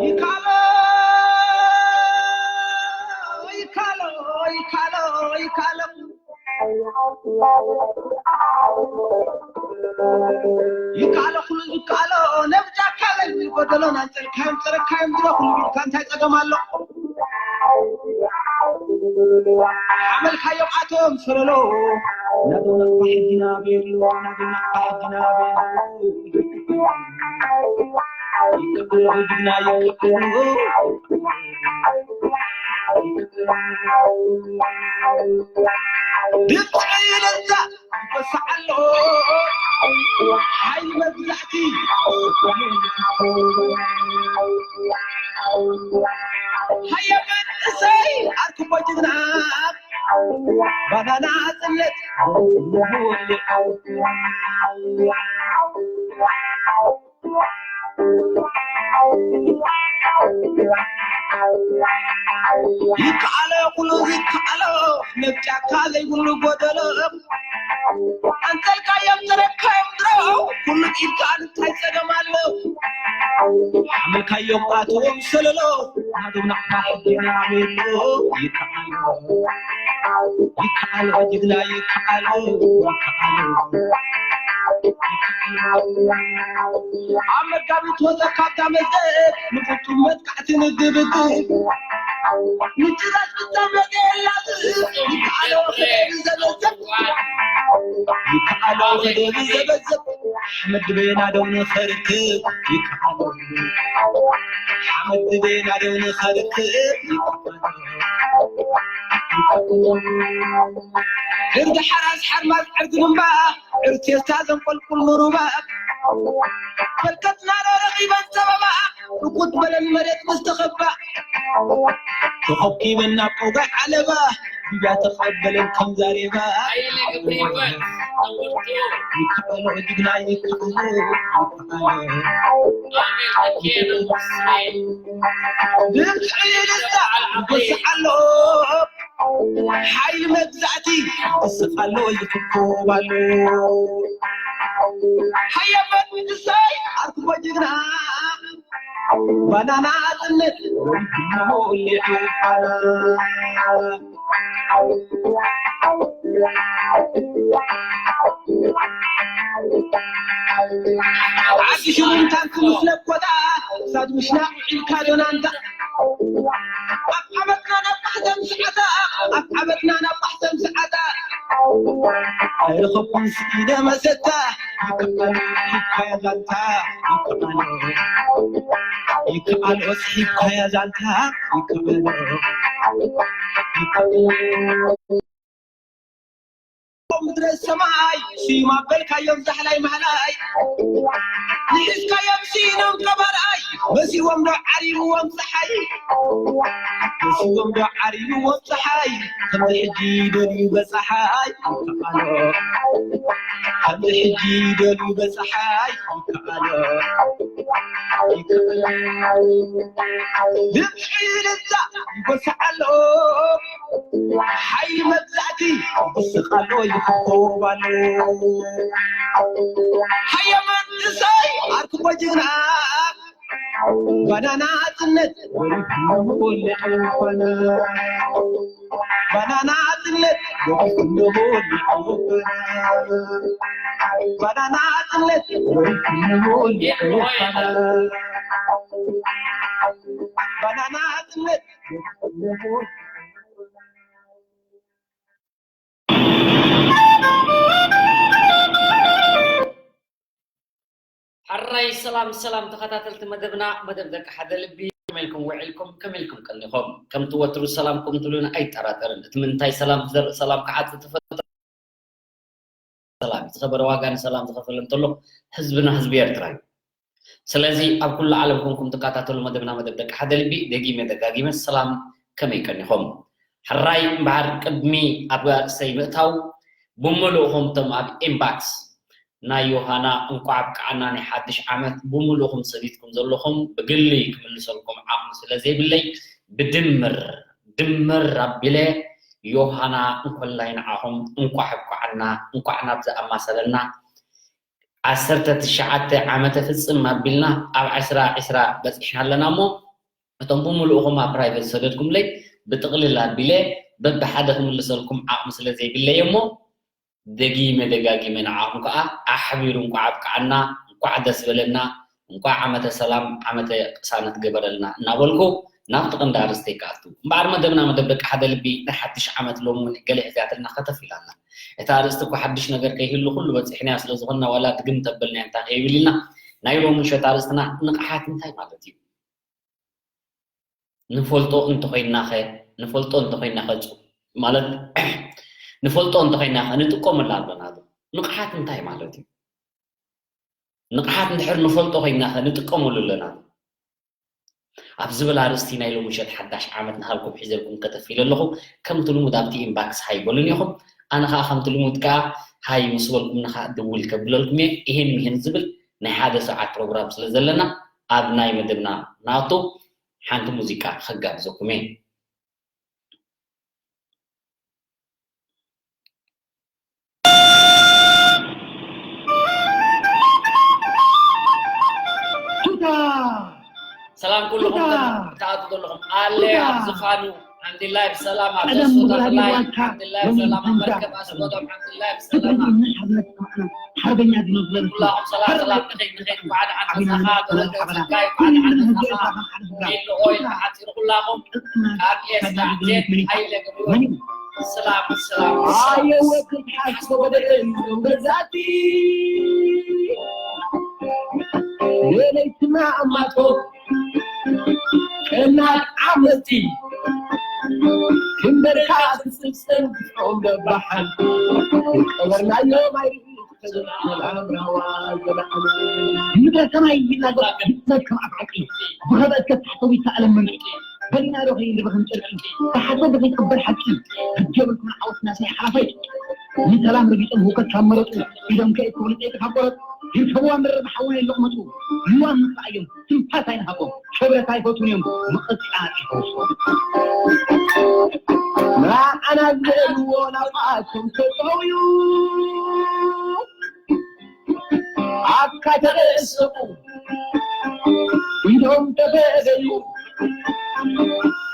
ይካሎ ይካሎ ይካሎ ይካሎ ይካሎ ኩሉ ዝካሎ ነብጃካ ለይ ጎደሎን ኣንጸልካዮም ጸረካዮም ድሮ ኩሉ ቢልካ እንታይ ጸገም ኣሎ? ሓመልካዮም ኣቶም ሰለሎ ናቶም ናቕፋ ሕጊና ቤሎ ናቶም ናቕፋ ሕጊና ቤሎ ይካሎ ጅግና ይካሎ ድምፂ ይነዛ ይበስዓሎ ሓይሊ መግዛእቲ ሃየ መንእሰይ ኣርክቦ ጅግና ባናና ጽነት ይከኣሎ ኩሉ ይከኣሎ ነብጫካ ዘይብሉ ጎደሎ ኣንጸልካዮም ዘረካዮም ድሮ ኩሉ ኢድካ እንታይ ጸገም ኣሎ ሓመልካዮም ኣትዎም ሰለሎ ናዶም ናቕፋ ሕጊና ቤሎ ይከኣሎ ይከኣሎ ጅግና ይከኣሎ ይከኣሎ ኣብ መጋቢት ወፀ ካብታ መዘት ንፍጹም መጥቃዕቲ ንግብግብ ንጭራሽ ፍጻመ የላትም ይከኣሎ ከደብ ዘበዘብ ይከኣሎ ከደብ ዘበዘብ ሓመድ ድበየና ደው ንኸርክብ ይከኣሎ ሓመድ ድበየና ደው ንኸርክብ ይከኣሎ ሕርዲ ሓራስ ሓርማዝ ዕርዲ ግንባ ዕርቴስታ ዘንቆልቁል ንሩባ በርከትና ዶ ረኺበን ሰበባ ርኩት በለን መሬት ምስ ተኸባ ተኸኪበን ናብ ቆጋይ ዓለባ ዱብያ ተቐበለን ከም ዛሬባ ይከኣሎ ጅግና ይከኣሎ ይከኣሎ ድምፂ ይልዛ ይጎስዓሎ ሓይሊ መግዛእቲ ይስቕ ኣሎ ይፍኮብ ኣሎ ሃየ መንግስተይ ኣርክቦ ጅግና ባናና ጽነት ወሪድሞ ሊዑ ዓዲ ሽሙንታን ክምስለኮታ ሳድ ምሽና ዒልካ ዶናንታ ኣብ ዓመትና ናብ ማሕተም ሰዓታ ኣብ ዓመትና ናብ ማሕተም ሰዓታ ኣይረኸብኩን ስኢነ መሰታ ይከኣሎ ይካያ ዛንታ ይከኣሎ ይከኣሎ ይካያ ዛንታ ይከኣሎ ይከኣሎ ምድረ ሰማይ ስዩም ኣበልካዮም ዛሕላይ ማህላይ ንሒዝካዮም ስኢኖም ቀባርኣይ መሲዎም ዶ ዓሪብዎም ፀሓይ መሲዎም ዶ ዓሪብዎም ፀሓይ ከምዚ ሕጂ ደልዩ በፀሓይ ይከኣሎ ከምዚ ሕጂ ደልዩ በፀሓይ ይከኣሎ ይከኣሎ ድምፂ ልዛ ይጎስዓሎ ሓይሊ መግዛእቲ ይስቕ ኣሎ ይኽኮብ ኣሎ ሃየ መንእሰይ ኣርክቦ ጅግና ባናና ጽነት ወሪድሞ ሊዑ ፋና ባናና ጽነት ወሪድሞ ሊዑ ፋና ባናና ጽነት ወሪድሞ ሊዑ ፋና ባናና ጽነት ወሪድሞ ሕራይ ሰላም ሰላም ተኸታተልቲ መደብና መደብ ደቂ ሓደ ልቢ ከመይ ኢልኩም ውዒልኩም ከመይ ኢልኩም ቀኒኹም ከምቲ ወትሩ ሰላምኩም ትብሉና ኣይጠራጠርን እቲ ምንታይ ሰላም ዝዘርእ ሰላም ክዓጽ ትፈጥር ሰላም እዩ ዝኸበረ ዋጋ ንሰላም ዝኸፈለ እንተሎ ህዝብና ህዝቢ ኤርትራ እዩ ስለዚ ኣብ ኩሉ ዓለም ኮንኩም ትከታተሉ መደብና መደብ ደቂ ሓደ ልቢ ደጊመ ደጋጊመ ሰላም ከመይ ቀኒኹም ሕራይ እምበኣር ቅድሚ ኣብ ኣርእስተይ ምእታው ብምልእኹም እቶም ኣብ ኢንባክስ ናይ ዮሃና እንኳዕ ኣብቅዓና ናይ ሓድሽ ዓመት ብምልእኹም ሰዲድኩም ዘለኹም ብግሊ ክምልሰልኩም ዓቕሚ ስለ ዘይብለይ ብድምር ድምር ኣቢለ ዮሃና እንኮላይ ንዓኹም እንቋዕ ኣብቋዓና፣ እንቋዕ ናብዚ ኣማሰለና። ዓሰርተ ትሽዓተ ዓመተ ፍጽም ኣቢልና ኣብ ዕስራ ዕስራ በጺሕና ኣለና እሞ፣ እቶም ብምሉእኹም ኣብ ፕራይቨት ዝሰደድኩምለይ ብጥቕልል ኣቢለ በብሓደ ክምልሰልኩም ዓቕሚ ስለ ዘይብለይ እሞ፣ ደጊመ ደጋጊመ ንዓኹም ከኣ ኣሕቢሩ እንቋዕ ኣብቅዓና፣ እንቋዕ ደስ በለና፣ እንቋዕ ዓመተ ሰላም ዓመተ ቅሳነት ገበረልና እናበልኩ ናብቲ ቀንዲ ኣርእስተይ ክኣቱ። እምበኣር መደብና መደብ ደቂ ሓደ ልቢ ናይ ሓድሽ ዓመት ሎሚ እውን ገለ ሕፍያትልና ከተፍ ኢላ ኣላ። እቲ ኣርእስቲ እኳ ሓድሽ ነገር ከይህሉ ኩሉ በጺሕናዮ ስለ ዝኾንና ዋላ ድግም ተበልናዮ እንታይ ከይብል ኢልና ናይ ሎሚ ምሸት ኣርእስትና ንቕሓት እንታይ ማለት እዩ? ንፈልጦ እንተኾይንናኸ ንፈልጦ እንተኾይንናኸ ፁ ማለት ንፈልጦ እንተኾይንናኸ ንጥቀመሉ ኣሎና ዶ? ንቕሓት እንታይ ማለት እዩ? ንቕሓት እንድሕር ንፈልጦ ኮይንናኸ ንጥቀመሉ ኣሎና ዶ? ኣብ ዝብል ኣርእስቲ ናይ ሎሚ ምሸት ሓዳሽ ዓመት ንሃልኩም ሒዘልኩም ከተፍ ኢለ ኣለኹ። ከምቲ ልሙድ ኣብቲ ኢንባክስ ሃይ በሉን ኢኹም። ኣነ ኸዓ ከምቲ ልሙድ ከኣ ሃይ ምስ በልኩምኒ ኸዓ ድውል ከብለልኩም እየ። ይሄን ሚሄን ዝብል ናይ ሓደ ሰዓት ፕሮግራም ስለ ዘለና ኣብ ናይ መደብና ናቱ ሓንቲ ሙዚቃ ከጋብዘኩም እየ። ቱታ! ሰላም ኩልኹም ቱታ! ተኣቱ ዘለኹም። ኣለ ቱታ! ኣብ ዝፋኑ ሓንቲ ላይፍ ሰላማ፣ ቀደም ተስፎታት ብጉራጌ ላይፍ ዋልታ ሓንቲ ላይፍ ሎሚ ሰላማ፣ ጅንጃ መርከብ ኣስጎዶም ሓንቲ ላይፍ ሰላማ። ትግርኛ ሓርነት ሰማዕና፣ ሓርበኛ ዲኖ ዝበለ ኩላኹም ሰላም ሰላም፣ ንኸይድ ንኸይድ፣ እንኳዕ ደሓን መጻኻ፣ ዶክተር ጸጋይ፣ እንኳዕ ደሓን መጻኻ። ሄሎ ኦይ፣ ብሓጺሩ ኩላኹም ካብ ኤስ ካብ ዜድ ሃይለ ገብሩ። ሰላም፣ ሰላም፣ ሰላም። ኣየወ ክትሓስቦ በደል እዮም ገዛእቲ። የለይትና ኣማቶ ቀናት ዓመቲ ክንበርካ ትስብሰን ግፍዖም ደባሓን ቀበርናዮ ማይ ንብረት ሰማይ ይናገር፣ ህይወት ከም ኣፍ ሓቂ፣ ብኸበድ ከታሕተው ይተኣለም መንጢ። በሊና ዶ ከይንርበኽን ጨርቂ፣ ብሓሶት ዶ ከይትቕበር ሓቂ፣ ግዲ የብልኩምን ዓወትና ሳይ ሓላፋይ። ንሰላም ረጊጾም ህውከት ካብ መረጡ፣ ኢዶም ከይኮኑ ጸይቂ ካብ ቆረጡ፣ ይርከብዋ ምድሪ ብሓውን የለቕመጡ። ልዋም ንኽኣዮም ትንፋስ ኣይንሃቦም፣ ክብረት ኣይፈትዉን እዮም፣ ምቕጻጽ ይፈርሶም። ንዓና ዝበልዎ ናብኣቶም ተጠውዩ፣ ኣካ ተደሰቡ፣ ኢዶም ተበደዩ፣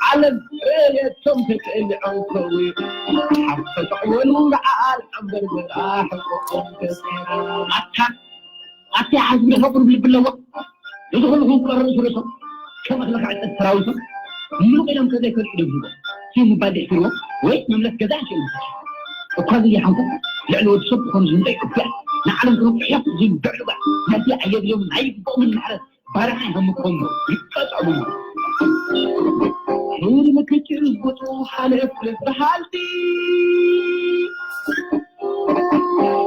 ዓለም ረየቶም ተቀንዖም ከው፣ ሓፍ ተጠዕወሉ ንዓል ኣንበርበራ ሕቆኦም ተሰራ። ኣታ ኣታ ሓዝቢ ደፈቁ ልብለዋ። እዚ ኩሉ ክንቁረር ርእሱ ርእሶም ከም እኽሊ ክዕጸድ ሰራዊቶም ምሉእ ኢሎም ከዘይፈልጡ ኢዶም ሂቦም። ሲም ምባል ደሕሲርዎም ወይ መምለስ ገዛ ኣንሽኦም እኳ ዘይሓንኩ ልዕሊ ወዲ ሰብ ዝኾኑ ዝምጠ ይቅብዕ ንዓለም ክንቁሕ እዮም ዝብዕሉ ባ ነቲ ኣየድልዮም ኣይግብኦምን ማሕረት ባርዓ ይሃምኮም ይቀጸሉ። ህልም ክጭርጉጡ ሓለፍ በሃልቲ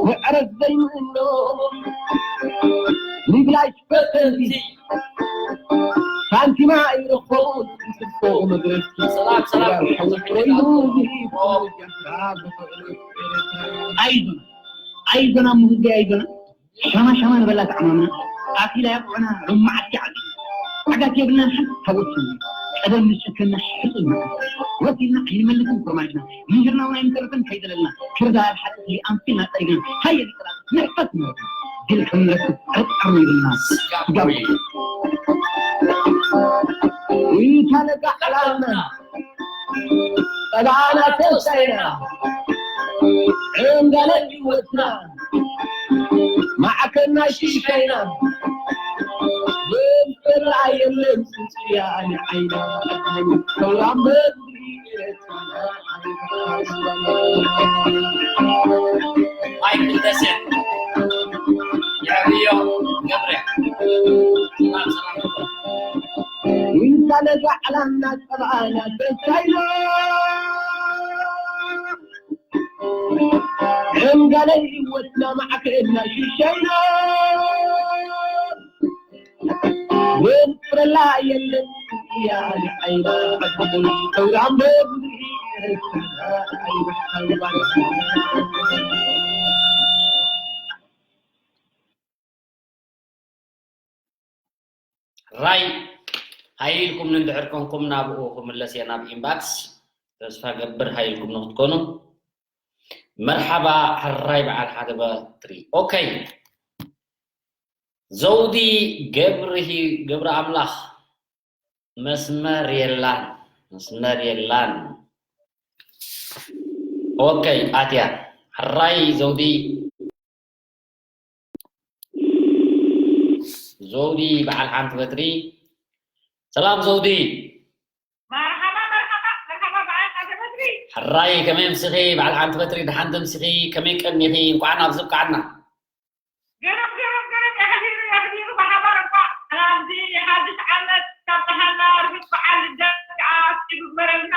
ምዕረት ዘይምእኖ ንግላሽ ፈተንቲ ሳንቲማ ኣይረኸቡን ክትፎ መግረፍቲ ሰላም፣ ሰላም። ሓወት ኮይኑ ዝህቦ ጀፍራ ብፍቕሪ ኣይዞና ኣይዞና ሙህዜ ኣይዞና ሻማ ሻማ ንበላ ተዓማምና ኣኪላ ያቆና ሎማዓት ዓዲ ዓጋት የብልናን ሓንቲ ታቦት ስኒ ቀደም ንሸከና ሕጹና ወሲድና ኣይንመልስን ፍርማጅና ምንጅርና እውን ኣይንተርፍን ከይደለልና ክርዳድ ሓጢ ኣንፊልና ጸሪግና ሃየ ሊቅና ንሕፈት ንረክብ ድል ከም ንረክብ ጥርጣር የብልና ስጋብ ይታለጋ ዕላልና ጸባና ተንሳይና ዕንጋለ ህይወትና ማዕከና ሽሻይና ዘንፈራ የለን ጽንጽያ ንዓይና ሰውራም በዝሪ ማይክል ደሴ የዕብዮ ገብረ ሰላም ሰላም ይንሳለ ዛዕላና ጸባኣና ተንሳይና ዕንጋለ ህይወትና ማዕከልና ሽሻይና ወንፍረላ የለን እያ ንዓይና ሰውራም በዝሪ ራይ ሃይ ኢልኩምኒ እንድሕር ኮንኩም ናብኡ ክምለስ እየ ናብ ኢንባክስ። ተስፋ ገብር ሃይልኩም ንክትኮኑ። መርሓባ ሕራይ በዓል ሓደ በትሪ። ኦኬ። ዘውዲ ገብርሂ-፣ ገብረ ኣምላኽ መስመር የላን፣ መስመር የላን። ኦኬ፣ ኣትያ። ሕራይ ዘውዲ፣ ዘውዲ በዓል ሓንቲ በትሪ። ሰላም ዘውዲ። መርሓባ፣ መርሓባ፣ መርሓባ በዓል ሓንቲ በትሪ። ሕራይ ከመይ ኣምሲኺ በዓል ሓንቲ በትሪ? ደሓን ዶ ኣምሲኺ? ከመይ ቀኒኺ? እንኳዕ ናብዚ ኣብቃዓና። ግርም፣ ግርም፣ ግርም፣ የሕዲሩ፣ የሕዲሩ፣ ብሓባር እኳ ናብዚ ሓድሽ ዓመት ካብ ብሓና ርሑስ በዓል ልደት ከዓ እስኪ ግበረልና።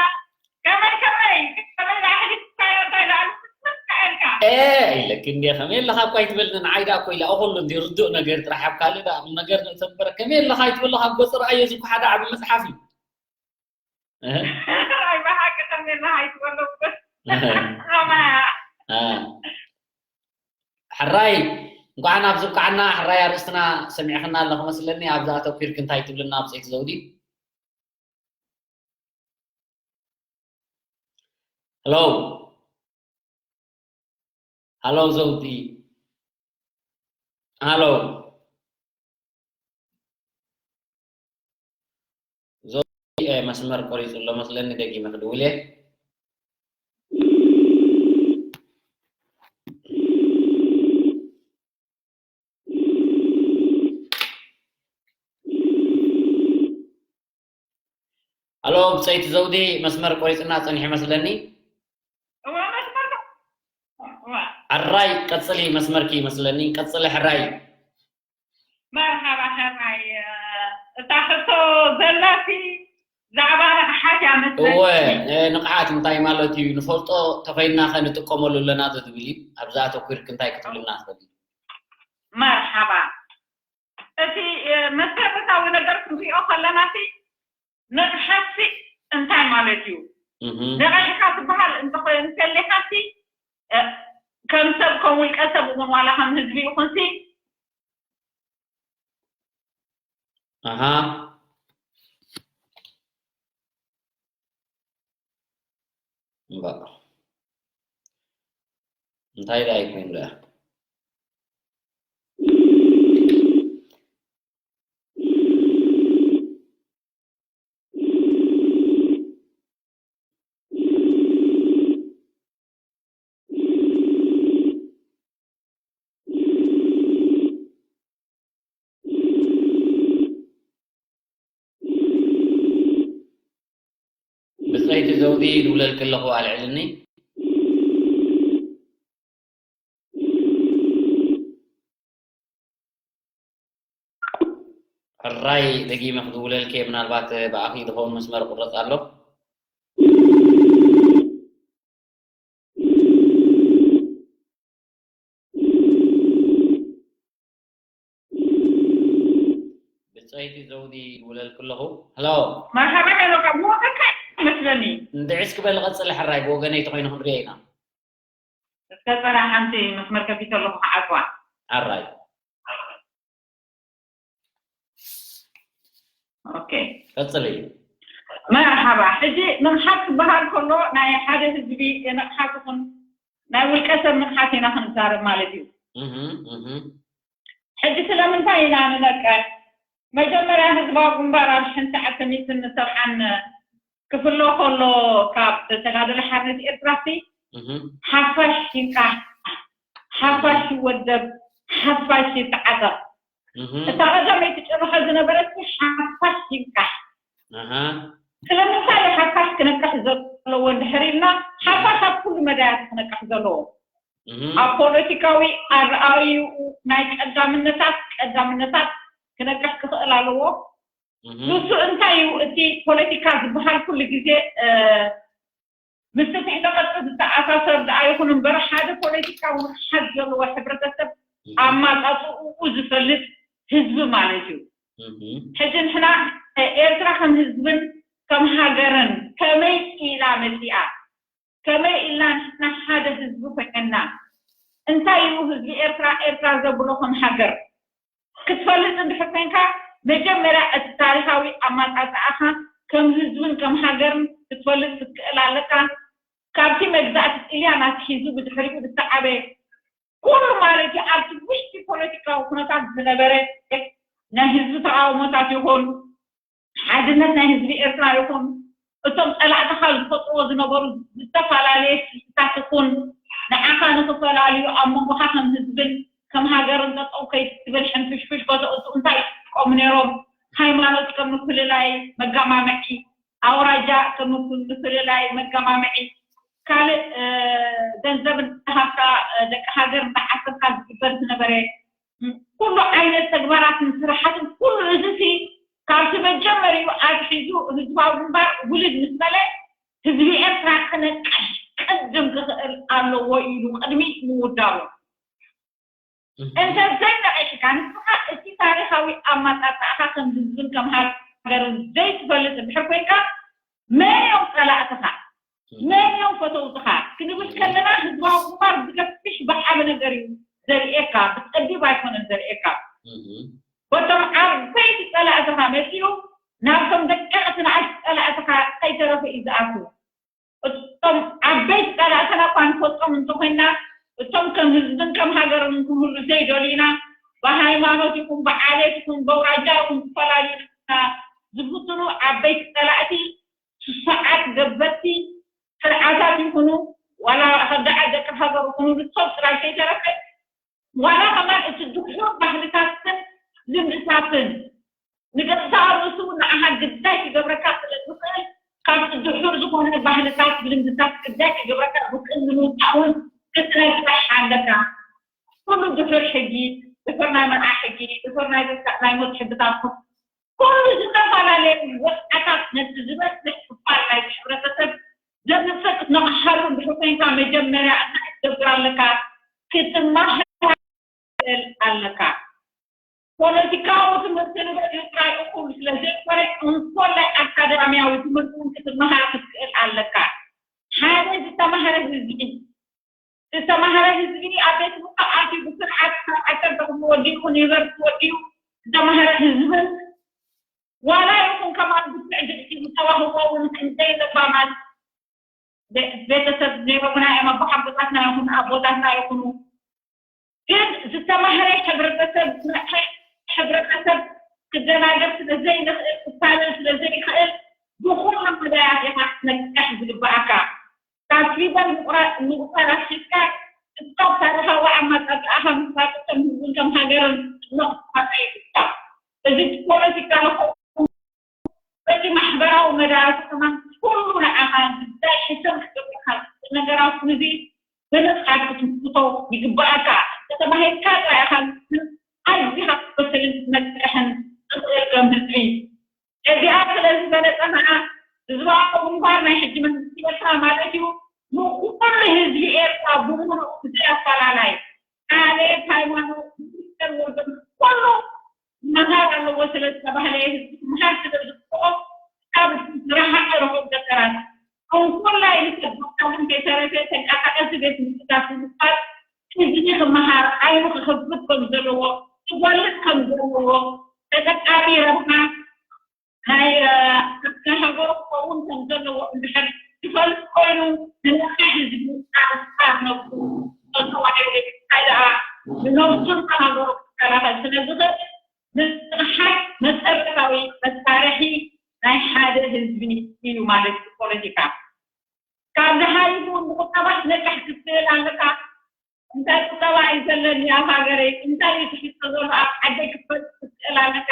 ከመይ፣ ከመይ፣ ከመይ ዳሕሊፍካዮ፣ እንታይ ዳኣ ምስምስ ኢልካ? ኤ፣ ኢለኪ እንዴ፣ ከመይ ኣለኻ እኳ ኣይትበልኒ፣ ንዓይ ዳኣ እኮ ኢላ፣ እኹሉ እንዲ ርዱእ ነገር ጥራሕ፣ ኣብ ካልእ ዳኣ ቁም ነገር ንእቶ እምበር፣ ከመይ ኣለኻ ኣይትበሎ፣ ካብ ገጹ ረኣዮ፣ እዚ እኮ ሓደ ዓቢ መጽሓፍ እዩ። እህ። ኣይ፣ ብሓቂ ከመይ ኣለኻ ኣይትበሎ እምበር። እህ። ከማያ። አ። ሕራይ፣ እንኳዕ ናብ ዝብቃዕና። ሕራይ፣ ኣርእስትና ሰሚዕኽና ኣለኹ መስለኒ። ኣብዛ ኣተኲርክ እንታይ ትብልና ብፀይቲ ዘውዲ? ሄሎ። ሄሎ ዘውዲ። ሄሎ። ዘውዲ፣ እ፣ መስመር ቆሪጹ ኣሎ መስለኒ፣ ደጊመ ክድውል እየ። ኣሎ፣ ብጸይቲ ዘውዲ፣ መስመር ቆሪጽና ጸኒሑ መስለኒ። እዋ፣ መስመር፣ እዋ። ሕራይ፣ ቀጽሊ፣ መስመርኪ መስለኒ። ቀጽሊ፣ ሕራይ። መርሓባ፣ ሕራይ። እታ ሕቶ ዘላሲ፣ ዛዕባ ንቕሓት እያ መስለኒ። እወ፣ እ፣ ንቕሓት እንታይ ማለት እዩ? ንፈልጦ ተኾይንና ኸ ንጥቀመሉ ኣለና ዶ ትብል እዩ? ኣብዛ ኣተኲርክ እንታይ ክትብልና ትኽእል? መርሓባ። እቲ፣ እ፣ መሰረታዊ ነገር ክንሪኦ ከለና ሲ፣ ንቕሓት ሲ እንታይ ማለት እዩ? እህ። ነቒሕካ ትበሃል እንተኾይ-፣ እንተሊኻሲ፣ እ፣ ከም ሰብ፣ ከም ውልቀ ሰብ እውን ዋላ ከም ህዝቢ ይኹንሲ፣ ኣሃ። እምበኣር። እንታይ ደኣ ይኮን ደኣ? ብጸይቲ ዘውዲ ይድውለልኪ ኣለኹ፣ ኣልዕልኒ። ሕራይ ደጊመ ክድውለልኪ እየ፣ ምናልባት ብኣኺ ዝኸውን መስመር ይቁረጽ ኣሎ። ብጸይቲ ዘውዲ ይውለልኩ ኣለኹ። ሄሎ። መርሓባ ሄኖካ፣ ብወገንካ ይመስለኒ። እንድዒ እስኪ በሊ ቀጽሊ ሕራይ፣ ብወገነይ ተኾይኑ ክንሪኦ ኢና። እስከ ጸራ ሓንቲ መስመር ከፊተ ኣለኹ፣ ክዓጽዋ። ሕራይ። ኦኬ። ቀጽሊ። መርሓባ። ሕጂ ንቕሓት ክበሃል ከሎ ናይ ሓደ ህዝቢ ንቕሓት ይኹን ናይ ውልቀ ሰብ ንቕሓት ኢና ክንዛረብ ማለት እዩ። እህ፣ እህ። ሕጂ ስለምንታይ ኢና ንነቅሕ? መጀመርያ ህዝባዊ ግንባር ኣብ ሽሕን ትሽዓተ ሚእትን ሰብዓን ክፍሎ ከሎ ካብ ተጋደሎ ሓርነት ኤርትራ ሲ፣ እህ። ሓፋሽ ይንቃሕ፣ ሓፋሽ ይወደብ፣ ሓፋሽ ይተዓጠቕ። እህ። እታ ቀዳመይቲ ጭርሖ ዝነበረት ሲ ሓፋሽ ይንቃሕ። ኣሃ። ስለምንታይ ሓፋሽ ክነቅሕ ዘለዎ እንድሕር ኢልና፣ ሓፋሽ ኣብ ኩሉ መዳያት ክነቅሕ ዘለዎ። እህ። ኣብ ፖለቲካዊ ኣረኣእይኡ ናይ ቀዳምነታት፣ ቀዳምነታት ክነቅሕ ክኽእል ኣለዎ። እህ። ንሱ እንታይ እዩ፣ እቲ ፖለቲካ ዝበሃል ኩሉ ግዜ፣ እ፣ ምስቲ ትሕተ ቅርጺ ዝተኣሳሰር ደኣ ይኹን እምበር፣ ሓደ ፖለቲካዊ ንቕሓት ዘለዎ ሕብረተሰብ እህ። ኣማጻጽእኡ ዝፈልጥ ህዝቢ ማለት እዩ። እህ። ሕጂ ንሕና ኤርትራ ከም ህዝብን ከም ሃገርን ከመይ ኢላ መጺኣ? ከመይ ኢልና ንሕና ሓደ ህዝቢ ኮይንና? እንታይ እዩ ህዝቢ ኤርትራ ኤርትራ ዘብሎ ከም ሃገር? ክትፈልጥ እንድሕር ኮንካ፣ መጀመርያ እቲ ታሪኻዊ ኣማጻጽኣኻ ከም ህዝብን ከም ሃገርን ክትፈልጥ ክትክእል ኣለካ። ካብቲ መግዛእቲ ጥልያን ኣትሒዙ ብድሕሪኡ ዝሰዓበ ኩሉ ማለት እዩ ኣብቲ ውሽጢ ፖለቲካዊ ኩነታት ዝነበረ ናይ ህዝቢ ተቃውሞታት ይኹን ሓድነት ናይ ህዝቢ ኤርትራ ይኹን እቶም ጸላእትኻ ዝፈጥርዎ ዝነበሩ ዝተፈላለየ ስልትታት ይኹን ንዓኻ ንኽፈላልዩ ኣብ መንጎኻ ከም ህዝብን ከም ሃገርን ጠጠው ከይትብል ሕንፍሽፍሽ ከተእቱ እንታይ ይጥቀሙ ነይሮም? ሃይማኖት ከም ምፍልላይ መጋማምዒ ኣውራጃ ከም ምፍልላይ መጋማምዒ ካልእ ገንዘብ እንዳሃብካ ደቂ ሃገር እንዳዓሰርካ ዝግበር ዝነበረ ኩሉ ዓይነት ተግባራትን ስራሓትን ኩሉ እዚ ሲ ካብቲ መጀመሪኡ ኣትሒዙ ህዝባዊ ግንባር ውልድ ምስ በለ ህዝቢ ኤርትራ ክነቅሕ ቅድም ክኽእል ኣለዎ ኢሉ ቅድሚ ምውዳቡ እንተ ዘይነቒሕካ ንስኻ እቲ ታሪኻዊ ኣማጣጣእኻ ከም ህዝብን ከም ሃገርን ዘይትፈልጥ እንድሕር ኮይንካ መን እዮም ጸላእትኻ መን እዮም ፈተውትኻ ክንብል ከለና ህዝባዊ ግንባር ብገፊሕ ብዓቢ ነገር እዩ ዘርእየካ ብጸቢብ ኣይኮነን ዘርእየካ በቶም ዓበይቲ ጸላእትኻ መጺኡ ናብቶም ደቀቕቲ ንኣሽቱ ጸላእትኻ ከይተረፈ እዩ ዝኣቱ እቶም ዓበይቲ ጸላእትና እኳ ንፈልጦም እንተኾይና እቶም ከም ህዝብን ከም ሃገርን ክህሉ ዘይደልዩና ብሃይማኖት ይኹን ብዓሌት ይኹን በውራጃ ይኹን ክፈላልዩና ዝፍትኑ ዓበይቲ ጸላእቲ ስሱዓት ገበቲ ስርዓታት ይኹኑ ዋላ ከዳዓት ደቂ ሃገር ይኹኑ ንሶም ጥራይ ከይተረፈ ዋላ ከማን እቲ ድሑር ባህልታትን ልምድታትን ንገዛእ ርእሱ ንዓኻ ግዳይ ክገብረካ ስለ ዝኽእል ካብቲ ድሑር ዝኾነ ባህልታት ልምድታት ግዳይ ክገብረካ ዝኽእል ንምውፃእ እውን ክትነቅሕ ኣለካ። ኩሉ ድሑር ሕጊ፣ ድሑር ናይ መርዓ ሕጊ፣ ድሑር ናይ ናይ ሞት ሕግታት ኩሉ ዝተፈላለየ ወድዓታት ነቲ ዝበዝሕ ክፋል ናይቲ ሕብረተሰብ ዘምፅእ ክትነቕሓሉ እንድሕር ኮይንካ መጀመርያ እንታይ ክትገብር ኣለካ? ክትመሃር ትኽእል ኣለካ። ፖለቲካዊ ትምህርቲ ንበይኑ ጥራይ እኹል ስለ ዘይኮነ እንኮላይ ኣካዳሚያዊ ትምህርቲ እውን ክትመሃር ክትክእል ኣለካ። ሓደ ዝተማህረ ህዝቢ ዝተማህረ ህዝቢ ኣብ ቤት ምኽሪ ኣትዩ ብስርዓት ካብ ዓሰርተ ክፍሊ ወዲኡ ዩኒቨርሲቲ ወዲኡ ዝተማህረ ህዝብን ዋላ ይኹን ከማን ብስዕ ድሕሲ ዝተዋህቦ እውን ክንደይ ለባማት ቤተሰብ ነይሮምና እዮም ኣቦሓጎታትና ይኹኑ ኣቦታትና ይኹኑ ግን ዝተማህረ ሕብረተሰብ ዝመርሐ ሕብረተሰብ ክደናገር ስለ ዘይንኽእል ክታለል ስለ ዘይኽእል ብኹሉ መዳያት ኢኻ ክትነቅሕ ዝግበኣካ ካብ ፊደል ምቑራር ኣትሒዝካ ክሳብ ታሪኻዊ ኣመፃፅኣኻ ምፍላጥ ከም ህዝብን ከም ሃገርን ጥብሎ ክትመፀ ይግባእ። እዚ ፖለቲካ ንኸ በቲ ማሕበራዊ መዳያት ከማን ኩሉ ንዓኻ ግዳይ ሕሰም ክገብረካ ዝኽእል ነገራት ኩሉ እዚ ብንቕሓት ክትምክቶ ይግበኣካ። እንተተባሂልካ ጥራይ ኢኻ ኣዚኻ ክትበስልን ክትነቅሕን ትኽእል ከም ህዝቢ። እዚኣ ስለ ዝበለጸ ኸዓ ህዝባዊ ግንባር ናይ ሕጂ መንግስቲ ኤርትራ ማለት እዩ ንኹሉ ህዝቢ ኤርትራ ብምሉኡ ብዘይ ኣፈላላይ ዓሌት፣ ሃይማኖት፣ ብሄር፣ ወገን ኩሉ ምምሃር ኣለዎ ስለ ዝተባህለ ህዝቢ ምምሃር ስለ ዝግብኦ ካብ ዝረሓቐ ርሑቕ ገጠራት እንኮላይ ንሰብ ዶክተርን ከይተረፈ ተንቀሳቐሲ ቤት ትምህርትታት ብምኽፋት ህዝቢ ክመሃር ዓይኑ ክኸፍት ከም ዘለዎ ክፈልጥ ከም ዘለዎ ተጠቃሚ ረብሓ ናይ ሃገሩ ክኸውን ከም ዘለዎ እንድሕር ዝፈልጥ ኮይኑ ንነቃ ህዝቢ ኣንፃር ነብሱ ተዋሂቡ እንታይ ደኣ ንነብሱን ንሃገሩ ክከላኸል ስለ ዝኽእል ምጥርሓል መሰረታዊ መሳርሒ ናይ ሓደ ህዝቢ እዩ ማለት እዩ ፖለቲካ። ካብዚ ሓሊፉ እውን ብቁጠባ ክትነቅሕ ክትክእል ኣለካ። እንታይ ቁጠባ እዩ ዘለኒ ኣብ ሃገረይ፣ እንታይ እዩ ትሕዝቶ ዘሎ ኣብ ዓደይ ክትፈልጥ ክትክእል ኣለካ።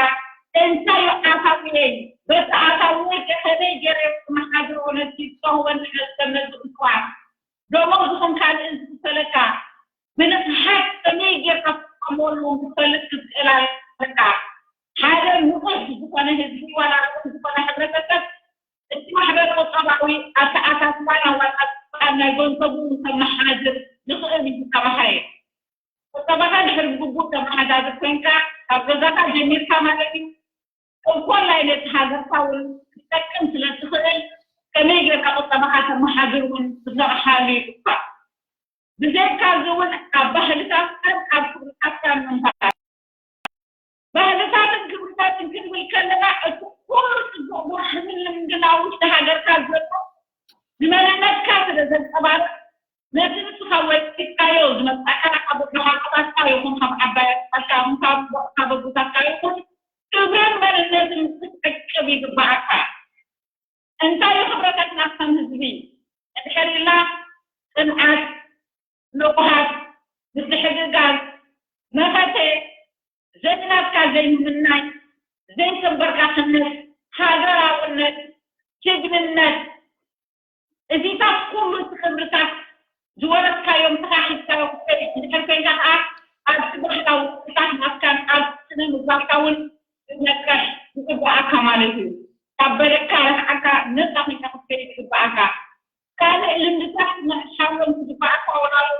እንታይ እዩ ኣታዊየይ፣ በቲ ኣታዊየይ ከ ከመይ ገይረ ክመሓድሮ ነቲ ዝተውህበኒ መሰል ነዚ እፅዋት ደሞዝ ይኹን ካልእን ዝኽፈለካ ብንቕሓት ከመይ ጌርካ ክትጥቀመሉ እውን ክትፈልጥ ክትክእል ኣለካ። ሓደ ንቑሕ ዝኾነ ህዝቢ ዋላ ንቑሕ ዝኾነ ሕብረተሰብ እቲ ማሕበረ ቁጠባዊ ኣተኣሳስባን ኣዋፃፅኣን ናይ ገንዘቡ እውን ከመሓድር ዝኽእል እዩ ዝተባህረ። ቁጠባኻ ድሕሪ ብግቡእ ተመሓዳድር ኮይንካ ካብ ገዛኻ ጀሚርካ ማለት እዩ እንኮላይ ነቲ ሃገርካ እውን ክትጠቅም ስለ ትኽእል ከመይ ጌርካ ቁጠባኻ ተመሓድር እውን ክትነቕሓሉ ይግባእ። ብዘይካዚ እውን ኣብ ባህልታትካን ኣብ ክብርታትካን ምንባር። ባህልታትን ክብርታትን ክንብል ከለና እቲ ኩሉ ፅቡቕ ባህልን ልምድን ኣብ ውሽጢ ሃገርካ ዘሎ ንመንነትካ ስለ ዘንጸባርቕ፣ ነቲ ንስኻ ወሊድካዮ ዝመጻእካ ካብ ኣቦታትካ ይኹን ካብ ዓባያትካ ይኹን ካብ ኣቦታትካ ይኹን ክብርን መንነትን ክትዕቅብ ይግባኣካ። እንታይ እዩ ክብረታትና ከም ህዝቢ? እንድሕር ኢልና ጽንዓት፣ ንቑሓት፣ ምትሕግጋዝ፣ መኸተ፣ ዘይናትካ ዘይምምናይ፣ ዘይሰበርካ ክነት፣ ሃገራውነት፣ ጅግንነት፣ እዚታት ኩሉ እቲ ክብርታት ዝወረስካዮም ተኻሒዝካዮ ክትከይድ እንድሕር ኮይንካ ከዓ ኣብቲ ባህላዊ ቅርፅታት ናትካን ኣብ ስነ ምግባርካ እውን ዝነቅሕ ይግበኣካ ማለት እዩ። ካብ በደልካ ረሕዓካ ነፃ ኮይንካ ክትከይድ ይግበኣካ። ካልእ ልምድታት ምሕሻሎም ዝግበኣካ ወላሉ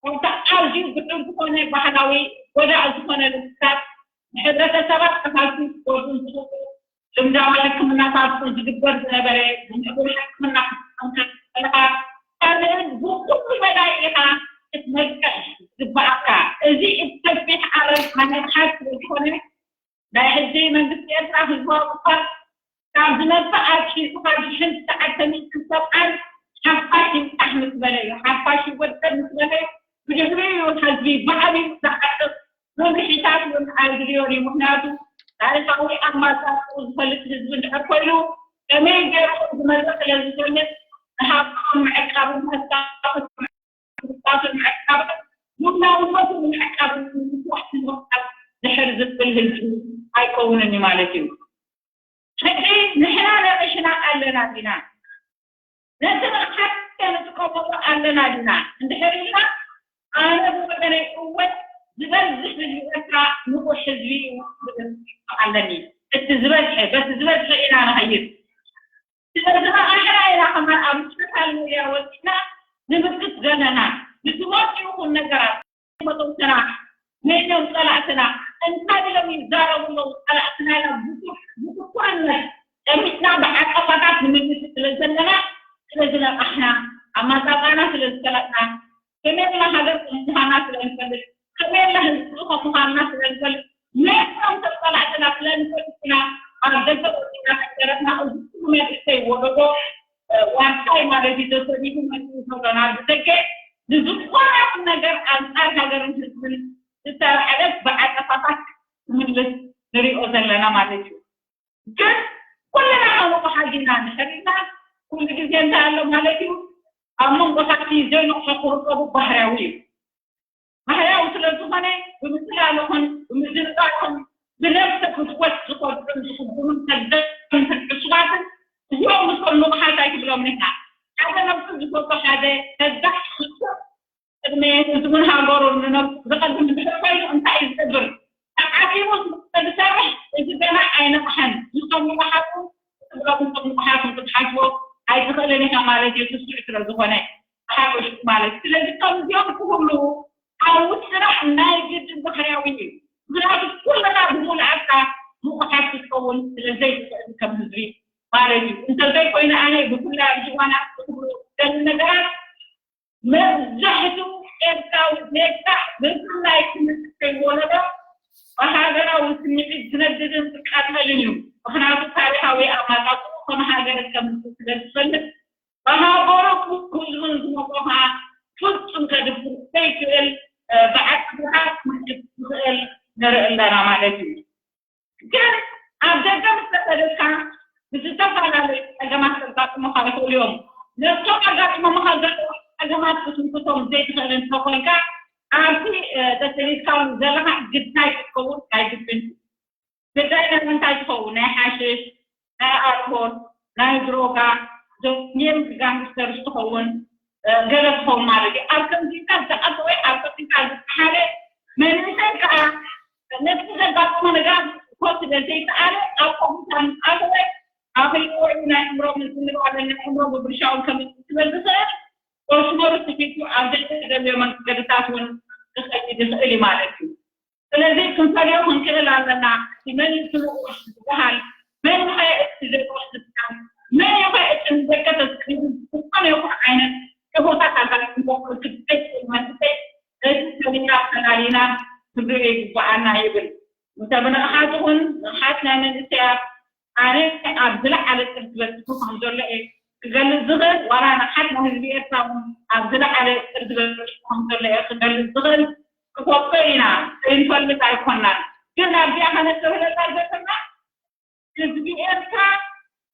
ኣብቲ ኣዝዩ ብዕር ዝኾነ ባህላዊ ጎዳእ ዝኾነ ልምድታት ንሕብረተሰባት ተፋልሲ ክጎድኡ ዝኽእሉ ልምዳዊ ሕክምናታት ዝግበር ዝነበረ ብምዕቡል ሕክምና ክትጥቀም ከለኻ ካልእን ብኩሉ መዳይ ኢኻ ክትመልክዕ ዝግበኣካ። እዚ እቲ ሰፊሕ ዓለም ኣነቕሓት ስለ ዝኾነ ናይ ሕጂ መንግስቲ ኤርትራ ህዝባዊ ግንባር ካብ ዝመጽእ ኣትሒዙ ካብ ሽሕን ትሽዓተ ሚእትን ሰብዓን ሓፋሽ ይብጻሕ ምስ በለ እዩ። ሓፋሽ ይወደድ ምስ በለ እዩ። ብድሕሪኡ እዩ ህዝቢ ብዓብዩ ዝዓጥቕ። መምርሒታት እውን ኣድልዮን እዩ። ምኽንያቱ ታሪኻዊ ኣማጻጽኡ ዝፈልጥ ህዝቢ እንድሕር ኮይኑ ከመይ ገይሩ ከም ዝመጸ ስለ ዝፈልጥ ንሃብቶም ምዕቃብን ምህላውን ምዕቃብን ሉዓላውነቱ ምዕቃብን ምስዋሕ ንምኽኣል ድሕር ዝብል ህዝቢ ኣይከውንን እዩ ማለት እዩ። ሕጂ ንሕና ነቒሕና ኣለና ዲና? ነቲ ንቕሓት ክንጥቀመሉ ኣለና ዲና? እንድሕር ኢልና ኣነ ብወገነይ እወ ዝበዝሕ ህዝቢ ኤርትራ ንቑሕ ህዝቢ እዩ ክብል ኣለኒ። እቲ ዝበዝሐ በቲ ዝበዝሐ ኢና ንኸይድ። ስለዚ ንቕሓትና ኢና ከማን ኣብ ሶሻል ሚድያ ወፂና ንምልክት ዘለና። ንዝመፁ ይኹን ነገራት መጠውትና ነይኖም ፀላእትና እንታይ ኢሎም ይዛረቡ ኣለዉ? ፀላእትና ኢና ብትኩርነት ጠሚትና ብዓቀባታት ንምልስ ስለ ዘለና ስለዚ ነቕሕና ኣማፃፃና ስለ ዝፈለጥና ከመይ ኢልና ሃገር ምዃና ስለ ንፈልጥ ከመይ ኢልና ህዝቢ ከም ምዃንና ስለ ንፈልጥ ነቶም ተፀላእትና ስለ ንፈልጥ ኢና ኣብ ደገ ወፂና ከይደረፍና እዚ ኩሉ መንእሰይ ወለዶ ዋርሳይ ማለት እዩ ተሰዲዱ መፅኡ ዘሎ ናብ ደገ ንዝኾነ ይኹን ነገር ኣንፃር ሃገርን ህዝብን ዝተልዓለት ብዓጸፋታት ክምልስ ንሪኦ ዘለና ማለት እዩ። ግን ኩልና ከመኡ ሓዚና እንድሕር ኢልና ኩሉ ግዜ እንታይ ኣሎ ማለት እዩ ኣብ መንጎ ካብቲ ዘይንቕሖ ክርከቡ ባህርያዊ እዩ። ባህርያዊ ስለ ዝኾነ ብምስላልኹን ብምዝንጋዕኹን ብነብሰ ፍትወት ዝኸዱን ዝኽብሩን ከደምትን ዕሱባትን እዚኦም ምስቶም ንቑሓት ኣይትብሎም ኢኻ። ሓደ ነብሱ ዝፈቱ ሓደ ከዳዕ ስሱዕ ቅድሚ ህዝቡን ሃገሩን ንነብሱ ዝቐድም እንድሕር ኮይኑ እንታይ እዩ ዝገብር? ተዓቲቡ ዝሰርሕ እዚ ገና ኣይነቕሐን። ንሶም ንቑሓቱ ክትብሎም ንሶም ንቑሓቶም ክትሓስቦ ኣይትኽእልን ኢኻ ማለት እዩ። ስሱዕ ስለ ዝኾነ ሓጎሽ ማለት ስለዚ ከምዚኦም ክህሉ ኣብ ስራሕ ናይ ግድን ባህርያዊ እዩ። ምክንያቱ ኩልና ብምልኣትካ ንቑሓት ክትኸውን ስለ ዘይትኽእል ከም ህዝቢ ማለት እዩ። እንተዘይኮይኑ ኣነ ብፍላይ ኣብዚ እዋናት ክብሉ ደሊ ነገራት መብዛሕትኡ ኤርትራዊ ዜጋ ብፍላይ ትምህርቲ ከይወለዶ ብሃገራዊ ስምዒት ዝነድድን ዝቃጸልን እዩ። ምክንያቱ ታሪኻዊ ኣማጻጽኡ ከም ሃገር ከም ስለ ዝፈልጥ ብሃገሩ ህዝቡን ዝመርጾ ከዓ ፍጹም ከድፍር ዘይክእል ብዓቅምታት ክምልክት ዝኽእል ንርኢ ኣለና ማለት እዩ። ግን ኣብ ደገ ምስ ተሰደድካ ብዝተፈላለዩ ጸገማት ከጋጥሙኻ ይኽእሉ እዮም። ነቶም ኣጋጢሞምኻ ዘለዉ ጸገማት ክትምክቶም ዘይትኽእል እንተኾይንካ ኣብቲ ተሰዲድካሉ ዘለኻ ግዳይ ክትከውን ኣይግብን። ግዳይ ናይ ምንታይ ትኸውን? ናይ ሓሽሽ፣ ናይ ኣልኮል፣ ናይ ድሮጋ፣ ዶንጌም ጋንግስተርስ ትኸውን ገለ ትኸውን ማለት እዩ። ኣብ ከምዚታት ዝኣተወ ኣብ ከምዚታት ዝሓለ መንእሰይ ከዓ ነቲ ዘጋጠሞ ነገራት ኮ ስለ ዘይከኣለ ኣብ ከምዚታት ምስ ኣተወ ኣኺልዎ እዩ ናይ እምሮ ምዝንባለ ናይ እምሮ ምብርሻውን ከም ስለ ዝኽእል መስመሩ ስሒቱ ኣብ ዘይተደልዮ መንገድታት እውን ክኸይድ ይኽእል እዩ ማለት እዩ። ስለዚ ክንፈልዮ ክንክእል ኣለና። እቲ መን እዩ ንቑሕ ዝበሃል፣ መን እዩ ኸ እቲ ዘይንቑሕ ዝበሃል፣ መን እዩ ኸ እቲ ንደገ ተሰዲዱ ዝኾነ ይኹን ዓይነት ጥቡታት ኣጋጢምዎ ክብል ዘይክእል መንእሰይ እቲ ፈሊና ፈላሊና ክንሪኦ ይግበኣና ይብል። እንተ ብንቕሓት ይኹን ንቕሓት ናይ መንእሰያት ኣነ ኣብ ዝለዓለ ጥርዚ በፂሑ ከም ዘሎ እየ ክገልጽ ዝኽእል ዋላ ንሓደ ህዝቢ ኤርትራ እውን ኣብ ዝለዓለ ቅርጺ በጺሑ ከም ዘሎ እየ ክገልጽ ዝኽእል። ክፈልጦ ኢና፣ ዘይንፈልጥ ኣይኮናን። ግን ኣብዚኣ ከነስተብህለላ ዘለና ህዝቢ ኤርትራ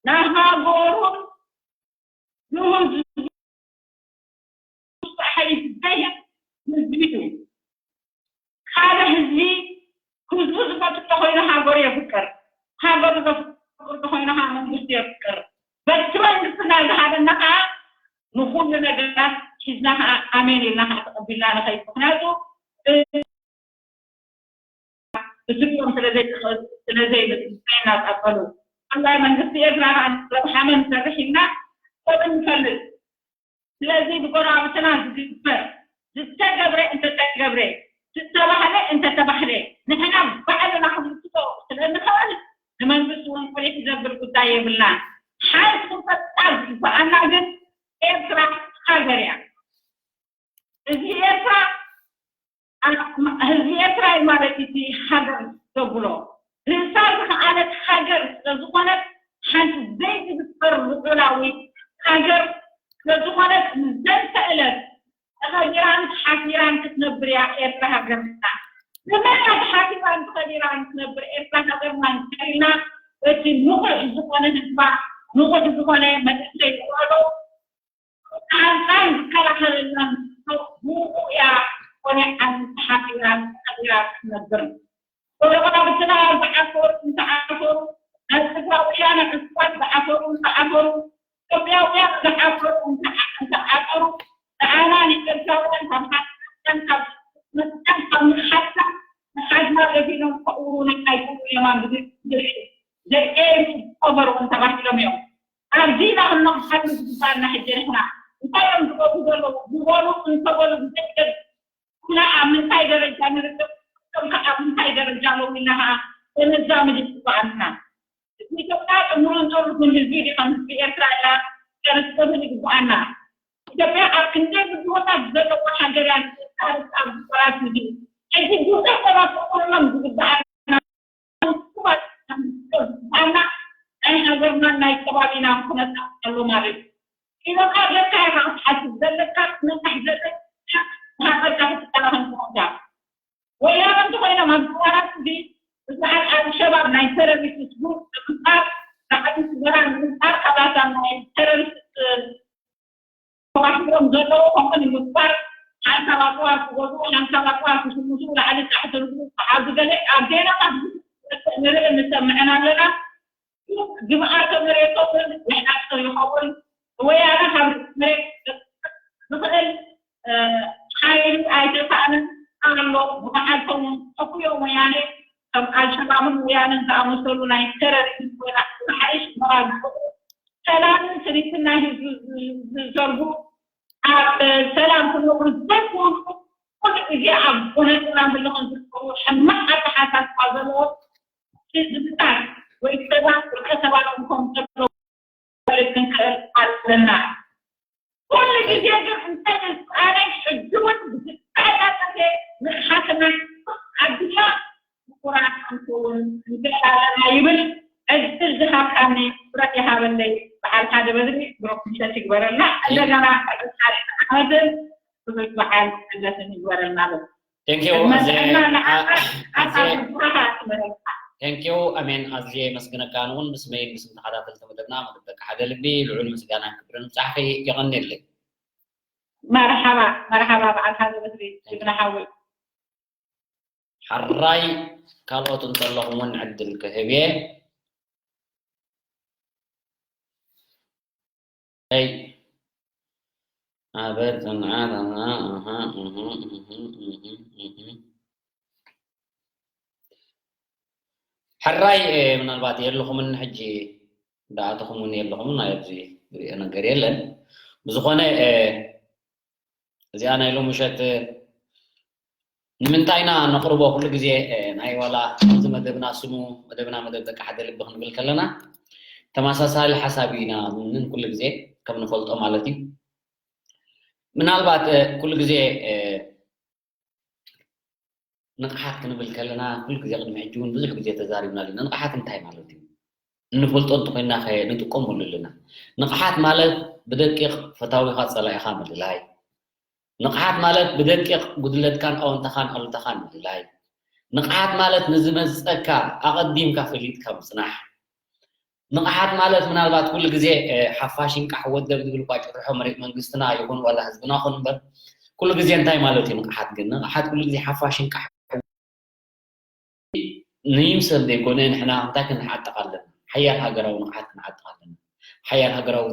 ንሃገሩን ንህዝቡ ጸሓይ ዘይህብ ህዝቢ እዩ። ሓደ ህዝቢ ህዝቡ ዝፈቱ እንተኾይኑ ሃገሩ የፍቅር፣ ሃገሩ ዘፍቅር እንተኾይኑ ከዓ መንግስቱ የፍቅር። በቲ መንግስትና ዝሃበና ከዓ ንኹሉ ነገራት ሒዝና ከዓ ኣሜን ኢልና ከዓ ተቐቢልና ንኸይድ። ምክንያቱ ብስልጣን ስለዘይናጻጸሉ ኣላይ መንግስቲ ኤርትራ ረብሓመን ሰርሕ ኢልና ሰብ ንፈልጥ። ስለዚ ብጎረባብትና ዝግበር ዝተገብረ እንተተገብረ ዝተባህለ እንተተባህለ ንሕና ባዕልና ክንምስቶ ስለንኽእል ንመንግስቲ እውን ቁሊሕ ዘብል ጉዳይ የብልናን። ሓንቲ ክፈጣር ዝበኣና ግን ኤርትራ ሃገር እያ። እዚ ኤርትራ ህዝቢ ኤርትራ እዩ ማለት እቲ ሃገር ዘብሎ ርእሳ ዝኸኣለት ሃገር ስለዝኾነት ሓንቲ ዘይትብፈር ልዑላዊት ሃገር ስለዝኾነት ዘንተ እለት ተኸቢራን ተሓፊራን ክትነብር እያ ኤርትራ ሃገርና። ብመን እያ ተሓፊራን ተኸቢራን ክትነብር ኤርትራ ሃገርና እንተኢልና በቲ ንቑሕ ዝኾነ ህዝባ ንቑሕ ዝኾነ መንእሰይ ዝውዕሎ ኣንጻር ዝከላኸለልና ንሱ ብኡ እያ ኮነ ኣንተሓፊራ ተኸቢራ ክትነብር። ወረቐናብትና ዝዓፈሩ እንተዓፈሩ፣ ኣብ ትግራውያን ዕሱባት ዝዓፈሩ እንተዓፈሩ፣ ኢትዮጵያውያን ዝዓፈሩ እንተዓፈሩ፣ ንዓና ንኤርትራውያን ካብ ሓጥን ካብ መጥቃን ካብ ንሓታ ንሓድና ገፊኖም ከእውሩና ኣይክእሉ እዮም። ኣብ ግዜ ዘይኤሩ ዝኸበሩ ተባሂሎም እዮም። ኣብዚ ኢና ክንነቕሓሉ ዝግባኣና ሕጂ ንሕና። እንታይ እዮም ዝገብሩ ዘለዉ? ዝበሉ እንተበሉ ብዘይገድ ኩና ኣብ ምንታይ ደረጃ ንርከብ? እቶም ከዓ ኣብ ምንታይ ደረጃ ኣለዉ ኢልና ከዓ ተመዛምድ ይግባኣና። ኢትዮጵያ ጥምሩን ጥሩትን ህዝቢ ዲ ከም ህዝቢ ኤርትራ ኢላ ከነስተብህል ይግባኣና። ኢትዮጵያ ኣብ ክንደይ ብድሆታት ዘለዋ ሃገር እያ። ንታሪክ ኣብ ዝበራት ህዝቢ ሕጂ ብዙሕ ሰባት ክኾኖም ዝግባኣና ኣና ናይ ሃገርና ናይ ከባቢና ኩነታት ኣሎ ማለት እዩ። ኢሎም ሃገርካ ኢኻ ክትሓስብ ዘለካ፣ ክትነቅሕ ዘለካ፣ ሃገርካ ክትከላኸል ዘለካ። ወያነ እንተኾይኖም ኣብ ዝባናት እዚ ብዙሓት ኣልሸባብ ናይ ተረሪስት ግሩፕ ንምፍጣር ንዓዲ ስገራ ንምፍጣር ካባታ ናይ ተረሪስት ተዋሂቦም ዘለዉ ከምኡ ንምግባር ሓንሳብ ኣፅዋር ክገዝኡ ሓንሳብ ኣፅዋር ክሽምቱ ላዕሊ ታሕቲ ዝብሉ ኣብ ዝገለ ኣብ ዜናታት ንርኢ ንሰምዕን ኣለና። ግብኣተ መሬቶም ንሕናቸው ይኸውን ወያነ ካብ መሬት ዝኽእል ሓይሊ ኣይተሳእንን ኣሎ። ብመዓልቶም እውን ጠፍዮም ወያነ ከም ኣልሸባብን ወያነን ዝኣመሰሉ ናይ ተረሪዝም ኮይና ዝሓይሽ ምራግ ሰላምን ስሪትን ናይ ህዝቢ ዝሰርጉ ኣብ ሰላም ክነብሩ ዘይክእሉ ኩሉ ግዜ ኣብ ጎነትና ዘለኹም ዝርከቡ ሕማቕ ኣተሓሳስባ ዘለዎ ህዝብታት ወይ ሰባት ውልቀ ሰባት ክኾኑ ዘለዉ ክንክእል ኣለና። ኩሉ ግዜ ግን እንተ ኣነ ሕጂ እውን ብዝተሓታተተ ንቕሓትና ኣቢልና ምሁራት ክንከውን ንኽእል ኣለና ይብል። ዕድል ዝሃብካኒ ክብረት ይሃበለይ። በዓል ሓደ በድሪ ብሮክ ምሸት ይግበረልና። እንደገና ዕድል ሓደ ዓመትን ብዙሕ በዓል ዕለትን ይግበረልና በል። Thank you። Thank you ኣሜን። ኣዝየ የመስግነካ። ንውን ምስ መይን ምስ ተኸታተልቲ መደብና መደብ ደቂ ሓደ ልቢ ልዑል ምስጋናን ክብርን ብጻሕኺ የቐንየለይ። መርሓባ መርሓባ በዓል ሓደ በድሪ ጅግና ሓወይ። ሕራይ ካልኦት እንተለኹም እውን ዕድል ክህብ እየ። ኣይ ኣበት ጽንዓት ሕራይ ምናልባት የለኹምን ሕጂ ዳኣተኹም እውን የለኹምን ኣብዚ ዝሪኦ ነገር የለን። ብዝኾነ እዚኣ ናይ ሎሚ ምሸት ንምንታይ ኢና ነቕርቦ? ኩሉ ግዜ ናይ ዋላ እዚ መደብና ስሙ መደብና መደብ ደቂ ሓደ ልቢ ክንብል ከለና ተመሳሳሊ ሓሳብ ኢና ምን ኩሉ ግዜ ከም ንፈልጦ ማለት እዩ። ምናልባት ኩሉ ግዜ ንቕሓት ክንብል ከለና ኩሉ ግዜ ቅድሚ ሕጂ እውን ብዙሕ ግዜ ተዛሪብና ኣለና። ንቕሓት እንታይ ማለት እዩ? እንፈልጦ እንተኾይንና ከ ንጥቀመሉ ኣለና። ንቕሓት ማለት ብደቂቕ ፈታዊኻ ጸላኢኻ ምልላይ። ንቕሓት ማለት ብደቂቕ ጉድለትካን ኣወንታኻን ኣሉታኻን ምልላይ። ንቕሓት ማለት ንዝመጸካ ኣቐዲምካ ፈሊጥካ ምጽናሕ። ንቕሓት ማለት ምናልባት ኩሉ ግዜ ሓፋሽ ይንቃሕ ወደብ ዝብል እኳ ጭርሖ መሬት መንግስትና ይኹን ዋላ ህዝብና ኹን እምበር ኩሉ ግዜ እንታይ ማለት እዩ ንቕሓት ግን ንቕሓት ኩሉ ግዜ ሓፋሽ ይንቃሕ ንይምሰል ዘይኮነ ንሕና እንታይ ክንዓጥቕ ኣለና ሓያል ሃገራዊ ንቕሓት ክንዓጥቕ ኣለና ሓያል ሃገራዊ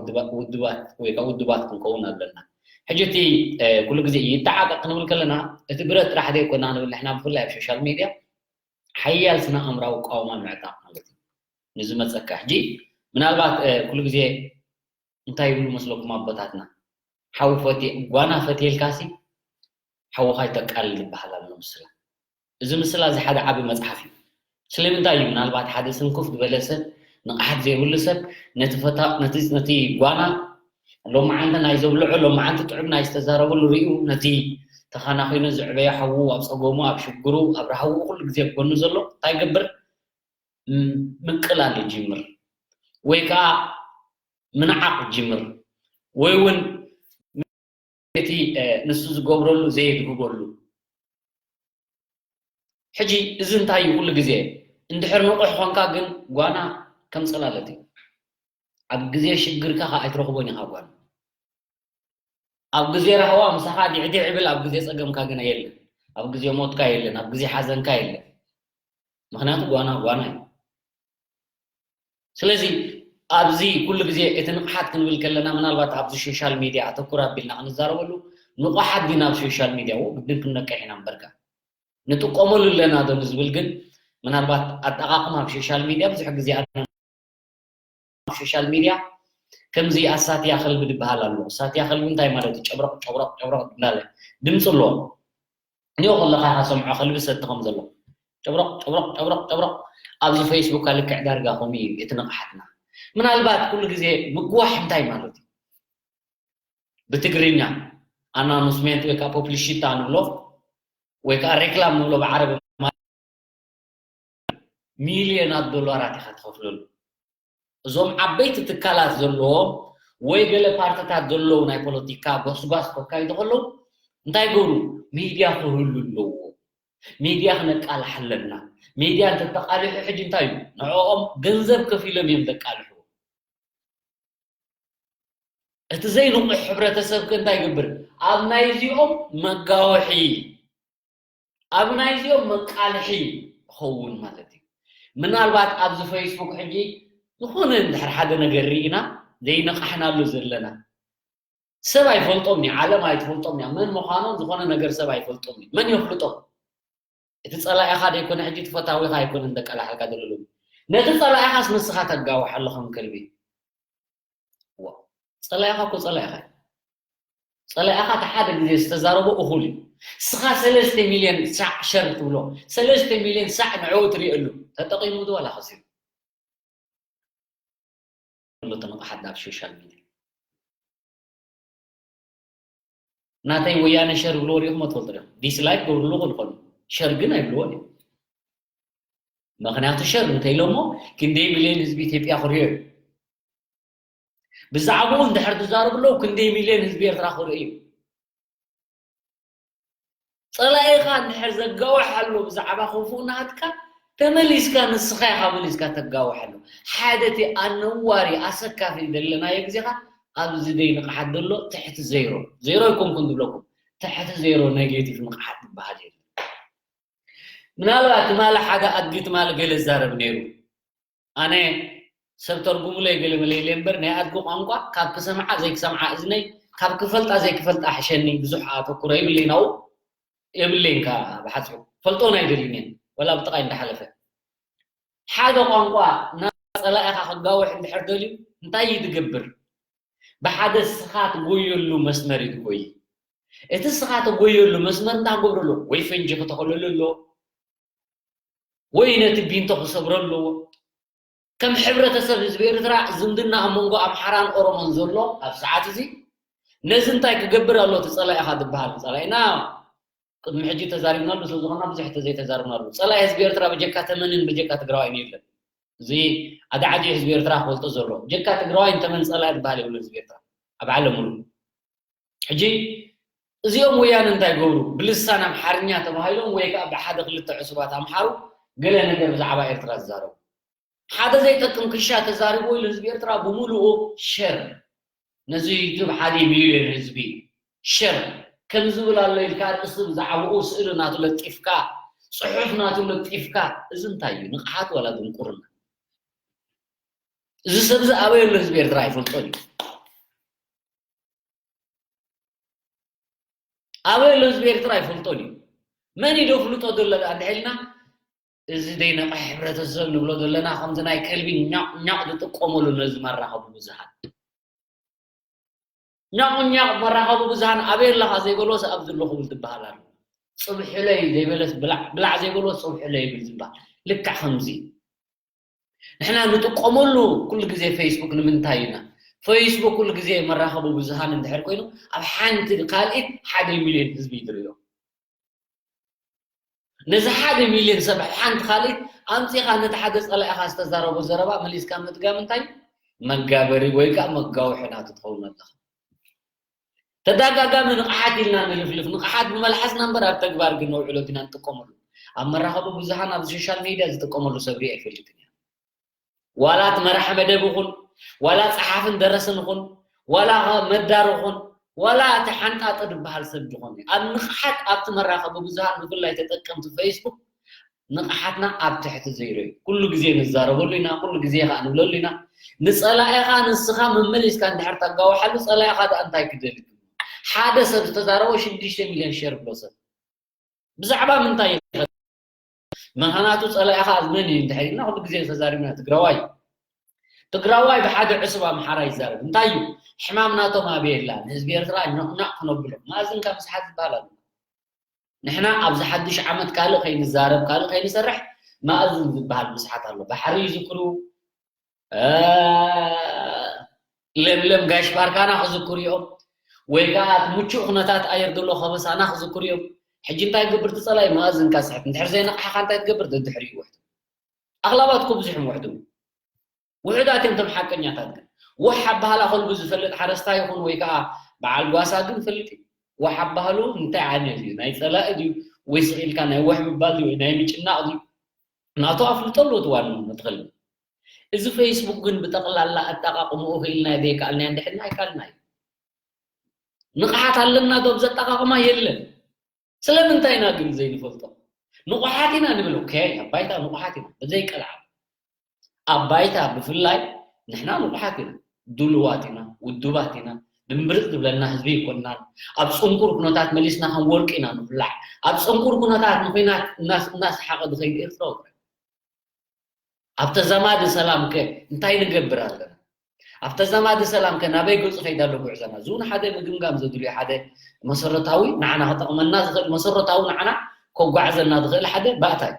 ውድባት ወይ ከዓ ውድባት ክንከውን ኣለና ሕጂ እቲ ኩሉ ግዜ ይተዓጠቕ ክንብል ከለና እቲ ብረት ጥራሕ ዘይኮና ንብል ንሕና ብፍላይ ኣብ ሶሻል ሚድያ ሓያል ስነ ኣእምራዊ ቃውማ ምዕጣቕ ማለት እዩ ንዝመፀካ ሕጂ ምናልባት ኩሉ ግዜ እንታይ ይብሉ መስለኩም ኣቦታትና ሓው ፈት ጓና ፈትየልካሲ ሓውኻ ይተቃልል ይበሃል ኣሎ ምስላ እዚ ምስላ እዚ ሓደ ዓቢ መፅሓፍ እዩ ስለምንታይ እዩ ምናልባት ሓደ ስንኩፍ ዝበለ ሰብ ንቕሓት ዘይብሉ ሰብ ነቲ ጓና ሎማዓንቲ ናይ ዘብልዖ ሎማዓንቲ ጥዑም ናይ ዝተዛረበሉ ሪኡ ነቲ ተኻናኺኑ ዝዕበዮ ሓዉ ኣብ ፀገሙ ኣብ ሽግሩ ኣብ ረሃውኡ ኩሉ ግዜ ጎኑ ዘሎ እንታይ ገብር ምቅላል ይጅምር ወይ ከዓ ምንዓቕ ይጅምር ወይ እውን እቲ ንሱ ዝገብረሉ ዘየድህበሉ ሕጂ እዚ እንታይ እዩ ኩሉ ግዜ እንድሕር ንቑሕ ኾንካ ግን ጓና ከም ጸላለት እዩ ኣብ ግዜ ሽግርካ ከዓ ኣይትረኽቦን ኢኻ ጓና ኣብ ግዜ ራህዋ ምሳኻ ዲዕዲዕ ይብል ኣብ ግዜ ጸገምካ ግና የለን ኣብ ግዜ ሞትካ የለን ኣብ ግዜ ሓዘንካ የለን ምክንያቱ ጓና ጓና እዩ ስለዚ ኣብዚ ኩሉ ግዜ እቲ ንቕሓት ክንብል ከለና ምናልባት ኣብዚ ሶሻል ሚድያ ኣተኩር ኣቢልና ክንዛረበሉ ንቑሓት ዲና ኣብ ሶሻል ሚድያ ግድን ክንነቅሕ ኢና ምበርካ ንጥቀመሉ ኣለና ዶ ንዝብል ግን ምናልባት ኣጠቓቕማ ኣብ ሶሻል ሚድያ ብዙሕ ግዜ ኣብ ሶሻል ሚድያ ከምዚ ኣሳትያ ከልቢ ዝበሃል ኣሎ። ኣሳትያ ከልቢ እንታይ ማለት እዩ? ጨብረቕ ጨብረቕ ጨብረቕ እንዳለ ድምፂ ኣለዎ። እኒኦ ከለኻ ኢኻ ሰምዖ ከልቢ ሰቲ ከም ዘሎ ጨብረቕ ጨብረቕ ጨብረቕ ጨብረቕ ኣብዚ ፌስቡክ ልክዕ ዳርጋ ከምኡ እዩ እቲ ንቕሓትና። ምናልባት ኩሉ ግዜ ምግዋሕ እንታይ ማለት እዩ? ብትግርኛ ኣናውንስሜንት ወይ ከዓ ፖፕሊሽታ ንብሎ ወይ ከዓ ሬክላም ንብሎ ብዓረብ ሚልዮናት ዶላራት ኢኻ ትኸፍለሉ። እዞም ዓበይቲ ትካላት ዘለዎም ወይ ገለ ፓርትታት ዘለዉ ናይ ፖለቲካ ጎስጓስ ከካይዱ ከለዉ እንታይ ገብሩ? ሚድያ ክህሉ ኣለዎ። ሚድያ ክነቃልሕ ኣለና። ሚድያ እንተተቃሊሑ ሕጂ እንታይ እዩ? ንዕኦም ገንዘብ ከፊሎም እዮም ዘቃልሕዎ። እቲ ዘይንቑሕ ሕብረተሰብ ከ እንታይ ይገብር? ኣብ ናይዚኦም መጋወሒ ኣብ ናይዚኦም መቃልሒ ይኸውን ማለት እዩ። ምናልባት ኣብዚ ፌስቡክ ሕጂ ዝኾነ እንድሕር ሓደ ነገር ርኢና ዘይነቃሕናሉ ዘለና ሰብ ኣይፈልጦም እዩ፣ ዓለም ኣይትፈልጦም እያ። መን ምዃኖም ዝኾነ ነገር ሰብ ኣይፈልጦም እዩ። መን የፍልጦም? እቲ ጸላኢኻ ዘይኮነ ሕጂ እቲ ፈታዊኻ ኣይኮነን ደቃላሓልካ ዘሎ ሎሚ። ነቲ ጸላኢኻስ ንስኻ ተጋውሕ ኣለኹም ከልቢ። ዋ፣ ጸላኢኻ እኮ ጸላኢኻ እዩ። ጸላኢኻ እቲ ሓደ ግዜ ዝተዛረቦ እኹል እዩ። ንስኻ ሰለስተ ሚልዮን ሳዕ ሸር ትብሎ፣ ሰለስተ ሚልዮን ሳዕ ንዕኡ ትሪእሉ፣ ተጠቒሙ ዶ ዋላ ከሲሩ? ኣሎ እቲ ንቕሓት ኣብ ሶሻል ሚድያ። ናተይ ወያነ ሸር ይብልዎ ሪኢኹሞ ትፈልጡ ዲኹም? ዲስላይክ ገብርሉ ክልኾኑ ሸር ግን ኣይብልዎን እዮም። ምኽንያቱ ሸር እንተኢሎሞ ክንደይ ሚልዮን ህዝቢ ኢትዮጵያ ክሪኦ እዩ። ብዛዕባኡ እንድሕር ትዛረቡ ኣለዉ ክንደይ ሚልዮን ህዝቢ ኤርትራ ክርኢ እዩ። ጸላኢኻ እንድሕር ዘጋውሕ ኣሎ ብዛዕባ ክፉእ ናትካ ተመሊስካ ንስኻ ኢኻ መሊስካ ተጋውሕ ኣሎ። ሓደ እቲ ኣነዋሪ ኣሰካፊ ዘለናዮ ግዜኻ ኣብዚ ደይ ንቕሓት ዘሎ ትሕቲ ዜሮ ዜሮ ኣይኮንኩን ዝብለኩም ትሕቲ ዜሮ ኔጌቲቭ ንቕሓት ዝበሃል የለን። ምናልባት ትማሊ ሓደ ኣድጊ ትማሊ ገለ ዛረብ ነይሩ ኣነ ሰብ ተርጉሙለይ ገለ መለይለ እምበር ናይ ኣድጊ ቋንቋ ካብ ክሰምዓ ዘይክሰምዓ እዝነይ ካብ ክፈልጣ ዘይክፈልጣ ሕሸኒ ብዙሕ ኣተኩሮ የብለይ ናው የብለይን ከ ብሓፂሩ ፈልጦን ኣይደልን እየን ወላ ብጥቓይ እንዳሓለፈ ሓደ ቋንቋ ናብ ፀላኢኻ ክጋውሕ እንድሕር ደልዩ እንታይ እዩ ዝገብር ብሓደ ስኻ ትጎየሉ መስመር እዩ ዝጎይ እቲ ስኻ ትጎየሉ መስመር እንታይ ክገብረሉ ወይ ፈንጂ ክተኸለሉ ኣሎ ወይ ነቲ ቢንቶ ክሰብሮ ኣለዎ። ከም ሕብረተሰብ ህዝቢ ኤርትራ ዝምድና ኣብ መንጎ ኣምሓራን ኦሮሞን ዘሎ ኣብ ሰዓት እዚ ነዚ እንታይ ክገብር ኣሎ እቲ ጸላኢኻ ዝበሃል ጸላኢና ቅድሚ ሕጂ ተዛሪብናሉ ስለዝኾና ብዙሕ ተዘይተዛርብናሉ ጸላኢ ህዝቢ ኤርትራ በጀካ ተመንን በጀካ ትግራዋይን የለን። እዚ ኣዳዕዲዑ ህዝቢ ኤርትራ ክፈልጦ ዘለዎ። ጀካ ትግራዋይ እንተመን ጸላኢ ዝበሃል የብሉ ህዝቢ ኤርትራ ኣብ ዓለም ሙሉ። ሕጂ እዚኦም ወያነ እንታይ ይገብሩ? ብልሳን ኣምሓርኛ ተባሂሎም ወይ ከዓ ብሓደ ክልተ ዕሱባት ኣምሓሩ ገለ ነገር ብዛዕባ ኤርትራ ዝዛረቡ። ሓደ ዘይጠቅም ክሻ ተዛሪቦ ኢሉ ህዝቢ ኤርትራ ብምሉኡ ሸር ነዚ ዩቱብ ሓደ ሚልዮን ህዝቢ ሸር ከም ዝብል ኣሎ ኢልካ ርእሲ ብዛዕባኡ ስእሊ ናቱ ለጢፍካ፣ ጽሑፍ ናቱ ለጢፍካ፣ እዚ እንታይ እዩ? ንቕሓት ዋላ ድንቁርና? እዚ ሰብ እዚ ኣበይ ኣሎ ህዝቢ ኤርትራ ኣይፈልጦን እዩ። ኣበይ ኣሎ ህዝቢ ኤርትራ ኣይፈልጦን እዩ። መን እዩ ዶ ፍልጦ ዘሎ ደኣ እንድሕልና፣ እዚ ዘይነቕሕ ሕብረተሰብ ንብሎ ዘለና ከምዚ ናይ ከልቢ ኛቕ ኛቕ ዝጥቀመሉ ነዚ መራኸቢ ብዙሃን። ኛቕ ኛቕ መራኸቢ ብዙሃን ኣበይ ኣለኻ ዘይበሎስ ኣብዚ ኣለኹ ብል ዝበሃል ኣሎ። ጽብሕለይ ዘይበለስ ብላዕ፣ ብላዕ ዘይበሎስ ጽብሕለይ ይብል ዝበሃል። ልክዕ ከምዚ። ንሕና ንጥቀመሉ ኩሉ ግዜ ፌስቡክ ንምንታይ ኢና? ፌስቡክ ኩሉ ግዜ መራኸቢ ብዙሃን እንድሕር ኮይኑ ኣብ ሓንቲ ካልኢት ሓደ ሚልዮን ህዝቢ ይድርዮ። ነዚ ሓደ ሚልዮን ሰብ ኣብ ሓንቲ ካልኢት ኣምጺኻ ነቲ ሓደ ጸላኢኻ ዝተዛረቦ ዘረባ መሊስካ ምድጋም እንታይ? መጋበሪ ወይ ከዓ መጋውሒ ናቱ ትኸውን ኣለኻ። ተደጋጋሚ ንቕሓት ኢልና ንልፍልፍ። ንቕሓት ብመልሓስና እምበር ኣብ ተግባር ግን ነውዕሎ ዲና ንጥቀመሉ? ኣብ መራኸቢ ብዙሃን፣ ኣብ ሶሻል ሜድያ ዝጥቀመሉ ሰብ ሪአ ኣይፈልጥን እየ። ዋላ እቲ መራሒ መደብ ይኹን፣ ዋላ ጸሓፍን ደረስን ይኹን፣ ዋላ መዳር ይኹን፣ ዋላ እቲ ሓንጣጢ ዝበሃል ሰብ ዝኾነ፣ ኣብ ንቕሓት ኣብቲ መራኸቢ ብዙሃን ብፍላይ ተጠቀምቲ ፌስቡክ ንቕሓትና ኣብ ትሕቲ ዜሮ እዩ። ኩሉ ግዜ ንዛረበሉ ኢና፣ ኩሉ ግዜ ኸኣ ንብለሉ ኢና። ንጸላኢኻ ንስኻ መመሊስካ እንድሕር ተጋውሓሉ፣ ጸላኢኻ ደኣ እንታይ ክደሊ? ሓደ ሰብ ዝተዛረቦ ሽዱሽተ ሚልዮን ሸር ብሎ ሰብ። ብዛዕባ ምንታይ ይኸ-? ምኽንያቱ ጸላኢኻ መን እዩ እንድሕር ኢልና ኩሉ ግዜ ተዛሪብና ትግራዋይ እዩ። ትግራዋይ ብሓደ ዕሱብ ኣምሓራ ይዛረብ። እንታይ እዩ? ሕማም ናቶም ኣበይ የላ? ንህዝቢ ኤርትራ ኛቕ ኛቕ ክነብሎ። መኣዝንካ ምስሓት ዝበሃል ኣሎ። ንሕና ኣብዚ ሓድሽ ዓመት ካልእ ከይንዛረብ፣ ካልእ ከይንሰርሕ መኣዝን ዝበሃል ምስሓት ኣሎ። ባሕሪ ይዝክሩ፣ እ፣ ለምለም ጋሽ ባርካና ክዝክሩ እዮም። ወይ ከዓ እቲ ምቹእ ኩነታት ኣየር ዘሎ ከበሳና ክዝክሩ እዮም። ሕጂ እንታይ ትገብር? እቲ ጸላኢ መኣዝንካ ስሕት። እንድሕር ዘይነቕሓኻ እንታይ ትገብር? ደድሕሪኡ ይውሕዱ። ኣኽላባት እኮ ብዙሕ እዮም ውሕዱ። ውሑዳት እዮም እቶም ሓቀኛታት ግን። ዋሕ ኣበሃህላ ከልቡ ዝፈልጥ ሓረስታይ ይኹን ወይ ከዓ በዓል ጓሳ ግን ይፈልጥ እዩ። ዋሕ ኣበሃህሉ እንታይ ዓይነት እዩ? ናይ ጸላኢ ድዩ? ወይ ስቕ ኢልካ ናይ ዋሕ ምባል ድዩ? ወይ ናይ ምጭናቕ ድዩ? ናቱ ኣፍልጦ ኣለዎ እቲ ዋንኡ፣ እቲ ከልቢ። እዚ ፌስቡክ ግን ብጠቕላላ ኣጠቓቕምኡ ክኢልናዮ ዘይከኣልናዮ እንድሕር ኣይከኣልናዮ። ንቕሓት ኣለና ዶ ኣብዚ ኣጠቓቕማ? የለን። ስለምንታይ ኢና ግን ዘይንፈልጦ? ንቑሓት ኢና ንብል። ኦኬ፣ ኣብ ባይታ ንቑሓት ኢና፣ ብዘይቀልዓል። ኣብ ባይታ ብፍላይ ንሕና ንቑሓት ኢና፣ ድሉዋት ኢና፣ ውዱባት ኢና። ድምብርጽ ዝብለና ህዝቢ ኣይኮንናን። ኣብ ጽንኩር ኩነታት መሊስና ከም ወርቂ ኢና ንኹላዕ። ኣብ ጽንኩር ኩነታት ንኹናት እናስ-፣ እናሰሓቐ ዝኸይድ ኤርትራዊ ጥራይ። ኣብ ተዛማዲ ሰላም ከ እንታይ ንገብር ኣለና? ኣብ ተዛማዲ ሰላም ከ ናበይ ገጹ ከይዳ ኣሎ ጉዕዞና? እዚ እውን ሓደ ምግምጋም ዘድልዮ ሓደ መሰረታዊ ንዓና ክጠቕመና ዝኽእል መሰረታዊ ንዓና ከጓዕዘና ዝኽእል ሓደ ባእታ እዩ።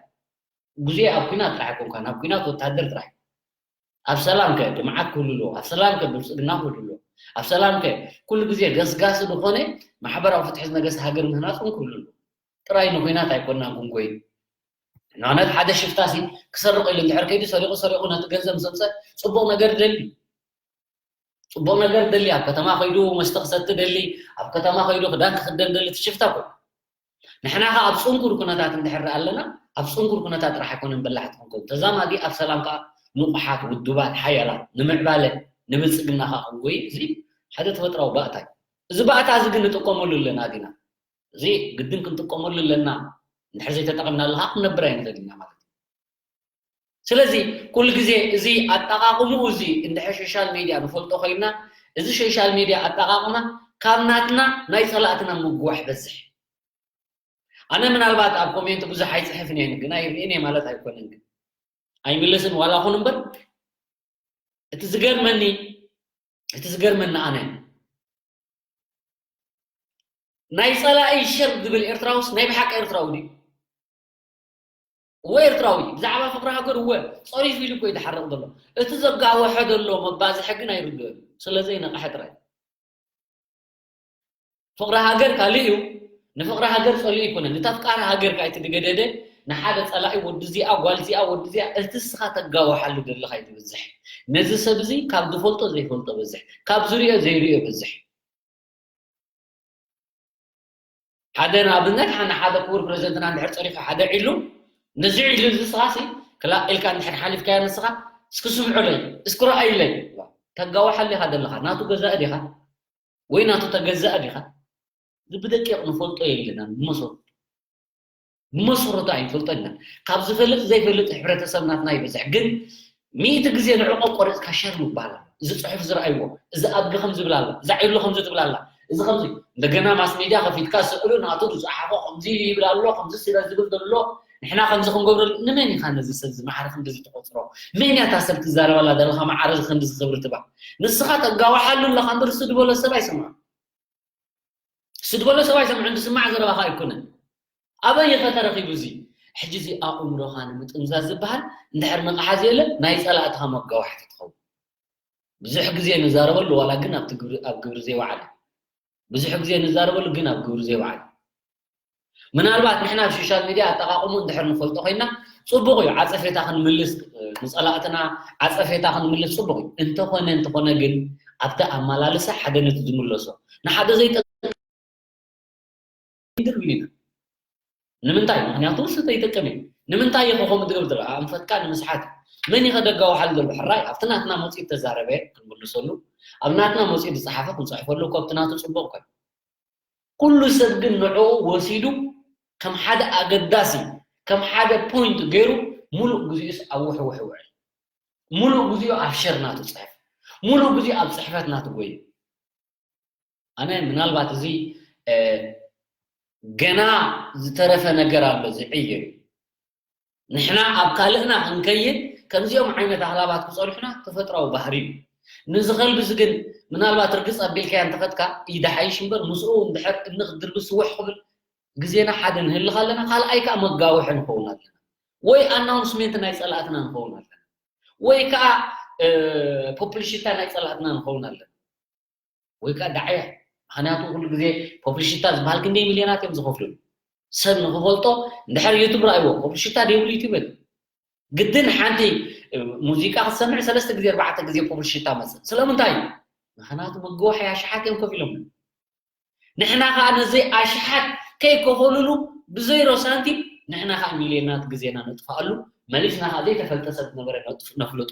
ግዜ ኣብ ኲናት ጥራሕ ኣይኮንካን፣ ኣብ ኲናት ወታደር ጥራሕ። ኣብ ሰላም ከ ልምዓት ክህሉ ኣለዎ፣ ኣብ ሰላም ከ ብልጽግና ክህሉ ኣለዎ፣ ኣብ ሰላም ከ ኩሉ ግዜ ገስጋሲ ዝኾነ ማሕበራዊ ፍትሒ ዝነገሰ ሃገር ምህናጽ እውን ክህሉ ኣለዎ። ጥራይ ንኹናት ኣይኮንናን ክንጎይ። ንኣብነት ሓደ ሽፍታ ሲ ክሰርቕ ኢሉ እንድሕር ከይዱ ሰሪቑ ሰሪቑ ነቲ ገንዘብ ምስ ኣምጸ ጽቡቕ ነገር ደሊ። ጽቡቕ ነገር ደሊ፣ ኣብ ከተማ ከይዱ መስተ ክሰቲ ደሊ፣ ኣብ ከተማ ከይዱ ክዳን ክኽደን ደሊ እቲ ሽፍታ እኮ። ንሕና ኸኣ ኣብ ጽንኩር ኩነታት እንድሕር ኣለና፣ ኣብ ጽንኩር ኩነታት ጥራሕ ኣይኮነን በላሕቲ ክንከውን። ተዛማዲ ኣብ ሰላም ከኣ ንቑሓት፣ ውዱባት፣ ሓያላት፣ ንምዕባለ፣ ንብልጽግና ከኣ ክንጎይ፣ እዚ ሓደ ተፈጥራዊ ባእታ እዩ። እዚ ባእታ እዚ ግን ንጥቀመሉ ኣለና ዲና? እዚ ግድን ክንጥቀመሉ ኣለና። እንድሕር ዘይተጠቐምናሉ ከኣ ክንነብር ኣይንኽእል ኢና ማለት እዩ። ስለዚ ኩሉ ግዜ እዚ ኣጠቓቕምኡ እዚ እንድሕር ሶሻል ሜድያ ንፈልጦ ኮይና፣ እዚ ሶሻል ሜድያ ኣጠቓቕማ ካብ ናትና ናይ ጸላእትና ምጉዋሕ በዝሕ። ኣነ ምናልባት ኣብ ኮሜንት ብዙሕ ኣይጽሕፍን እየ፣ ግን ኣይርእን እየ ማለት ኣይኮነን፣ ግን ኣይምልስን ዋላ ኹን እምበር፣ እቲ ዝገርመኒ፣ እቲ ዝገርመኒ ኣነ ናይ ጸላኢ ሸር ዝብል ኤርትራውስ ናይ ብሓቂ ኤርትራዊ ድዩ? እወ ኤርትራዊ፣ ብዛዕባ ፍቕሪ ሃገር እወ ጸሪፉ ኢሉ እኮ እዩ ዝሓርቕ ዘሎ። እቲ ዘጋወሐ ዘሎ መባዝሒ ግን ኣይርድኦን። ስለ ዘይነቕሐ ጥራይ። ፍቕሪ ሃገር ካልእ እዩ። ንፍቕሪ ሃገር ጸሊኡ ኣይኮነን። ንተፍቃሪ ሃገር ከኣ እቲ ዝገደደ ንሓደ ጸላኢ ወዲ እዚኣ፣ ጓል እዚኣ፣ ወዲ እዚኣ፣ እቲ እስኻ ተጋውሓሉ ዘለኻ እዩ ዝበዝሕ። ነዚ ሰብ እዚ ካብ ዝፈልጦ ዘይፈልጦ በዝሕ፣ ካብ ዝሪኦ ዘይሪኦ በዝሕ። ሓደ ንኣብነት፣ ሓደ፣ ሓደ ክቡር ፕረዚደንትና እንድሕር ጸሪፉ ሓደ ዒሉ፣ ነዚ ዒሉ እዚ ንስኻሲ ክላእ ኢልካ እንድሕር ሓሊፍካዮ ንስኻ፣ እስኪ ስምዑለይ፣ እስኪ ረኣዩለይ፣ ተጋውሓሉ ኢኻ ዘለኻ። ናቱ ገዛኢ ዲኻ? ወይ ናቱ ተገዛኢ ዲኻ? እዚ ብደቂቕ ንፈልጦ የለናን፣ ብመሰረቱ። ብመሰረቱ ኣይንፈልጦ ኢና። ካብ ዝፈልጥ ዘይፈልጥ ሕብረተሰብ ናትና ይበዝሕ። ግን ሚእቲ ግዜ ንዕቑ ቆሪፅካ ሸር ምባል ኣሎ። እዚ ፅሑፍ ዝረኣይዎ፣ እዚ ኣድጊ ከምዚ ይብል ኣሎ፣ እዛ ዒሉ ከምዚ ትብል ኣላ፣ እዚ ከምዚ። እንደገና ማስ ሚድያ ከፊትካ ስእሉ ናቱ ዝፀሓፎ ከምዚ ይብል ኣሎ፣ ከምዚ ስለ ዝብል ዘሎ ንሕና ከምዚ ክንገብረሉ። ንመን ኢኻ ነዚ ሰብ እዚ ማዕረ ክንድዚ ትቆፅሮ? መን እያ እታ ሰብ ትዛረበላ ዘለኻ ማዕረ ክንድዚ ክብሪ ትባ? ንስኻ ተጋውሓሉ ኣለኻ እምበር እሱ ዝበሎ ሰብ ኣይሰምዖ። እሱ ዝበሎ ሰብ ኣይሰምዕን፣ ዝስማዕ ዘረባኻ ኣይኮነን። ኣበይ ኸ ተረኺቡ እዚ? ሕጂ እዚ ኣእምሮኻ ንምጥምዛዝ ዝበሃል እንድሕር ንቕሓት ዘየለ ናይ ጸላእትኻ መጋዋሕቲ ትኸውን። ብዙሕ ግዜ ንዛረበሉ ዋላ ግን ኣብቲ ግብሪ፣ ኣብ ግብሪ ዘይወዓለ። ብዙሕ ግዜ ንዛረበሉ ግን ኣብ ግብሪ ዘይወዓለ። ምናልባት ንሕና ኣብ ሶሻል ሚድያ ኣጠቓቕሙ እንድሕር ንፈልጦ ኮይና ጽቡቕ እዩ፣ ዓጸፌታ ክንምልስ፣ ንጸላእትና ዓጸፌታ ክንምልስ ጽቡቕ እዩ። እንተኾነ፣ እንተኾነ ግን ኣብቲ ኣመላልሳ ሓደ ነቲ ዝምለሶ ንሓደ ዘይጠቅም ድርብን ኢና። ንምንታይ? ምኽንያቱ ንሱ ዘይጠቅም እዩ። ንምንታይ ኢኻ ከምኡ ትገብር? ኣንፈትካ ንምስሓት። መን ኢኻ ደጋዊ ሓል ዘሎ? ሕራይ ኣብቲ ናትና መፂኡ ተዛረበ ክንምልሰሉ፣ ኣብ ናትና መፂኡ ዝፀሓፈ ክንፅሕፈሉ እኮ ኣብቲ ናቱ ፅቡቕ እኮ እዩ። ኩሉ ሰብ ግን ንዕኡ ወሲዱ ከም ሓደ ኣገዳሲ፣ ከም ሓደ ፖይንት ገይሩ ሙሉእ ግዜኡስ ኣብ ውሕውሕ ይውዕል። ሙሉእ ግዜኡ ኣብ ሸር ናቱ ፅሕፍ። ሙሉእ ግዜኡ ኣብ ፅሕፈት ናቱ ጎይ። ኣነ ምናልባት እዚ፣ እ፣ ገና ዝተረፈ ነገር ኣሎ ዝዕየ እዩ። ንሕና ኣብ ካልእና ክንከይድ ከምዚኦም ዓይነት ኣህላባት ክጸንሑና ተፈጥራዊ ባህሪ እዩ። ንዚ ከልቢ እዚ ግን ምናልባት ርግጽ ኣቢልካያ እንተኸድካ ይደሓይሽ እምበር ምስኡ እንድሕር እኒ ክድርቢ ስውሕ ክብል ግዜና ሓደ ንህልኽ ኣለና፣ ካልኣይ ከኣ መጋውሒ ንኸውን ኣለና። ወይ ኣናውንስሜንት ናይ ጸላእትና ንኸውን ኣለና። ወይ ከኣ፣ እ፣ ፖፕሊሽታ ናይ ጸላእትና ንኸውን ኣለና። ወይ ከኣ ዳዕያ። ምኽንያቱ ኩሉ ግዜ ፖፕሊሽታ ዝበሃል ክንደይ ሚልዮናት እዮም ዝኸፍሉሉ። ሰብ ንኽፈልጦ እንድሕር ዩቱብ ረኣይዎ፣ ፖፕሊሽታ ደይብሉ ዩቱብ የለን። ግድን ሓንቲ፣ እ፣ ሙዚቃ ክትሰምዕ ሰለስተ ግዜ፣ ኣርባዕተ ግዜ ፖፕሊሽታ መጽእ። ስለምንታይ እዩ? ምኽንያቱ መገዋሕያ ኣሽሓት እዮም ከፊሎም። ንሕና ከኣ ነዚ ኣሽሓት ከይከፈሉሉ ብዘይሮ ሳንቲም ንሕና ከኣ ሚልዮናት ግዜና ነጥፍኣሉ፣ መሊስና ከኣ ዘይተፈልጠ ሰብ ዝነበረ ነጥፍ-፣ ነፍልጦ።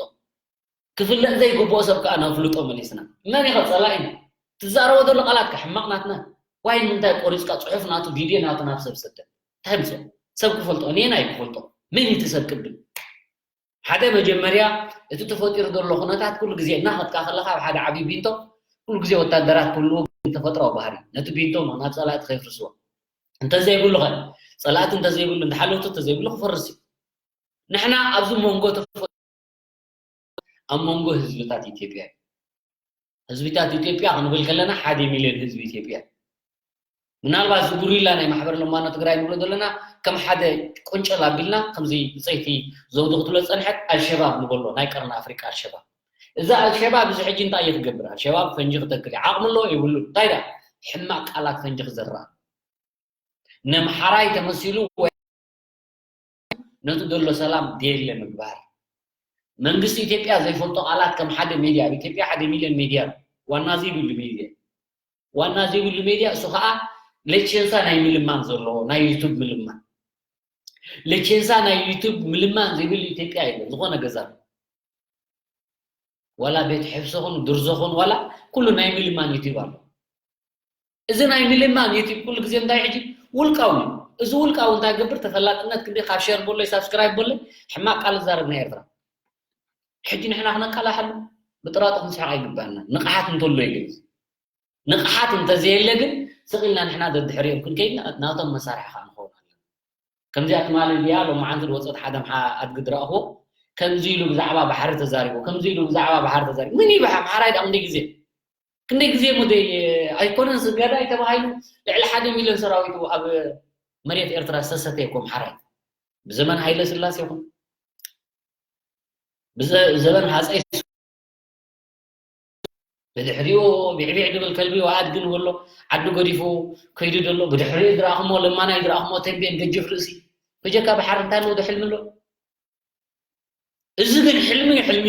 ክፍለጥ ዘይግብኦ ሰብ ከኣ ነፍልጦ መሊስና። መን ኢኻ ጸላኢና? ትዛረቦ ዘሎ ቃላት ከ ሕማቕ ናትና። ዋይ ንምንታይ ቆሪጽካ ጽሑፍ ናቱ፣ ቪድዮ ናቱ ናብ ሰብ ሰደ? እንታይ ምጽኦ? ሰብ ክፈልጦ፣ እኔን ኣይክፈልጦ። መን እዩ እቲ ሰብ ቅድም? ሓደ መጀመርያ እቲ ተፈጢሩ ዘሎ ኩነታት ኩሉ ግዜ እናኸድካ ከለኻ ኣብ ሓደ ዓብዪ ቢንቶ ኩሉ ግዜ ወታደራት ክህልዉ ግን ተፈጥራዊ ባህሪ። ነቲ ቢንቶ ናብ ጸላእቲ ከየፍርስዎ። እንተዘይብሉ ኸ? ጸላእቲ እንተዘይብሉ፣ እንተሓለውቲ እንተዘይብሉ ክፈርስ እዩ። ንሕና ኣብዚ መንጎ ተፈ-፣ ኣብ መንጎ ህዝብታት ኢትዮጵያ እዩ። ህዝብታት ኢትዮጵያ ክንብል ከለና ሓደ ሚልዮን ህዝቢ ኢትዮጵያ። ምናልባት እዚ ጉሪላ ናይ ማሕበር ለማኖ ትግራይ ንብሎ ዘለና ከም ሓደ ቁንጨል ኣቢልና፣ ከምዚ ብፀይቲ ዘውዲ ክትብሎ ዝፀንሐት ኣልሸባብ ንበሎ ናይ ቀርኒ ኣፍሪቃ ኣልሸባብ። እዚ ኣልሸባብ እዚ ሕጂ እንታይ እዩ ክገብር? ኣልሸባብ ፈንጂ ክተክል እዩ። ዓቕሚ ኣለዎ የብሉን። እንታይ ደኣ ሕማቕ ቃላት ፈንጂ ክዘርእ? ነምሓራይ ተመሲሉ ወይ ነቲ ዘሎ ሰላም ደየለ ምግባር። መንግስቲ ኢትዮጵያ ዘይፈልጦ ቃላት ከም ሓደ ሚድያ፣ ኣብ ኢትዮጵያ ሓደ ሚልዮን ሚድያ ኣሎ። ዋና ዘይብሉ ሚድያ። ዋና ዘይብሉ ሚድያ እሱ ከዓ ሌቼንሳ ናይ ምልማን ዘለዎ፣ ናይ ዩቱብ ምልማን። ሌቼንሳ ናይ ዩቱብ ምልማን ዘይብሉ ኢትዮጵያ የለን፣ ዝኾነ ገዛ። ዋላ ቤት ሕፍሲ ኹን፣ ድርዞ ኹን፣ ዋላ ኩሉ ናይ ምልማን ዩቱብ ኣሎ። እዚ ናይ ምልማን ዩቱብ ኩሉ ግዜ እንታይ ሕጂ ውልቃዊ እዩ። እዚ ውልቃዊ እንታይ ገብር? ተፈላጥነት ክንደይ ካብ ሸር በሎይ፣ ሳብስክራይብ በሎይ፣ ሕማቕ ቃል ዝዛረብ ናይ ኤርትራ። ሕጂ ንሕና ክነቃላሓሉ ብጥራጡ ክንስሕቕ ኣይግባኣና። ንቕሓት እንተሎ እዩ ግን። ንቕሓት እንተዘየለ ግን ስቕ ኢልና ንሕና ደድሕሪኦም ክንከይድ ናቶም መሳርሒ ከዓ ንኸውን ኣለና። ከምዚኣ ትማሊ ድያ ሎማዓንቲ ዝወፀት ሓደ ምሓ-፣ ኣድጊ ዝረኣኽዎ ከምዚ ኢሉ ብዛዕባ ባሕሪ ተዛሪቡ፣ ከምዚ ኢሉ ብዛዕባ ባሕሪ ተዛሪቡ። ምን እዩ ባሕ-፣ ኣምሓራይ ዳ ክንደይ ግዜ፣ ክንደይ ግዜ እሞ ደይ-፣ ኣይኮነን ስ-፣ ገዳይ ተባሂሉ ልዕሊ ሓደ ሚልዮን ሰራዊቱ ኣብ መሬት ኤርትራ ዝተሰተየ እኮ ኣምሓራይ። ብዘመን ሃይለ ስላሴ ይኹን ብዘ-፣ ዘበን ሃፀይ ብድሕሪኡ ቢዕቢዕ ድብል ከልቢ ወኣድግን ወሎ ዓዲ ገዲፉ ከይዱ ዘሎ። ብድሕሪኡ ዝረኣኹሞ ለማናይ ዝረኣኹሞ ተንቤን ገጅፍ ርእሲ ብጀካ ባሕሪ እንታይ ኣለዎ ዶ ሕልሚ ኣሎ? እዚ ግን ሕልሚ እዩ፣ ሕልሚ።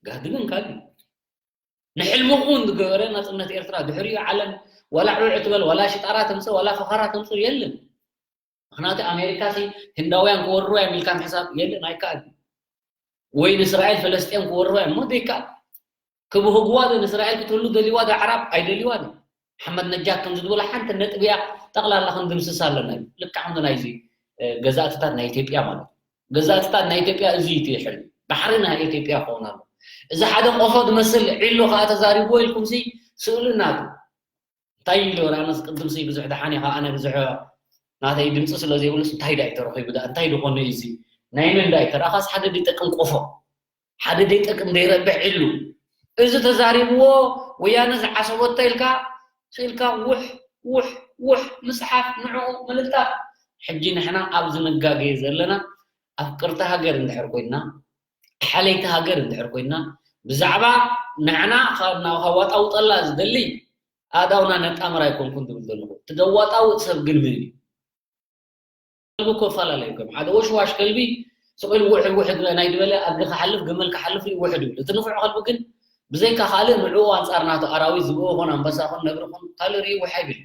ጋህዲ ግን ካልእ እዩ። ንሕልሚ እውን ዝገበረ ናጽነት ኤርትራ ድሕሪኡ ዓለም ዋላ ዕዕ ትበል፣ ዋላ ሽጣራ ተምጽእ፣ ዋላ ፈኸራ ተምጽእ የለን። ምኽንያቱ ኣሜሪካ ሲ ህንዳውያን ክወርሩ እዮም ኢልካ ምሕሳብ የለን፣ ኣይከኣልን። ወይ ንእስራኤል ፈለስጤም ክወርሩ እዮም፣ እሞ ዘይከኣል። ክብህግዋ ዶ ንእስራኤል ክትህሉ ደልይዋ ዶ ዓራብ? ኣይደልይዋን እዮም። ሓመድ ነጃድ ከም ዝብሎ ሓንቲ ነጥቢ እያ፣ ጠቕላላ ክንድምስስ ኣለና እዩ። ልክዕ ከምዚ ናይዚ፣ እ፣ ገዛእትታት ናይ ኢትዮጵያ ማለት እዩ። ገዛእትታት ናይ ኢትዮጵያ እዚ እዩ እቲ ሕልሚ። ባሕሪ ናይ ኢትዮጵያ ክኸውን ኣሎ። እዚ ሓደ ቆፎ ዝመስል ዒሉ ከኣ ተዛሪብዎ ኢልኩም ሲ ስእሉ እናቱ። እንታይ ኢሉ ዮናስ ቅድም ሲ ብዙሕ ደሓን ኢኻ፣ ኣነ ብዙሕ ናተይ ድምፂ ስለ ዘይብሉስ እንታይ ዳይ ተረኺቡ ዳ? እንታይ ድኾነ እዩ እዚ? ናይ መን ዳይ ተረኻስ ሓደ ድጠቅም ቆፎ። ሓደ ደይጠቅም ደይረብሕ ኢሉ እዚ ተዛሪብዎ ወያነ ዝዓሰቦ እንተ ኢልካ ኢልካ ውሕ ውሕ ውሕ ምፅሓፍ ንዕኡ ምልጣፍ። ሕጂ ንሕና ኣብ ዝንጋገየ ዘለና ኣፍቅርቲ ሃገር እንድሕር ኮይና ሓለይቲ ሃገር እንድሕር ኮይና ብዛዕባ ንሕና ካብ ናብ ካዋጣውጠላ ዝደሊ ኣእዳውና ነጣምር ኣይኮንኩን ዝብል ዘለኹ። እቲ ዘዋጣውጥ ሰብ ግን ምን እዩ? ከልቢ እኮ ይፈላለዩ እዮም። ሓደ ወሽዋሽ ከልቢ ስቕ ኢሉ ውሕ ውሕ ዝብለ ናይ ዝበለ ኣድጊ ክሓልፍ ገመል ክሓልፍ እዩ ውሕ ድብል። እቲ ንፉዕ ከልቢ ግን ብዘይካ ካልእ ንዕኡ ኣንጻር ናቱ ኣራዊት ዝብኢ ኾን ኣንበሳ ኾን ነብሪ ኾን ካልእ ርእዩ ውሕ ኣይብል።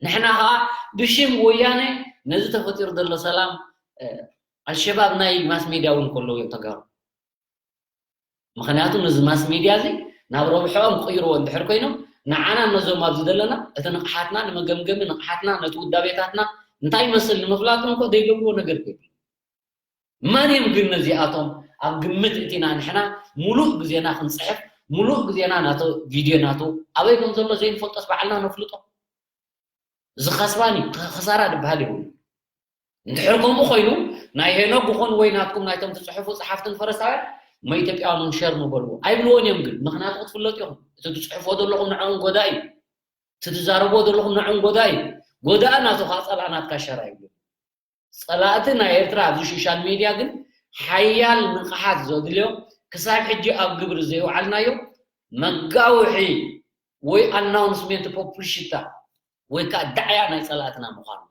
ንሕና ኸዓ ብሽም ወያነ ነዚ ተፈጢሩ ዘሎ ሰላም፣ እ፣ ኣልሸባብ ናይ ማስ ሜድያ እውን ከለዉ እዮም ተጋሩ። ምኽንያቱ ነዚ ማስ ሜድያ እዚ ናብ ረብሐኦም ክቕይርዎ እንድሕር ኮይኖም ንዓና ነዞም ኣብዚ ዘለና እቲ ንቕሓትና ንመገምገሚ ንቕሓትና ነቲ ውዳቤታትና እንታይ ይመስል ንምፍላጥ እንኮ ዘይገብርዎ ነገር ኮይኑ መን እዮም ግን ነዚኣቶም ኣብ ግምት እቲና ንሕና ሙሉእ ግዜና ክንፅሕፍ ሙሉእ ግዜና ናቶ ቪድዮ ናቶ ኣበይ ከም ዘሎ ዘይንፈልጦስ ባዕልና ነፍልጦ ዝኸስባን እዩ ክሳራ ዝበሃል የብሉ እንድሕር ከምኡ ኮይኑ ናይ ሄኖክ ይኹን ወይ ናትኩም ናይቶም ትፅሕፉ ፀሓፍትን ፈረሳውያን እሞ ኢትዮጵያውያን ሸር ምበልዎ ኣይብልዎን እዮም ግን ምክንያቱ ክትፍለጡ ኢኹም እቲ ትፅሕፍዎ ዘለኹም ንዕኦም ጎዳ እዩ እቲ ትዛረብዎ ዘለኹም ንዕኦም ጎዳ እዩ ጎዳእ ናቱ ከዓ ፀላእ ናትካ ሸር ኣይብሉ ፀላእቲ ናይ ኤርትራ ኣብዚ ሶሻል ሚድያ ግን ሓያል ንቕሓት ዘድልዮ ክሳብ ሕጂ ኣብ ግብሪ ዘይውዓልናዮ መጋውሒ ወይ ኣናውንስሜንት ፖፕሊሽታ ወይ ከዓ ዳዕያ ናይ ፀላእትና ምዃኑ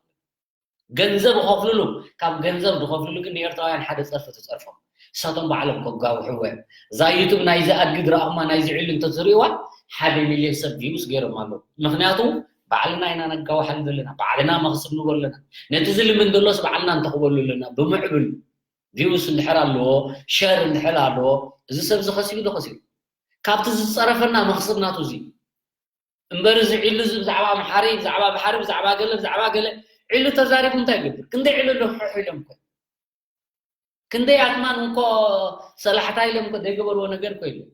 ገንዘብ ይኸፍልሉ ካብ ገንዘብ ዝኸፍልሉ ግን ንኤርትራውያን ሓደ ፀርፊ ትፀርፎም እሳቶም ባዕሎም ከጋውሕዎ እዮም እዛ ዩቱብ ናይዚ ኣድጊ ዝረኣኹማ ናይዚ ዕሉ እንተትርእዋ ሓደ ሚልዮን ሰብ ቪውስ ገይሮም ኣለዉ ምክንያቱ ባዕልና ኢና ነጋውሓሉ ዘለና ባዕልና መኽስብ ንበሉ ኣለና ነቲ ዝልምን ዘሎስ ባዕልና ንተኽበሉ ኣለና ብምዕብል ቪውስ እንድሕር ኣለዎ ሸር እንድሕር ኣለዎ እዚ ሰብ እዚ ከሲቡ ዶ ከሲቡ ካብቲ ዝፀረፈና መኽስብ ናቱ እዚ እምበር እዚ ዒሉ እዚ ብዛዕባ ኣምሓሪ ብዛዕባ ባሕሪ ብዛዕባ ገለ ብዛዕባ ገለ ዒሉ ተዛሪቡ እንታይ ይገብር ክንደይ ዒሉ ኣሎ ሕሕ ኢሎም እኮ ክንደይ ኣትማን እንኮ ሰላሕታ ኢሎም እኮ ዘይገበርዎ ነገር እኮ የለን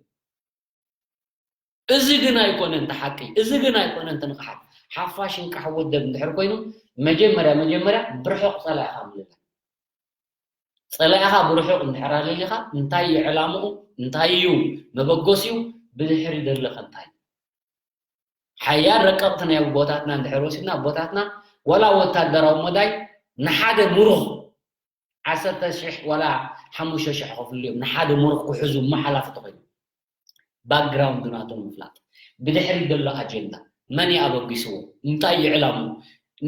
እዚ ግን ኣይኮነን እቲ ሓቂ እዚ ግን ኣይኮነን እቲ ንቕሓት ሓፋሽ እንቃሕ ወደብ እንድሕር ኮይኑ መጀመርያ መጀመርያ ብርሑቕ ፀላኢኻ ምልላይ ፀላኢኻ ብርሑቕ እንድሕር ኣለሊኻ እንታይ እዩ ዕላምኡ እንታይ እዩ መበገሲኡ ብድሕሪ ዘለኸ እንታይ ሓያል ረቀቕቲ ናይ ኣቦታትና እንድሕር ወሲድና ኣቦታትና ዋላ ወታደራዊ መዳይ ንሓደ ምሩኽ ዓሰርተ ሽሕ ዋላ ሓሙሽተ ሽሕ ከፍሉ እዮም ንሓደ ምሩኽ ክሕዙ እሞ ሓላፊ ተኾይኑ ባክግራውንድ ናቶም ምፍላጥ ብድሕሪ ዘሎ ኣጀንዳ መን ይኣበጊስዎ እንታይ ይዕላሙ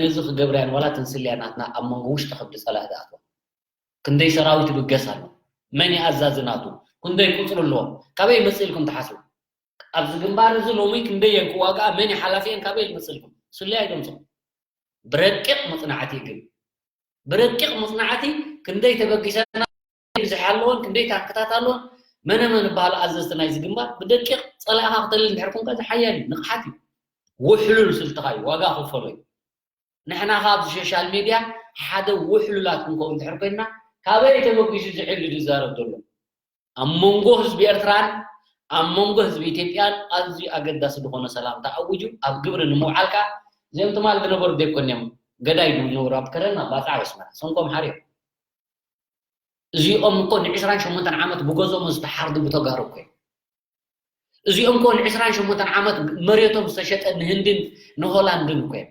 ነዚ ክገብርያን ዋላ ትንስልያ ናትና ኣብ መንጎ ውሽጢ ከብዲ ፀላእ ዝኣትዋ ክንደይ ሰራዊት ይብገስ ኣሎ መን ይኣዛዚ ናቱ ክንደይ ቁፅሪ ኣለዎም ካበይ መፅእ ኢልኩም ትሓስቡ ኣብዚ ግንባር እዚ ሎሚ ክንደይ እየን ክዋግኣ መን ሓላፊ እየን ካበይ መፅእ ኢልኩም ስለ ኣይደምፅኹም ብረቂቕ መፅናዕቲ ግን ብረቂቕ መፅናዕቲ ክንደይ ተበጊሰና ብዙሕ ኣለዎን ክንደይ ታንክታት ኣለዎን መነ መን በሃል ኣዘዝቲ ናይዚ ግንባር ብደቂቕ ፀላእኻ ክተልል እንድሕር ኮንካ እዚ ሓያል እዩ ንቕሓት እዩ ውሕሉል ስልትኻ እዩ ዋጋ ክፈሎ እዩ ንሕና ካብ ሶሻል ሚድያ ሓደ ውሕሉላት ክንከው እንድሕር ኮይንና ካበይ ተበጊሱ ዝዕል ዝዛረብ ዘሎ ኣብ መንጎ ህዝቢ ኤርትራን ኣብ መንጎ ህዝቢ ኢትዮጵያን ኣዝዩ ኣገዳሲ ዝኾነ ሰላም ተኣዊጁ ኣብ ግብሪ ንምውዓል ከኣ እዚኦም ትማል ዝነበሩ ዘይኮን እዮም ገዳይ ዝነበሩ ኣብ ከረን ኣብ ባጽዕ ኣብ ኣስመራ ሰንቆም ሓርዮም እዚኦም እኮ ንዕስራን ሸሞንተን ዓመት ብገዝኦም ዝተሓርዱ ብተጋሩ እኮ እዮም እዚኦም እኮ ንዕስራን ሸሞንተን ዓመት መሬቶም ዝተሸጠ ንህንድን ንሆላንድን እኮ እዮም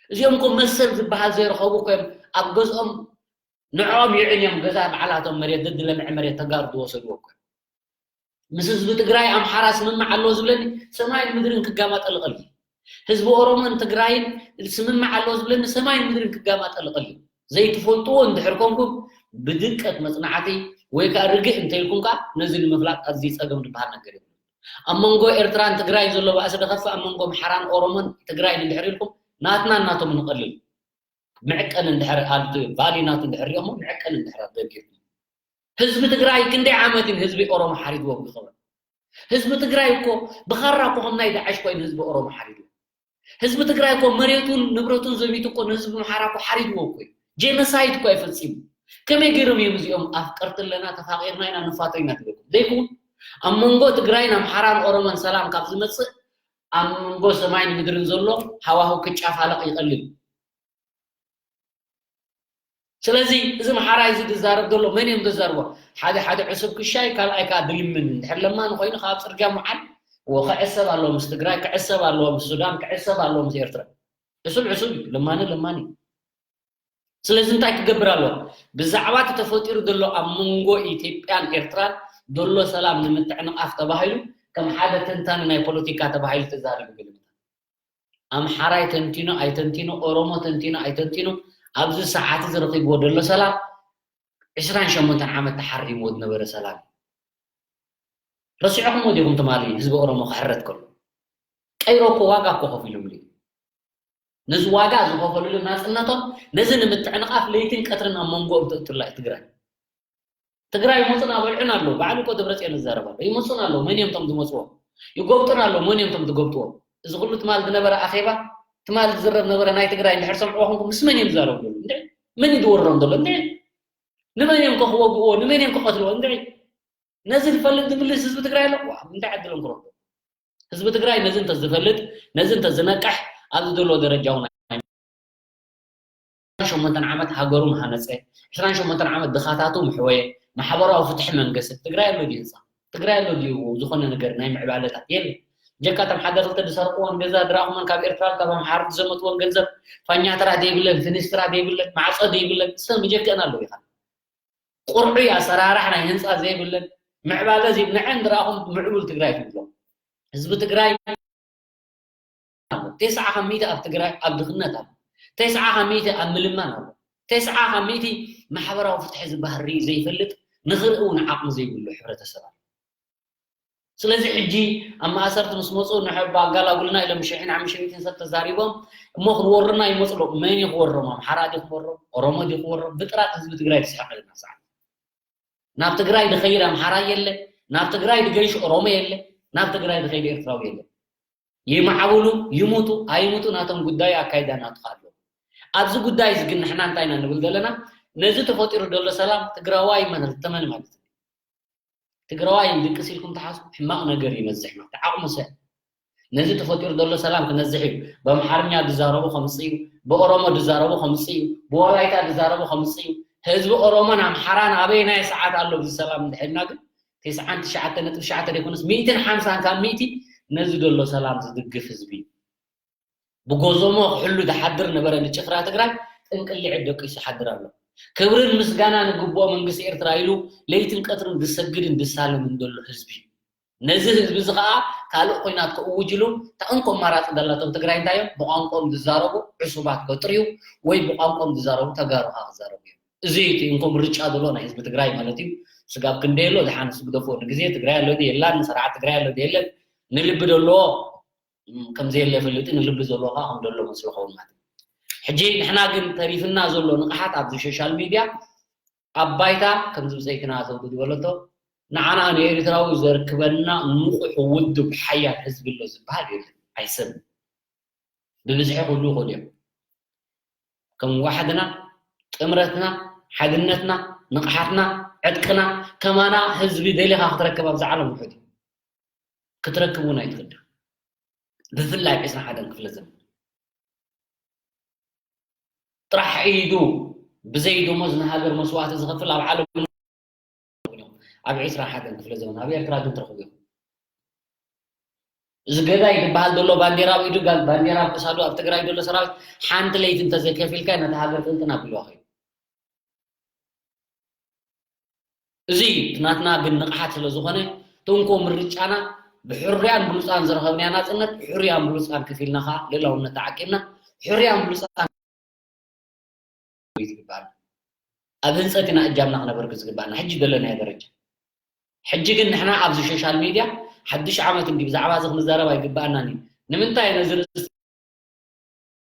እዚኦም እኮ መሰል ዝበሃል ዘይረኸቡ እኮ እዮም ኣብ ገዝኦም ንዕኦም ይዕን እዮም ገዛ ባዕላቶም መሬት ደድለምዐ መሬት ተጋሩ ዝወሰድዎ እኮ ምስ ህዝቢ ትግራይ ኣምሓራ ስምምዕ ኣለዎ ዝብለኒ ሰማይን ምድርን ክጋማጠልቐል ህዝቢ ኦሮሞን ትግራይን ስምምዕ ኣለዎ ዝብለኒ ሰማይን ምድርን ክጋማጠልቐል ዘይትፈልጥዎ እንድሕር ኮንኩም ብድቀት መጽናዕቲ ወይ ከዓ ርግእ እንተኢልኩም ከዓ ነዚ ንምፍላጥ ኣዝዩ ጸገም ዝበሃል ነገር የብሉን። ኣብ መንጎ ኤርትራን ትግራይ ዘሎ ባእሲ ደኸፍእ ኣብ መንጎ ኣምሓራን ኦሮሞን ትግራይን እንድሕር ኢልኩም ናትና ናቶም ንቐልል። መዕቀኒ እንድሕር ኣብቲ ቫሊ ናቱ እንድሕር ሪኦሞ መዕቀኒ እንድሕር ኣብ ደገ ህዝቢ ትግራይ ክንደይ ዓመት እዩ ንህዝቢ ኦሮሞ ሓሪድዎ ብዝኸበ? ህዝቢ ትግራይ እኮ ብኻራ እኮ ከም ናይ ዳዕሽ ኮይኑ ህዝቢ ኦሮሞ ሓሪድዎ። ህዝቢ ትግራይ እኮ መሬቱን ንብረቱን ዘሚቱ እኮ ንህዝቢ ኣምሓራ እኮ ሓሪድዎ እኮ እዩ። ጄኖሳይድ እኮ እዩ ፈፂሙ። ከመይ ገይሮም እዮም እዚኦም ኣፍቀርቲ ኣለና ተፋቂርና ኢና ንፋቶ ኢና ትብለኩም ዘይኮን? ኣብ መንጎ ትግራይን ኣምሓራን ኦሮሞን ሰላም ካብ ዝመፅእ ኣብ መንጎ ሰማይን ምድርን ዘሎ ሃዋህው ክጫፋለቕ ይቐልል። ስለዚ እዚ ኣምሓራይ እዚ ዝዛረብ ዘሎ መን እዮም ዘዛርቦ? ሓደ ሓደ ዕሱብ ክሻይ ካልኣይ ከዓ ድልምን እንድሕር ለማኒ ኮይኑ ካብ ፅርግያ ምዓል ክዕሰብ ኣለዎ ምስ ትግራይ ክዕሰብ ኣለዎ ምስ ሱዳን ክዕሰብ ኣለዎ ምስ ኤርትራ። ዕሱብ ዕሱብ እዩ ለማኒ ለማኒ እዩ። ስለዚ እንታይ ክገብር ኣለዎ? ብዛዕባ እቲ ተፈጢሩ ዘሎ ኣብ መንጎ ኢትዮጵያን ኤርትራን ዘሎ ሰላም ንምትዕንቓፍ ተባሂሉ ከም ሓደ ተንታኒ ናይ ፖለቲካ ተባሂሉ ተዛሪቡ ገለ ኣምሓራይ ተንቲኑ ኣይተንቲኑ ኦሮሞ ተንቲኑ ኣይተንቲኑ ኣብዚ ሰዓት እዚ ረኺብዎ ዘሎ ሰላም ዕስራን ሸሞንተን ዓመት ተሓሪምዎ ዝነበረ ሰላም እዩ። ረሲዕኹምዎ ዲኹም ትማሊ ህዝቢ ኦሮሞ ክሕረድ ከሎ ቀይሮ እኮ ዋጋ እኮ ከፊሉሉ እዩ። ነዚ ዋጋ ዝኸፈሉሉ ናፅነቶም ነዚ ንምትዕንቓፍ ለይትን ቀትርን ኣብ መንጎኦም ተእትላ እዩ ትግራይ። ትግራይ ይመፁና በልዑን ኣለዉ ባዕሉ እኮ ደብረፅዮን ይዛረብ ኣሎ ይመፁን ኣለዉ መን እዮም ቶም ዝመፅዎም ይጎብጡን ኣለዉ መን እዮም ቶም ዝጎብጥዎም እዚ ኩሉ ትማል ዝነበረ ኣኼባ ትማል ዝዝረብ ነበረ ናይ ትግራይ እንድሕር ሰምዕዎ ኮንኩም ምስ መን እዮም ዝዛረቡ ዘለዉ እንድዒ መን እዩ ዝወርሮም ዘሎ እንድዒ ንመን እዮም ከክወግእዎ ንመን እዮም ክቐትልዎ እንድዒ ነዚ ዝፈልጥ ዝምልስ ህዝቢ ትግራይ ኣሎ እንታይ ዕድሎም ክረክቡ ህዝቢ ትግራይ ነዚ እንተዝፈልጥ ነዚ እንተዝነቅሕ ኣብዚ ዘሎ ደረጃ እውን ሸሞንተን ዓመት ሃገሩ ምሃነፀ፣ ዕስራን ሸሞንተን ዓመት ድኻታቱ ምሕወየ፣ ማሕበራዊ ፍትሒ መንገሰ። ትግራይ ኣሎ ድዩ ህንፃ? ትግራይ ኣሎ ድዩ ዝኾነ ነገር ናይ ምዕባለታት? የለ። ጀካ እቶም ሓደ ክልተ ዝሰርቅዎን ገዛ ድራኹመን ካብ ኤርትራ ካብ ኣምሓሩ ዝዘመትዎን ገንዘብ ፋኛትራ ደይብለን፣ ፍኒስትራ ደይብለን፣ ማዕፆ ደይብለን፣ እሰን ብጀክአን ኣለዉ ኢኻ። ቁርዑይ ኣሰራራሕ ናይ ህንፃ ዘይብለን፣ ምዕባለ ዘይብ ንዐን ድራኹም ምዕቡል ትግራይ ትብሎም። ህዝቢ ትግራይ ኣሎ። ተስዓ ካብ ሚእቲ ኣብ ትግራይ ኣብ ድኽነት ኣሎ። ተስዓ ካብ ሚእቲ ኣብ ምልማን ኣሎ። ተስዓ ካብ ሚእቲ ማሕበራዊ ፍትሒ ዝበሃል ርኢ ዘይፈልጥ ንኽርኢ እውን ዓቕሚ ዘይብሉ ሕብረተሰብ ኣሎ። ስለዚ ሕጂ ኣብ ማእሰርቲ ምስ መፁ ንሕባ ኣጋላጉልና ኢሎም ሽሕን ሓሙሽተ ሚእትን ሰብ ተዛሪቦም እሞ ክወሩና ይመፁ ኣለዉ። መን እዩ ክወሮም? ኣምሓራ ድዩ ክወሮም? ኦሮሞ ድዩ ክወሮም? ብጥራጥ ህዝቢ ትግራይ ትስሕቐልና ሰዓት ናብ ትግራይ ዝኸይድ ኣምሓራ የለ፣ ናብ ትግራይ ዝገይሽ ኦሮሞ የለ፣ ናብ ትግራይ ዝኸይድ ኤርትራዊ የለ። ይማዕብሉ ይሙቱ ኣይሙቱ ናቶም ጉዳይ ኣካይዳ ናቱ ኣሎ። ኣብዚ ጉዳይ እዚ ግን ንሕና እንታይ ኢና ንብል ዘለና? ነዚ ተፈጢሩ ዘሎ ሰላም ትግራዋይ ማለት ተመን ማለት እዩ። ትግራዋይ ድቅስ ኢልኩም ትሓስቡ ሕማቕ ነገር ይመዝሕ ማለት ዓቕሙ ሰብ ነዚ ተፈጢሩ ዘሎ ሰላም ክነዝሕ እዩ። ብኣምሓርኛ ዝዛረቡ ከምፅእ እዩ፣ ብኦሮሞ ዝዛረቡ ከምፅእ እዩ፣ ብወላይታ ዝዛረቡ ከምፅእ እዩ። ህዝቢ ኦሮሞን ኣምሓራን ኣበየናይ ሰዓት ኣሎ ብዚ ሰላም እንድሕልና ግን ተስዓን ትሽዓተ ነጥቢ ትሽዓተ ዘይኮነስ ሚእትን ሓምሳን ካብ ሚእቲ ነዚ ዘሎ ሰላም ዝድግፍ ህዝቢ እዩ። ብጎዞሞ ክሕሉ ዝሓድር ነበረ ንጭፍራ ትግራይ ጥንቅሊዕ ደቂሱ ይሓድር ኣሎ። ክብርን ምስጋና ንግብኦ መንግስቲ ኤርትራ ኢሉ ለይትን ቀትርን ዝሰግድን ዝሳለምን ዘሎ ህዝቢ እዩ። ነዚ ህዝቢ እዚ ከዓ ካልእ ኮይናት ከእውጅሉ እታ እንኮ ኣማራፂ ዘላቶም ትግራይ እንታይ እዮም ብቋንቋኦም ዝዛረቡ ዕሱባት ከጥርዩ ወይ ብቋንቋኦም ዝዛረቡ ተጋሩ ከዓ ክዛረቡ እዮም። እዚ እቲ እንኮ ምርጫ ዘሎ ናይ ህዝቢ ትግራይ ማለት እዩ። ስጋብ ክንደየሎ ዝሓንስ ግደፎ ንግዜ ትግራይ ኣሎ የላን ንስርዓት ትግራይ ኣሎ የለን ንልቢ ዘለዎ ከምዘየለ ፍልጥ ንልቢ ዘለዎ ከዓ ከም ዘሎ መስሎ ኸውን ማለት እዩ። ሕጂ ንሕና ግን ተሪፍና ዘሎ ንቕሓት ኣብዚ ሶሻል ሚድያ ኣብ ባይታ ከምዚ ብፀይትና ዘውዱ ዝበለቶ ንዓና ንኤርትራዊ ዘርክበና ንቑሕ ውድብ ሓያል ህዝቢ ኣሎ ዝበሃል የለን ኣይሰብን ብብዝሒ ክህሉ ይኽእሉ እዮም ከም ዋሕድና ጥምረትና ሓድነትና ንቕሓትና ዕጥቅና ከማና ህዝቢ ደሊኻ ክትረክብ ኣብዚ ዓለም ውሕድ እዩ ክትረክብ እውን ኣይትኽእል ብፍላይ ዕስራን ሓደን ክፍለ ዘመን ጥራሕ ኢዱ ብዘይ ደሞዝ ንሃገር መስዋእቲ ዝኸፍል ኣብ ዓለም ኣብ ዕስራን ሓደን ክፍለ ዘመን ኣብ ኤርትራ ግን ትረኽቡ ኢኹም እዚ ገዳይ ዝበሃል ዘሎ ባንዴራ ኣብ ኢዱ ባንዴራ ኣብ ክሳዱ ኣብ ትግራይ ዘሎ ሰራዊት ሓንቲ ለይቲ እንተዘይከፊልካ ነቲ ሃገር ቅንቅን ኣቢልዋ ኸይዱ እዚ ናትና ግን ንቕሓት ስለ ዝኾነ ትንኮ ምርጫና ብሕሩያን ብሉፃን ዝረኸብናያ ናፅነት ብሕሩያን ብሉፃን ከፊልና ከዓ ልእላውነት ተዓቂብና ሕሩያን ብሉፃን እዩ ዝግባኣና። ኣብ ህንፀት ኢና እጃምና ክነበርክ ዝግባኣና ሕጂ ዘለናዮ ደረጃ። ሕጂ ግን ንሕና ኣብዚ ሶሻል ሚድያ ሓድሽ ዓመት እንዲ ብዛዕባ እዚ ክንዛረብ ኣይግባኣናን እዩ። ንምንታይ ነዚ ርእስ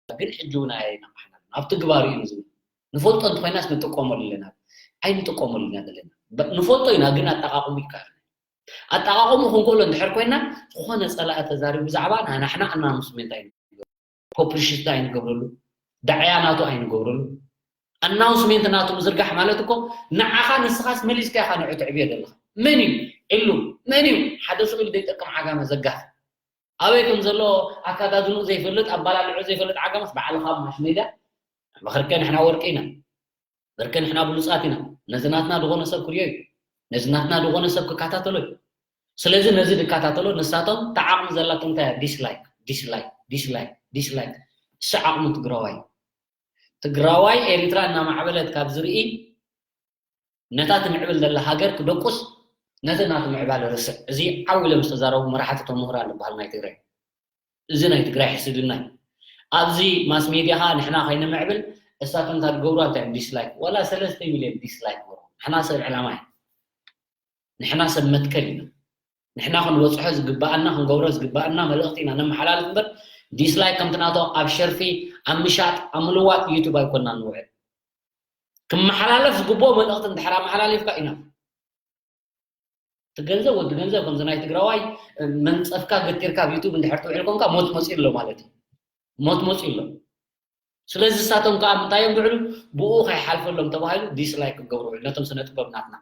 ግን ሕጂ እውን ኣይነቕሓናን ኣብ ትግባሩ እዩ ዝብል። ንፈልጦ እንተኮይናስ ንጥቀመሉ ኣለና። ኣይንጥቀመሉ ኢና ዘለና። በ- ንፈልጦ ኢና ግን ኣጠቃቅሙ ይከኣል። ኣጠቃቅሙ ክንክእሎ እንድሕር ኮይና ዝኾነ ፀላኢ ተዛሪቡ ብዛዕባ ናናሕና ኣናውንስሜንት ኣይንገብረሉ፣ ፖፕሊሽስቲ ኣይንገብረሉ፣ ዳዕያ ናቱ ኣይንገብረሉ። ኣናውንስሜንት ናቱ ምዝርጋሕ ማለት እኮ ንዓኻ ንስኻስ መሊስካ ኢኻ ንዑ ትዕብዮ ዘለኻ። መን እዩ ዕሉ? መን እዩ ሓደ ሱቕ ኢሉ ዘይጠቅም ዓጋመ ዘጋፍ? ኣበይ ከም ዘሎ ኣካዳድንኡ ዘይፈልጥ ኣባላልዑ ዘይፈልጥ ዓጋመስ ባዕልኻ ኣብ ማሽ ሜድያ ምኽርከ ንሕና ወርቂ ኢና። በርከ ንሕና ብሉጻት ኢና። ነዚ ናትና ዝኾነ ሰብ ክሪኦ እዩ። ነዚ ናትና ዝኾነ ሰብ ክከታተሎ እዩ። ስለዚ ነዚ ዝከታተሎ ንሳቶም ተዓቕሚ ዘላቶም እንታይ እያ? ዲስላይክ፣ ዲስላይክ፣ ዲስላይክ፣ ዲስላይክ። እሱ ዓቕሙ ትግራዋይ። ትግራዋይ ኤሪትራ እናማዕበለት ካብ ዝርኢ ነታ ትምዕብል ዘላ ሃገር ክደቁስ ነቲ ናቱ ምዕባለ ርስዕ። እዚ ዓው ኢሎም ዝተዛረቡ መራሕቲ ተምሁራን ዝበሃል ናይ ትግራይ። እዚ ናይ ትግራይ ሕስድና እዩ። ኣብዚ ማስ ሜድያ ከዓ ንሕና ከይንምዕብል እሳቶም እንታይ ዝገብሩ እንታይ እዮም ዲስላይክ ዋላ ሰለስተ ሚልዮን ዲስላይክ ገሩ ንሕና ሰብ ዕላማ እዩ። ንሕና ሰብ መትከል ኢና። ንሕና ክንበፅሖ ዝግባኣና ክንገብሮ ዝግባኣና መልእኽቲ ኢና ነመሓላልፍ እምበር ዲስላይክ ከምቲ ናቶ ኣብ ሸርፊ ኣብ ምሻጥ ኣብ ምልዋጥ ዩቱብ ኣይኮና ንውዕል። ክመሓላለፍ ዝግብኦ መልእኽቲ እንድሕር ኣመሓላሊፍካ ኢና እቲ ገንዘብ ወዲ ገንዘብ ከምዚ ናይ ትግራዋይ መንፀፍካ ገቲርካ ኣብ ዩቱብ እንድሕር ትውዕል ኮንካ ሞት መፂኡ ኣሎ ማለት እዩ። ሞት መፂኡ ኣሎ። ስለዚ እሳቶም ከዓ ምንታይ እዮም ዝውዕሉ? ብኡ ከይሓልፈሎም ተባሂሉ ዲስላይክ ክገብሩ ውዕሉ ነቶም ስነ ጥበብ ናትና።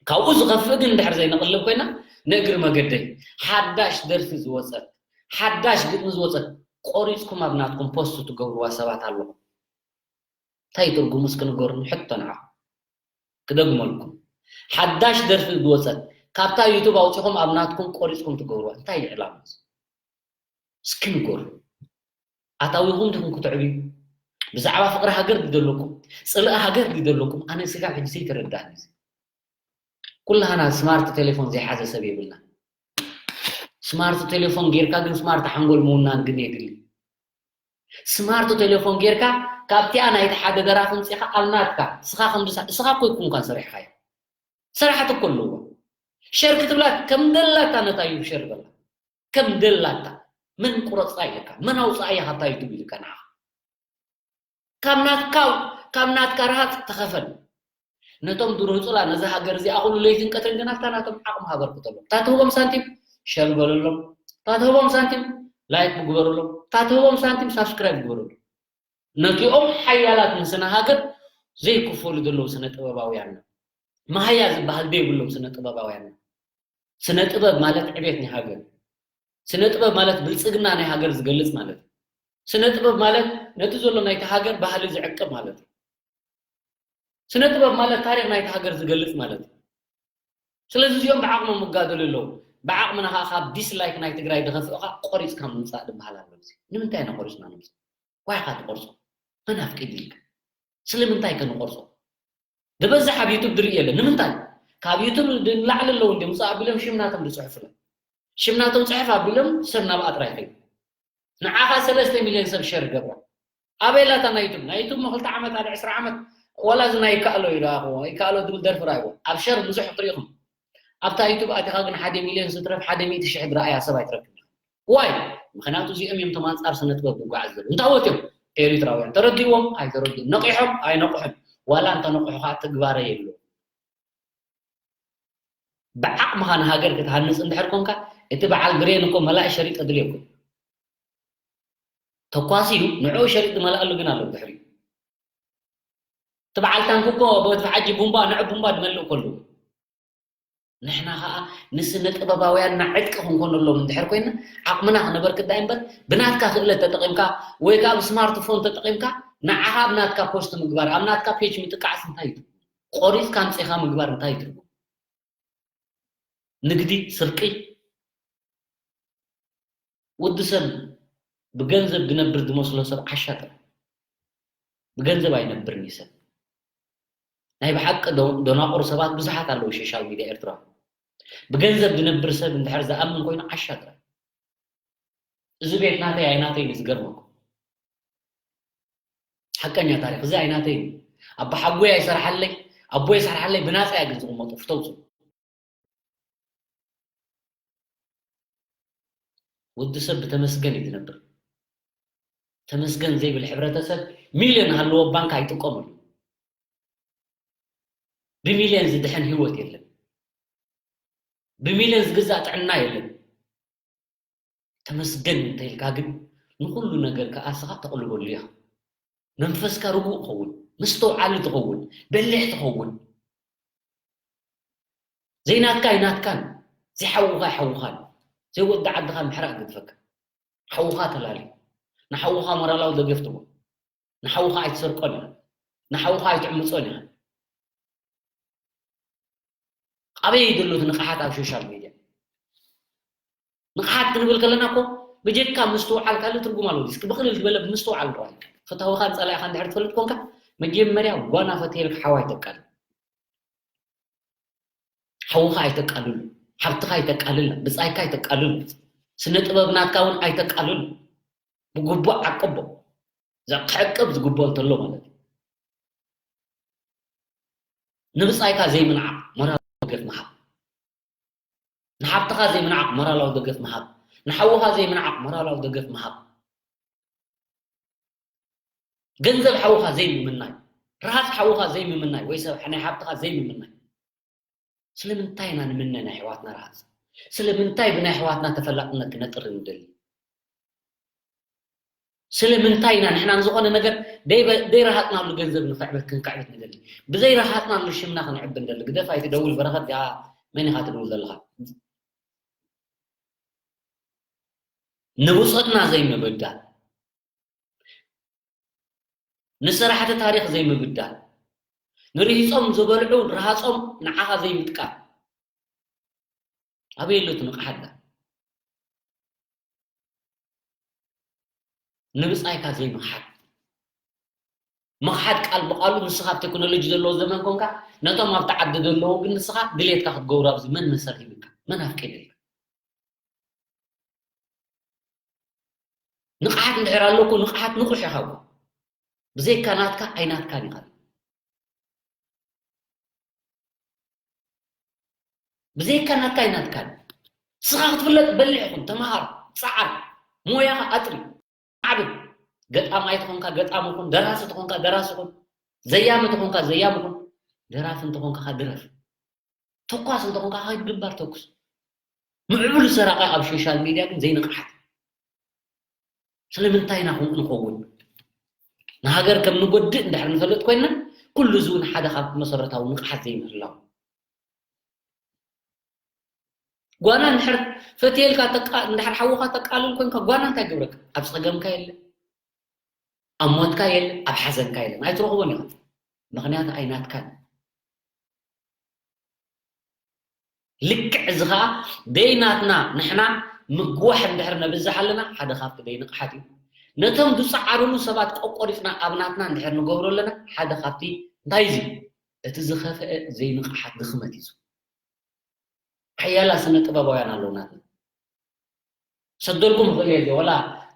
ካብኡ ዝኸፍእ ግን እንድሕር ዘይንቕልብ ኮይና ንእግሪ መገደይ ሓዳሽ ደርፊ ዝወፀት ሓዳሽ ግጥሚ ዝወፀት ቆሪፅኩም ኣብ ናትኩም ፖስት ትገብርዋ ሰባት ኣለኹም። እንታይ ትርጉሙ እስኪ ንገሩኒ ሕቶ ንዓኹም ክደግመልኩም ሓዳሽ ደርፊ ዝወፀት ካብታ ዩቱብ ኣውፂኹም ኣብ ናትኩም ቆሪፅኩም ትገብርዋ እንታይ ይዕላሙ እስኪ ንገሩ ኣታዊኹም ዲኹም ክትዕብዩ ብዛዕባ ፍቅሪ ሃገር ድደለኩም ፅልኢ ሃገር ድደለኩም ኣነ ስጋብ ሕጂ ዘይተረዳእኒ ኩላህና ስማርት ቴሌፎን ዘይሓዘ ሰብ የብልና ስማርት ቴሌፎን ጌርካ ግን ስማርት ሓንጎል ምውናን ግን የድሊ ስማርት ቴሌፎን ጌርካ ካብቲኣ ናይቲ ሓደ ደራፊ ምፅኻ ኣብ ናትካ እስኻ ከም ድሳ እስኻ እኮ ይኩንካን ሰሪሕኻዮ ስራሕቲ እኮ ኣለዎ ሸር ክትብላ ከም ደላታ ነታ ዩ ሸር በላ ከም ደላታ መን ቁረፃ ኢለካ መን ኣውፃኣያ ካብታ ዩቱብ ኢልካ ንዓኻ ካብ ናትካ ካብ ናትካ ረሃፅ ተኸፈል ነቶም ድሮ ህፁላ ነዚ ሃገር እዚኣ ኩሉ ለይትን ቀትርን ግን ኣብታ ናቶም ዓቕሚ ሃበርክተሎም እታ ትህቦም ሳንቲም ሸር በለሎም እታ ትህቦም ሳንቲም ላይክ ግበረሎም እታ ትህቦም ሳንቲም ሳብስክራይብ ግበረሎም ነቲኦም ሓያላት ንስነ ሃገር ዘይክፈሉ ዘለዉ ስነ ጥበባውያን መሃያ ዝበሃል ዘይብሎም ስነ ጥበባውያን ስነ ጥበብ ማለት ዕቤት ናይ ሃገር ስነ ጥበብ ማለት ብልፅግና ናይ ሃገር ዝገልፅ ማለት ስነ ጥበብ ማለት ነቲ ዘሎ ናይቲ ሃገር ባህሊ ዝዕቅብ ማለት ስነ ጥበብ ማለት ታሪክ ናይቲ ሃገር ዝገልፅ ማለት ስለዚ እዚኦም ብዓቕሞም ይጋደሉ ኣለዉ ብዓቕምና ከዓ ካብ ዲስላይክ ናይ ትግራይ ዝኸፍእካ ቆሪፅካ ምምፃእ ዝበሃል ኣሎ ንምንታይ ኢና ቆሪፅና ንምፃእ ዋይካ ትቆርፆ መን ኣፍቂድልካ ስለምንታይ ከ ንቆርፆ ዝበዝሕ ኣብ ዩቱብ ዝርኢ የለን ንምንታይ ካብ ዩቱብ ንላዕሊ ኣለዉ እንዲ ምፃእ ኣቢሎም ሽም ናቶም ዝፅሕፉ ሽም ናቶም ፅሕፍ ኣቢሎም ሰብ ናብ ኣጥራይ ከይዱ ንዓኻ ሰለስተ ሚልዮን ሰብ ሸር ገብራ ኣበይ ኣላታ ናይ ዩቱብ ናይ ዩቱብ ሞ ክልተ ዓመት ኣለ ዕስራ ዓመት ዋላ እዚ ናይ ይከኣሎ ይረኣኽዎ ይከኣሎ ዝብል ደርፊ ረኣይዎ ኣብ ሸር ብዙሕ ክትሪኢኹም ኣብታ ዩቱብ ኣቲኻ ግን ሓደ ሚልዮን ዝትረፍ ሓደ ሚእቲ ሽሕ ዝረኣያ ሰብ ኣይትረክብ ዋይ ምኽንያቱ እዚኦም እዮም ቶም ኣንፃር ስነ ጥበብ ዝጓዓዝ ዘለዉ እንታወት እዮም ኤሪትራውያን ተረዲእዎም ኣይተረድኡ ነቂሖም ኣይነቑሑን ዋላ እንተነቑሑ ከዓ ትግባረ የለዉ ብዓቕምኻ ንሃገር ክትሃንፅ እንድሕር ኮንካ እቲ በዓል ብሬን እኮ መላእ ሸሪጥ ድልየኩም ተኳሲ እዩ ንዕኡ ሸሪጥ ዝመልኣሉ ግን ኣሎ ድሕሪ እቲ በዓል ታንክ እኮ በቲ ሓጂ ቡምባ ንዕ ቡምባ ዝመልእ ከሉ ንሕና ከዓ ንስነ ጥበባውያንና ዕጥቂ ክንኮነሎም እንድሕር ኮይና ዓቕምና ክነበርክዳ እምበር ብናትካ ክእለት ተጠቂምካ ወይ ከዓ ብስማርትፎን ተጠቂምካ ንዓኻ ኣብ ናትካ ፖስት ምግባር ኣብ ናትካ ፔጅ ምጥቃዕስ እንታይ እዩ ቆሪፅካ ኣምፂኻ ምግባር እንታይ እዩ ትርጉም ንግዲ ስርቂ ወዲ ሰብ ብገንዘብ ዝነብር ዝመስሎ ሰብ ዓሻ ጥራይ ብገንዘብ ኣይነብርን እዩ ሰብ ናይ ብሓቂ ደናቁር ሰባት ብዙሓት ኣለዉ ሶሻል ሚድያ ኤርትራ ብገንዘብ ዝነብር ሰብ እንድሕር ዝኣምን ኮይኑ ዓሻ ጥራይ እዚ ቤት ናተይ ኣይናተይ እዩ ዝገርመኩም ሓቀኛ ታሪክ እዚ ኣይናተይ እዩ ኣባሓጎይ ኣይሰርሓለይ፣ ኣቦይ ኣይሰርሓለይ፣ ብናጻ እያ ግን ዝቕመጡ፣ ፍተው ዝብሉ። ወዲ ሰብ ብተመስገን እዩ ዝነብር። ተመስገን ዘይብል ሕብረተሰብ ሚልዮን ሃለዎ ባንክ ኣይጥቀመሉ። ብሚልዮን ዝድሕን ህይወት የለን። ብሚልዮን ዝግዛእ ጥዕና የለን። ተመስገን እንተኢልካ ግን ንኹሉ ነገር ከኣ እስኻ ተቕልበሉ ኢኻ። መንፈስካ ርጉእ ክኸውን፣ ምስተውዓሊ ትኸውን፣ በሊሕ ትኸውን። ዘይናትካ ኣይናትካን፣ ዘይሓውኻ ኣይሓውኻን፣ ዘይወዲ ዓድኻ ምሕራቕ ግድፈካ። ሓውኻ ተላሊ። ንሓውኻ ሞራላዊ ደገፍ ትቦ። ንሓውኻ ኣይትሰርቆን ኢኻ። ንሓውኻ ኣይትዕምጾን ኢኻ። ኣበይ ዘሎ እቲ ንቕሓት ኣብ ሶሻል ሚድያ? ንቕሓት ክንብል ከለና እኮ ብጀካ ምስትውዓል ካልእ ትርጉም ኣለዎ። እስኪ ብቕልል ዝበለ ብምስትውዓል ንርኣዮ። ፈታዊኻን ጸላኢኻን እንድሕር ትፈልጥ ኮንካ፣ መጀመርያ ጓና ፈትየልካ ሓው ኣይተቃልል። ሓውኻ ኣይተቃልሉ፣ ሓብትኻ ኣይተቃልል፣ ብጻይካ ኣይተቃልሉ፣ ስነ ጥበብ ናትካ እውን ኣይተቃልሉ። ብግቡእ ዓቅቦ። ዘ-፣ ክዕቅብ ዝግብኦ እንተሎ ማለት እዩ። ንብጻይካ ዘይምንዓቕ ሞራላዊ ደገፍ ምሃብ። ንሓብትኻ ዘይምንዓቕ ሞራላዊ ደገፍ ምሃብ። ንሓውኻ ዘይምንዓቕ ሞራላዊ ደገፍ ምሃብ። ገንዘብ ሓውኻ ዘይምምናይ፣ ረሃጽ ሓውኻ ዘይምምናይ፣ ወይ ሰብ ናይ ሓብትኻ ዘይምምናይ። ስለምንታይ ኢና ንምነ ናይ ኣሕዋትና ረሃጽ? ስለምንታይ ብናይ ኣሕዋትና ተፈላጥነት ክነጥሪ ንደሊ? ስለምንታይ ኢና ንሕና ንዝኾነ ነገር ደይ-፣ ደይረሃጽናሉ ገንዘብ ንኽዕበት፣ ክንክዕበት ንደሊ? ብዘይረሃጽናሉ ሽምና ክንዕቢ ንደሊ? ግደፍ ኣይትደውል በረኸት፣ እዚኣ መን ኢኻ ትድውል ዘለኻ? ንብጾትና ዘይምብዳል፣ ንሰራሕቲ ታሪኽ ዘይምብዳል፣ ንርሂጾም ዝበልዑ ረሃጾም ንዓኻ ዘይምጥቃም። ኣበይ ኣሎ እቲ ንቕሓት? ንብጻይካ ዘይምኽሓድ። ምኽሓድ ቃል ብቓሉ ንስኻ ኣብ ቴክኖሎጂ ዘለዎ ዘመን ኮንካ፣ ነቶም ኣብቲ ዓዲ ዘለዉ ግን ንስኻ ድሌትካ ክትገብሩ ኣብዚ መን መሰል ሂብካ? መን ኣፍቂድልካ? ንቕሓት እንድሕር ኣሎ እኮ ንቕሓት ንቑሕ ኢኻ እኮ። ብዘይካ ናትካ ኣይናትካን ኢኻ። ብዘይካ ናትካ ኣይናትካን። ንስኻ ክትፍለጥ በሊሕ ኩን፣ ተምሃር፣ ጸዓር፣ ሞያኻ ኣጥሪ፣ ዓብድ። ገጣማይ ተኾንካ ገጣሚ ኩን፣ ደራሲ ተኾንካ ደራሲ ኩን፣ ዘያሚ ተኾንካ ዘያሚ ኩን፣ ደራፊ እንተኾንካ ኸኣ ድረፍ። ተኳስ እንተኾንካ ኸኣ ግንባር ተኩስ። ምዕቡል ሰራቒ ኣብ ሶሻል ሚድያ ግን ዘይንቕሓት። ስለምንታይ ኢና ከምኡ ንኸውን? ንሃገር ከም ንጎድእ እንድሕር ንፈልጥ ኮይንና፣ ኩሉ እዚ እውን ሓደ ካብ መሰረታዊ ንቕሓት ዘይምህላው። ጓና እንድሕር ፈትየልካ ተቃ-፣ እንድሕር ሓውኻ ተቃልል ኮንካ፣ ጓና እንታይ ገብረካ? ኣብ ጸገምካ የለ፣ ኣብ ሞትካ የለ፣ ኣብ ሓዘንካ የለን። ኣይትረኽቦን ኢኻ። ምኽንያቱ ኣይናትካን። ልክዕ እዚ ኸኣ ደይናትና ንሕና ምግዋሕ እንድሕር ነብዝሕ ኣለና፣ ሓደ ካብቲ ደይንቕሓት እዩ። ነቶም ዝጸዓሩሉ ሰባት ቆቆሪጽና ኣብ ናትና እንድሕር ንገብሮ ኣለና፣ ሓደ ካብቲ እንታይ እዩ? እቲ ዝኸፍአ ዘይንቕሓት ድኽመት እዩ። ሓያላ ስነ ጥበባውያን ኣለዉ ናትና። ሰደልኩም እኽእል እየ፣ ወላ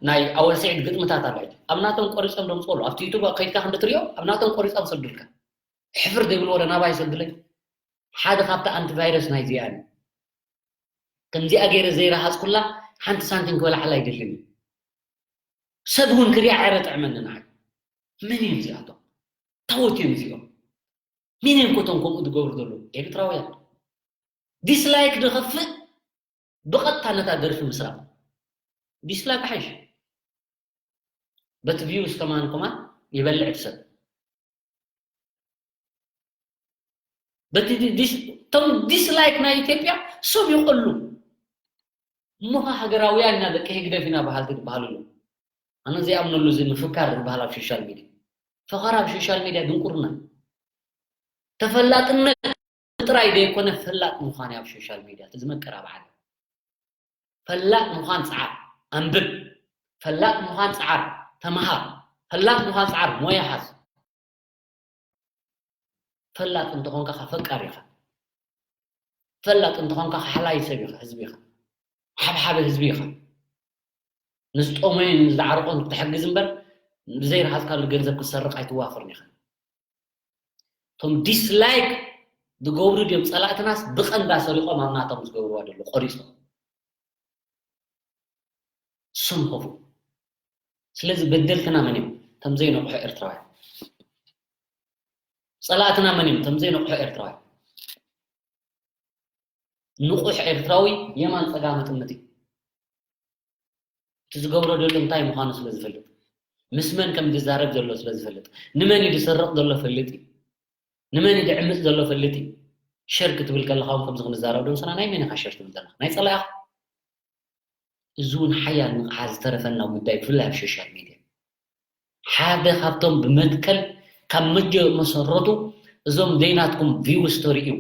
ናይ ኣወል ስዒድ ግጥምታት ኣሎ። ኣብ ናቶም ቆሪጾም ደምጽኡ ኣለዉ። ኣብቲ ዩቱብ ከይድካ ክንዲ ትሪኦ፣ ኣብ ናቶም ቆሪጾም ሰዱልካ። ሕፍር ዘይብል ወረ ናባይ ሰዱለይ። ሓደ ካብቲ ኣንቲቫይረስ ናይ ዚኣን። ከምዚኣ ገይረ ዘይረሃጽኩላ ሓንቲ ሳንቲም ክበልዓላ ኣይደልን እዩ። ሰብ እውን ክሪኣ ዕረ ጥዕመኒ ንዓይ። መን እዮም እዚኣቶም? ታወት እዮም እዚኦም? መን እዮም ኮቶም ከምኡ ዝገብሩ ዘለዉ? ኤርትራውያን። ዲስላይክ ዝኸፍእ ብቐጥታ ነታ ደርፊ ምስራቕ። ዲስላይክ ሓይሽ። በቲ ቪውስ ከማን ከማን ይበልዕ እቲ ሰብ። በቲ ዲ-፣ ዲስ-፣ እቶም ዲስላይክ ናይ ኢትዮጵያ ሰብ ይቐሉ። እሞ ኸ ሃገራውያን ኢና ደቂ ህግደፍ ኢና በሃልቲ ትበሃሉ ኣለዉ። ኣነ ዘይኣምነሉ እዚ ምፍካር ዝበሃል ኣብ ሶሻል ሚድያ። ፈኸራ ኣብ ሶሻል ሚድያ ድንቁርና። ተፈላጥነት ጥራይ ዘይኮነ ፈላጥ ምዃን እዩ ኣብ ሶሻል ሚድያ። እቲ ዝመቅር ኣብ ዓለም። ፈላጥ ምዃን ጸዓር፣ ኣንብብ። ፈላጥ ምዃን ጸዓር፣ ተምሃር። ፈላጥ ምዃን ጸዓር፣ ሞያ ሓዝ። ፈላጥ እንተኾንካ ኸዓ ፈቃር ኢኻ። ፈላጥ እንተኾንካ ኸዓ ሓላይ ሰብ ኢኻ፣ ህዝቢ ኢኻ። ሓብሓቢ ህዝቢ ኢኻ። ንዝጠመዮን ንዝዓረቖን ክትሕግዝ እምበር፣ ብዘይረሃጽካሉ ገንዘብ ክትሰርቕ ኣይትዋፈርን ኢኻ። እቶም ዲስላይክ ዝገብሩ ድዮም ጸላእትናስ ብቐንዳ ሰሪቖም ኣብ ናቶም ዝገብርዋ ዘሎ ቆሪጾም። ስም ኸፉ። ስለዚ በደልትና መን እዮም? እቶም ዘይነቕሑ ኤርትራውያን። ጸላእትና መን እዮም? እቶም ዘይነቕሑ ኤርትራውያን። ንቑሕ ኤርትራዊ የማን ጸጋም ጥምት እዩ። እቲ ዝገብሮ ዘሎ እንታይ ምዃኑ ስለ ዝፈልጥ፣ ምስ መን ከም ዝዛረብ ዘሎ ስለ ዝፈልጥ፣ ንመን እዩ ዝሰርቕ ዘሎ ፈልጥ እዩ። ንመን እዩ ዝዕምጽ ዘሎ ፈልጥ እዩ። ሸር ክትብል ከለኻ እውን ከምዚ ክንዛረብ ዶ ምሳና ናይ መን ኢኻ ሸር ትብል ዘለኻ? ናይ ጸላኢኻ። እዚ እውን ሓያል ንቕሓት ዝተረፈና ጉዳይ፣ ብፍላይ ኣብ ሶሻል ሚድያ። ሓደ ካብቶም ብመትከል ካብ መጀ መሰረቱ እዞም ዘይናትኩም ቪው ስቶሪ እዩ።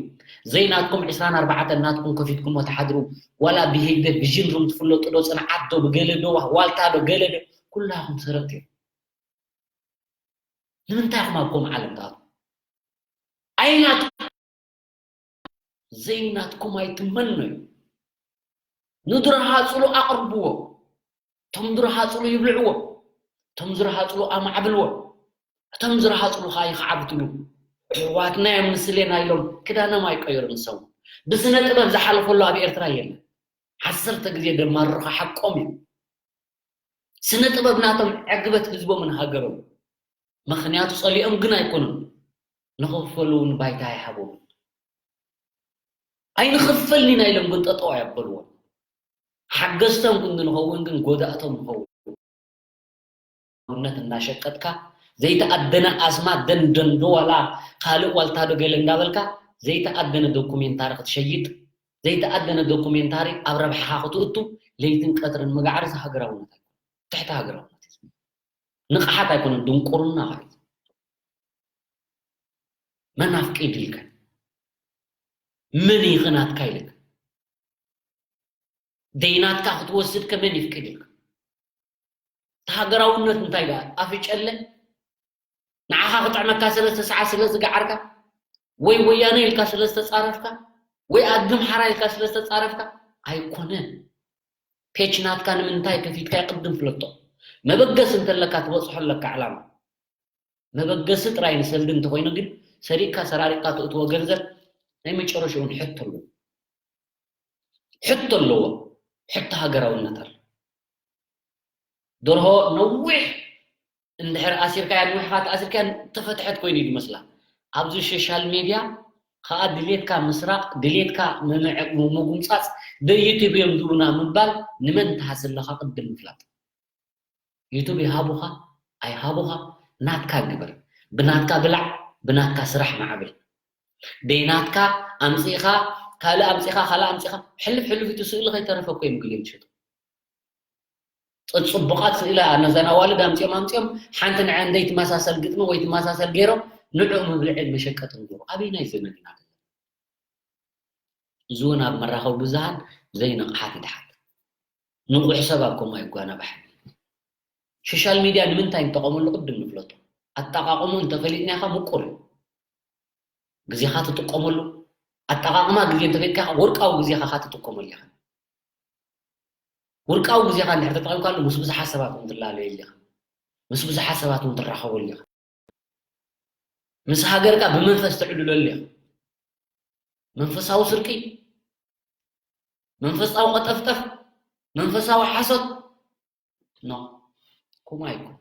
ዘይናትኩም ዕስራን ኣርባዕተን ናትኩም ከፊትኩሞ ትሓድሩ። ዋላ ብሄግደ ቪዥን ሩም ትፍለጡ ዶ፣ ጽንዓት ዶ፣ ብገለ ዶ፣ ዋልታ ዶ፣ ገለ ዶ፣ ኩላኹም ሰረቕቲ እዮም። ንምንታይ ኢኹም ኣብ ከምኡ ዓለም ትኣትዉ? ኣይናትኩም ዘይናትኩም ኣይትመነዩ። ንድረሃጽሉ ኣቕርብዎ። እቶም ድረሃጽሉ ይብልዕዎ። እቶም ዝረሃጽሉ ኣማዕብልዎ። እቶም ዝረሃጽሉ ኸኣ ይኽዓብትሉ። ኣሕዋትና እዮም፣ ንስሌና ኢሎም ክዳኖም ኣይቀየሩን። ንሶም ብስነ ጥበብ ዝሓለፈሉ ኣብ ኤርትራ የለን። ዓሰርተ ግዜ ደማርኻ ሓቆም እዮም። ስነ ጥበብ ናቶም ዕግበት ህዝቦምን ሃገሮም። ምኽንያቱ ጸሊኦም ግን ኣይኮኑን። ንኽፈሉ እውን ባይታ ኣይሃቦምን። ኣይንኽፈልኒን ኢሎም ግን ጠጠው ኣየበልዎን። ሓገዝቶም ግን ንኸውን ግን ጎዳእቶም ንኸውን። ውነት እናሸቀጥካ ዘይተኣደነ ኣስማት ደንደን ዶ ዋላ ካልእ ዋልታ ዶ ገለ እንዳበልካ ዘይተኣደነ ዶኩሜንታሪ ክትሸይጥ፣ ዘይተኣደነ ዶኩሜንታሪ ኣብ ረብሓኻ ክትእቱ ለይትን ቀትርን ምግዓር እዚ ሃገራውነት ኣይኮነን። ትሕቲ ሃገራውነት እዩ። ንቕሓት ኣይኮነን፣ ድንቁርና ኸዓ እዩ። መን ኣፍቂድልካ? መን ኢኺ ናትካ ኢልካ? ደይናትካ ክትወስድ ከ መን ይፍቅድልካ? እቲ ሃገራውነት እንታይ ደኣ? ኣፍጨለ ንዓኻ ክጥዕመካ ሰለስተ ሰዓት ስለ ዝገዓርካ፣ ወይ ወያነ ኢልካ ስለ ዝተጻረፍካ፣ ወይ ኣድጊ ኣምሓራ ኢልካ ስለ ዝተጻረፍካ ኣይኮነን። ፔጅ ናትካ ንምንታይ ከፊትካ ቅድም ፍለጦ። መበገሲ እንተለካ ትበጽሖ ኣለካ ዕላማ። መበገሲ ጥራይ ንሰልዲ እንተኾይኑ ግን ሰሪቕካ ሰራሪቕካ ትእትዎ ገንዘብ ናይ መጨረሽኡ እውን ሕቶ ኣለዎ። ሕቶ ኣለዎ። ሕቶ ሃገራውነት ኣሎ። ደርሆ ነዊሕ እንድሕር ኣሲርካያ፣ ነዊሕኻ ተኣሲርካያ ተፈትሐት ኮይኑ እዩ ዝመስላ። ኣብዚ ሶሻል ሜድያ ኸኣ ድሌትካ ምስራቕ፣ ድሌትካ ምምዕ-፣ ምጉምጻጽ፣ ዶ ዩቱብ እዮም ዝብሉና ምባል፣ ንመን ትሃሲ ኣለኻ ቅድም ምፍላጥ። ዩቱብ ይሃቡኻ ኣይሃቡኻ ናትካ ግበር። ብናትካ ብላዕ፣ ብናትካ ስራሕ ማዕብል። ደይናትካ ኣምጺእኻ፣ ካልእ ኣምጺእኻ፣ ካልእ ኣምጺእኻ፣ ሕልፍ ሕልፍ እቲ ስእሊ ከይተረፈ እኮ እዮም ገሊኦም ዝሸጡ። ጽ-፣ ጽቡቓት ስእሊ ነዘን ኣዋልድ ኣምጺኦም፣ ኣምጺኦም ሓንቲ ንዐን ዘይትመሳሰል ግጥሚ ወይ ትመሳሰል ገይሮም ንዕኡ መብልዕን መሸቀጥን ገይሩ። ኣበየናይ ዘመን ኢና ዘለና? እዚ እውን ኣብ መራኸቢ ብዙሃን ዘይንቕሓት ይድሓት። ንቑሕ ሰብ ኣብ ከምኡ ኣይጓናባሕን። ሶሻል ሚድያ ንምንታይ ንጠቐመሉ ቅድም ንፍለጦ። ኣጠቓቕሙ እንተፈሊጥናኻ ምቁር እዩ። ግዜኻ ትጥቀመሉ፣ ኣጠቓቕማ ግዜ እንተፈሊጥካ ወርቃዊ ግዜኻ ኻትጥቀመሉ ኢኻ። ወርቃዊ ግዜኻ እንድሕር ተጠቒምካሉ ምስ ብዙሓት ሰባት እውን ትላለየሉ ኢኻ። ምስ ብዙሓት ሰባት እውን ትራኸበሉ ኢኻ። ምስ ሃገርካ ብመንፈስ ትዕልለሉ ኢኻ። መንፈሳዊ ስርቂ፣ መንፈሳዊ ቀጠፍጠፍ፣ መንፈሳዊ ሓሶት፣ ኖ፣ ከምኡ ኣይኮን።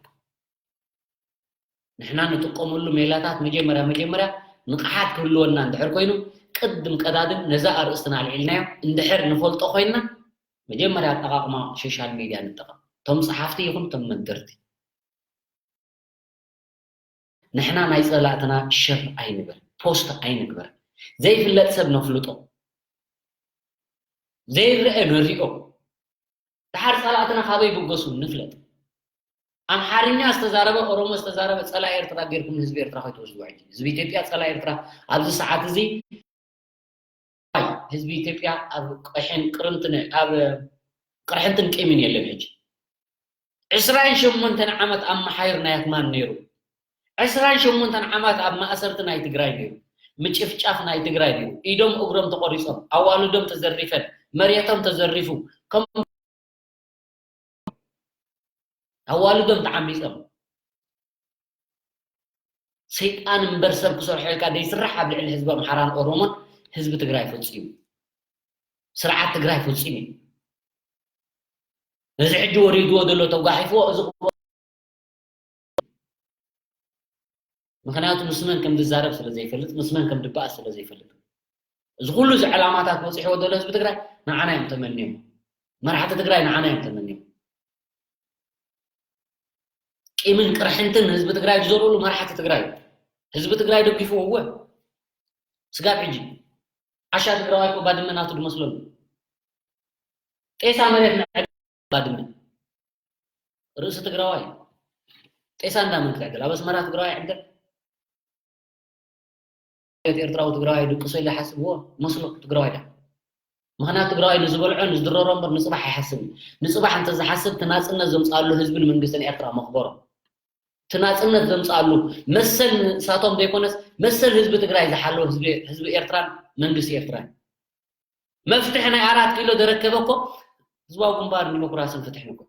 ንሕና ንጥቀመሉ ሜላታት መጀመርያ መጀመርያ ንቕሓት ክህልወና እንድሕር ኮይኑ፣ ቅድም ቀዳድም ነዛ ኣርእስትና ኣልዒልናዮ እንድሕር ንፈልጦ ኮይንና፣ መጀመርያ ኣጠቓቕማ ሶሻል ሚድያ ንጠቐም። እቶም ጸሓፍቲ ይኹን እቶም መደርቲ። ንሕና ናይ ጸላእትና ሸር ኣይንበር፣ ፖስት ኣይንግበር። ዘይፍለጥ ሰብ ነፍልጦ። ዘይረአ ንሪኦ። ደሓር ጸላእትና ካበይ ብገሱ ንፍለጥ። ኣምሓርኛ ዝተዛረበ፣ ኦሮሞ ዝተዛረበ ጸላኢ ኤርትራ ጌርኩም ንህዝቢ ኤርትራ ከይትወስድዎ ሕጂ። ህዝቢ ኢትዮጵያ ጸላኢ ኤርትራ ኣብዚ ሰዓት እዚ ህዝቢ ኢትዮጵያ ኣብ ቅርሕን ቅርንትን፣ ኣብ ቅርሕንትን ቂምን የለን። ሕጂ ዕስራን ሸሞንተን ዓመት ኣብ መሓይር ናይ ኣትማን ነይሩ። ዕስራን ሸሞንተን ዓመት ኣብ ማእሰርቲ ናይ ትግራይ ነይሩ። ምጭፍጫፍ ናይ ትግራይ ነይሩ። ኢዶም እግሮም ተቆሪጾም፣ ኣዋልዶም ተዘሪፈን፣ መሬቶም ተዘሪፉ፣ ከም ኣዋልዶም ተዓሚጾም። ሰይጣን እምበር ሰብ ክሰርሖ ኢልካ ደይስራሕ ኣብ ልዕሊ ህዝቢ ኣምሓራን ኦሮሞን ህዝቢ ትግራይ ፈፂሙ፣ ስርዓት ትግራይ ፈፂሙ እዩ። ነዚ ሕጂ ወሪድዎ ዘሎ ተጓሒፍዎ እዚ ክብሮ፣ ምኽንያቱ ምስ መን ከም ዝዛረብ ስለ ዘይፈልጥ፣ ምስ መን ከም ድበኣስ ስለ ዘይፈልጥ፣ እዚ ኩሉ እዚ ዕላማታት በፂሕዎ ዘሎ ህዝቢ ትግራይ ንዓና እዮም ተመንዮም። መራሕቲ ትግራይ ንዓና እዮም ተመንዮም። ቂምን ቅርሕንትን ህዝቢ ትግራይ ዝዘርእሉ መራሕቲ ትግራይ፣ ህዝቢ ትግራይ ደጊፍዎ። እወ፣ ስጋብ ሕጂ ዓሻ ትግራዋይ እኮ ባድመ ናቱ ዝመስለሉ። ጤሳ መሬት ንዕድ ባድመ። ርእሲ ትግራዋይ። ጤሳ እንዳመን ክዕደል? ኣብ ኣስመራ ትግራዋይ ይዕደል? ኤርትራዊ ትግራዋይ ድቅሶ ኢለ ሓስብዎ መስሎ ትግራዋይ ዳ። ምኽንያቱ ትግራዋይ ንዝበልዖ ንዝድረሮ እምበር ንፅባሕ ኣይሓስብን። ንፅባሕ እንተዝሓስብ እቲ ናፅነት ዘምፅኣሉ ህዝብን መንግስትን ኤርትራ መኽበሮ። እቲ ናፅነት ዘምፅኣሉ መሰል ንሳቶም ዘይኮነስ መሰል ህዝቢ ትግራይ ዝሓለወ ህዝቢ፣ ህዝቢ ኤርትራን መንግስቲ ኤርትራን። መፍትሒ ናይ ኣራት ኪሎ ዘረከበ እኮ ህዝባዊ ግንባር ዲሞክራስን ፍትሕን እኮ።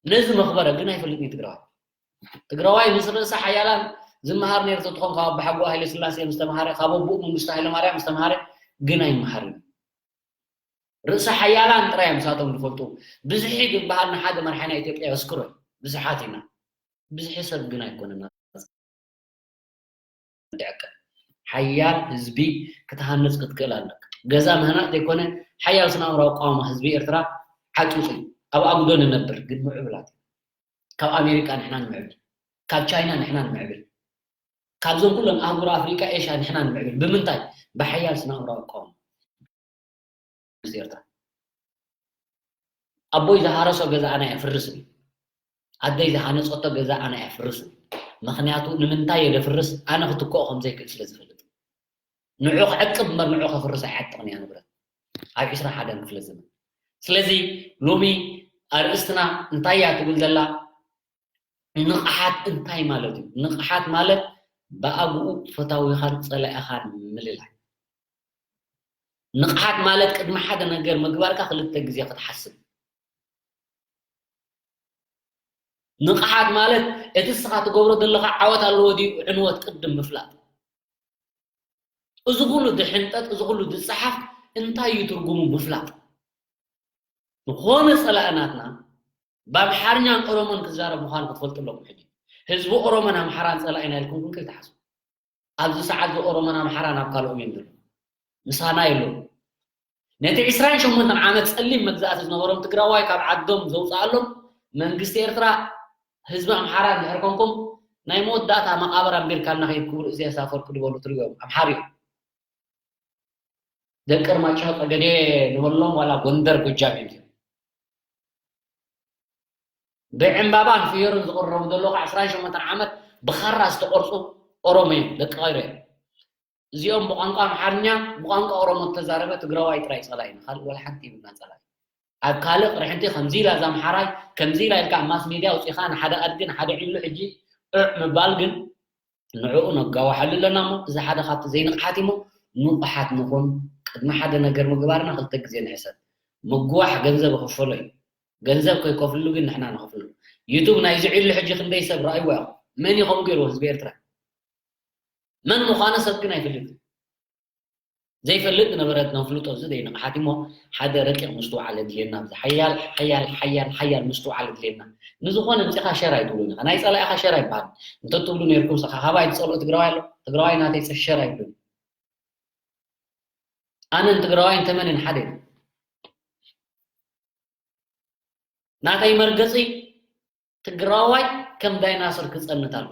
ነዚ መኽበረ ግን ኣይፈልጥን እዩ ትግራዋይ። ትግራዋይ ምስ ርእሰ ሓያላን ዝመሃር ነይሩ ተትኾን ካብ ኣባሓጎ ሃይለ ስላሴ ምስ ተምሃረ፣ ካብ ኣቦኡ መንግስቱ ሃይለ ማርያም ምስ ተምሃረ ግን ኣይመሃርን። ርእሰ ሓያላን ጥራይ እዮም ንሳቶም ዝፈልጡ። ብዝሒ ዝበሃል ንሓደ መርሓ ናይ ኢትዮጵያ የስክሮ እዩ። ብዙሓት ኢና። ብዝሒ ሰብ ግን ኣይኮነና። ድዕቀ ሓያል ህዝቢ ክትሃንጽ ክትክእል ኣለካ። ገዛ ምህናጽ ዘይኮነ ሓያል ስነ ኣእምራዊ ኣቃውማ ህዝቢ ኤርትራ ሓቂቑ እዩ። ኣብ ኣጉዶ ንነብር ግን ምዕቡላት ኢና። ካብ ኣሜሪካ ንሕና ንምዕብል፣ ካብ ቻይና ንሕና ንምዕብል፣ ካብዞም ኩሎም ኣህጉር ኣፍሪቃ ኤሽያ ንሕና ንምዕብል። ብምንታይ? ብሓያል ስነ ኣእምራዊ ኣቃውማ። መንግስቲ ኤርትራ ኣቦይ ዝሃረሶ ገዛ ኣነ ኣየፍርስን እዩ። ኣደይ ዝሃነፀቶ ገዛ ኣነ ኣየፍርስን እዩ። ምክንያቱ ንምንታይ የደፍርስ ኣነ ክትክኦ ከም ዘይክእል ስለ ዝፈልጥ። ንዑ ክዕቅብ እምበር ንዑ ከፍርስ ኣይዓጥቕን እያ ንብረት ኣብ ዕስራን ሓደን ክፍለ ዘመን። ስለዚ ሎሚ ኣርእስትና እንታይ እያ ትብል ዘላ? ንቕሓት እንታይ ማለት እዩ? ንቕሓት ማለት ብኣግኡ ፈታዊኻን ጸላኢኻን ምልላይ። ንቕሓት ማለት ቅድሚ ሓደ ነገር ምግባርካ ክልተ ግዜ ክትሓስብ። ንቕሓት ማለት እቲ ንስኻ ትገብሮ ዘለኻ ዓወት ኣለዎ ድዩ ዕንወት ቅድም ምፍላጥ። እዚ ኩሉ ዝሕንጠጥ፣ እዚ ኩሉ ዝጸሓፍ እንታይ እዩ ትርጉሙ ምፍላጥ። ዝኾነ ጸላኢ ናትና ብኣምሓርኛን ኦሮሞን ክዛረብ ምዃኑ ክትፈልጡ ኣለኩም። ሕጂ ህዝቢ ኦሮሞን ኣምሓራን ጸላኢና ኢልኩም ግን ከይትሓስቡ። ኣብዚ ሰዓት እዚ ኦሮሞን ኣምሓራን ኣብ ካልኦም እዮም ዘለዉ። ምሳና የለዉ። ነቲ ዕስራን ሸሞንተን ዓመት ጸሊም መግዛእቲ ዝነበሮም ትግራዋይ ካብ ዓዶም ዘውፅኣሎም መንግስቲ ኤርትራ ህዝቢ ኣምሓራ እንድሕር ኮንኩም ናይ መወዳእታ መቓብር ኣንቢርካልና ከይድ ክብሉ እዚያስ ኣፈወርቂ ዝበሉ ትሪኦም ኣምሓር እዮም። ደቂ ርማጭሆ ጸገዴ ንበሎም ዋላ ጎንደር ጎጃም እዮም። ብዕምባባን ፍዮርን ዝቕረቡ ዘለዉ ከዓ ዕስራን ሸሞንተን ዓመት ብኻራ ዝተቆርፁ ኦሮሞ እዮም፣ ደቂ ቀይሮ እዮም። እዚኦም ብቋንቋ ኣምሓርኛ ብቋንቋ ኦሮሞ እተዛረበ ትግራዋይ ጥራይ ጸላኢና፣ ካልእ ወላ ሓንቲ የብልና ጸላኢ። ኣብ ካልእ ቅርሕንቲ ከምዚ ኢላ እዛ ኣምሓራይ ከምዚ ኢላ ኢልካ ኣብ ማስ ሜድያ ኣውፂኻ ንሓደ ኣድጊ ንሓደ ዒሉ ሕጂ ዑዕ ምባል ግን ንዕኡ ነጋውሓሉ ኣለና እሞ እዚ ሓደ ካብቲ ዘይንቕሓት እሞ ንቑሓት ንኹን። ቅድሚ ሓደ ነገር ምግባርና ክልተ ግዜ ንሕሰብ። ምግዋሕ ገንዘብ ይኽፈሎ እዩ። ገንዘብ ከይከፍልሉ ግን ንሕና ንኸፍሎ። ዩቱብ ናይዚ ዒሉ ሕጂ ክንደይ ሰብ ረኣይዎ ኢኹም? መን እዩ ከምኡ ገይርዎ ህዝቢ ኤርትራ? መን ምዃኑ ሰብ ግን ኣይፈልጥን። ዘይፈልጥ ነበረት ነፍልጦ እዚ ዘይንቕሓት እሞ ሓደ ረቂቕ ምስትውዓል ኣድልየና። ኣብዚ ሓያል ሓያል ሓያል ሓያል ምስትውዓል ኣድልየና። ንዝኾነ ምፂኻ ሸር ኣይትብሉን ኢኻ። ናይ ጸላኢኻ ሸር ኣይበሃል። እንተትብሉ ነይርኩም ስኻ ካባይ ትጸልኦ ትግራዋይ ኣሎ? ትግራዋይ ናተይ ሸር ኣይብሉን። ኣነን ትግራዋይን ተመንን ሓደ ኢና። ናተይ መርገፂ ትግራዋይ ከም ዳይናሶር ክፀንት ኣሎ።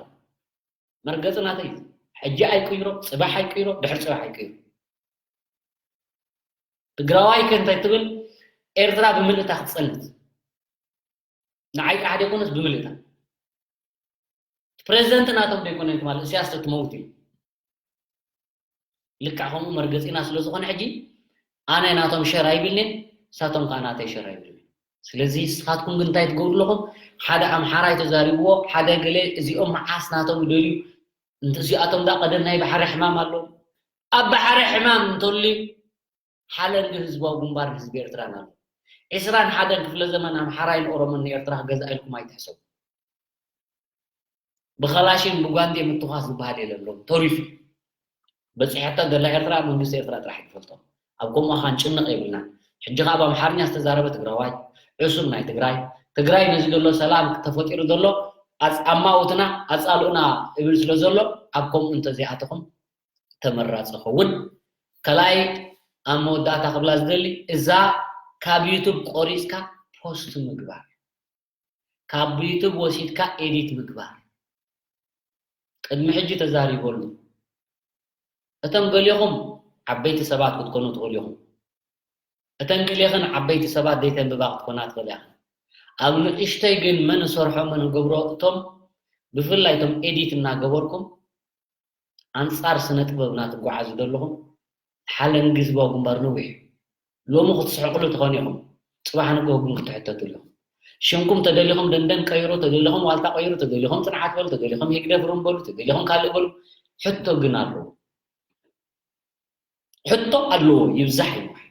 መርገፂ ናተይ እዩ። ሕጂ ኣይቅይሮ፣ ፅባሕ ኣይቅይሮ፣ ድሕሪ ፅባሕ ኣይቅይሮ። ትግራዋይ ከ እንታይ ትብል? ኤርትራ ብምልእታ ክትፀንት። ንዓይ ጥራሕ ዘይኮነስ ብምልእታ። ፕሬዚደንት ናቶም ዘይኮነ ትማል እስያስ ተትመውት እዩ። ልክዕ ከምኡ መርገፂና ስለ ዝኾነ ሕጂ ኣነ ናቶም ሸር ኣይብልንን፣ ንሳቶም ከዓ ናተይ ሸር ኣይብልን። ስለዚ ንስኻትኩም ግን እንታይ ትገብሩ ኣለኹም? ሓደ ኣምሓራይ ተዛሪብዎ፣ ሓደ ገለ እዚኦም መዓስ ናቶም ይደልዩ፣ እንተ እዚኣቶም ዳ ቀደም ናይ ባሕሪ ሕማም ኣለዎም። ኣብ ባሕሪ ሕማም እንተልዩ ሓለንጊ ህዝባዊ ግንባር ህዝቢ ኤርትራን ኣሎ። ዕስራን ሓደን ክፍለ ዘመን ኣምሓራይን ኦሮሞን ንኤርትራ ክገዝኣ ኢልኩም ኣይትሕሰቡ። ብኸላሽን ብጓንዴ ምትኳስ ዝበሃል የለን ሎም ተሪፉ። በፂሐቶ ዘላ ኤርትራ መንግስቲ ኤርትራ ጥራሕ እዩ ዝፈልጦ። ኣብ ከምኡ ኸዓ ክንጭነቕ የብልናን። ሕጂ ኸዓ ብኣምሓርኛ ዝተዛረበ ትግራዋይ ዕሱብ ናይ ትግራይ፣ ትግራይ ነዚ ዘሎ ሰላም ተፈጢሩ ዘሎ ኣማውትና ኣፃልኡና እብል ስለ ዘሎ ኣብ ከምኡ እንተዘይኣተኹም ተመራፂ ኸውን። ካልኣይ ኣብ መወዳእታ ክብላ ዝደሊ እዛ ካብ ዩቱብ ቆሪፅካ ፖስት ምግባር ካብ ዩቱብ ወሲድካ ኤዲት ምግባር ቅድሚ ሕጂ ተዛሪበሉ። እቶም ገሊኹም ዓበይቲ ሰባት ክትኮኑ ትኽእሉ ኢኹም። እተን ገሊኽን ዓበይቲ ሰባት ዘይተንብባ ክትኮና ትኽእላ ኢኽን። ኣብ ንእሽተይ ግን መን እሰርሖ መን እገብሮ እቶም ብፍላይ እቶም ኤዲት እናገበርኩም ኣንጻር ስነ ጥበብና ትጓዓዙ ዘለኹም ሓለንጊ ህዝባዊ ግንባር ነዊሕ እዩ። ሎሚ ክትስሕቕሉ ትኾኑ ኢኹም፣ ጽባሕ ንግሆ ግን ክትሕተትሉ ኢኹም። ሽምኩም ተደሊኹም ደንደን ቀይሩ፣ ተደሊኹም ዋልታ ቀይሩ፣ ተደሊኹም ጽንዓት በሉ፣ ተደሊኹም ህግደፍ ሩም በሉ፣ ተደሊኹም ካልእ በሉ፣ ሕቶ ግን ኣለዎ። ሕቶ ኣለዎ፣ ይብዛሕ ይንዋሕ።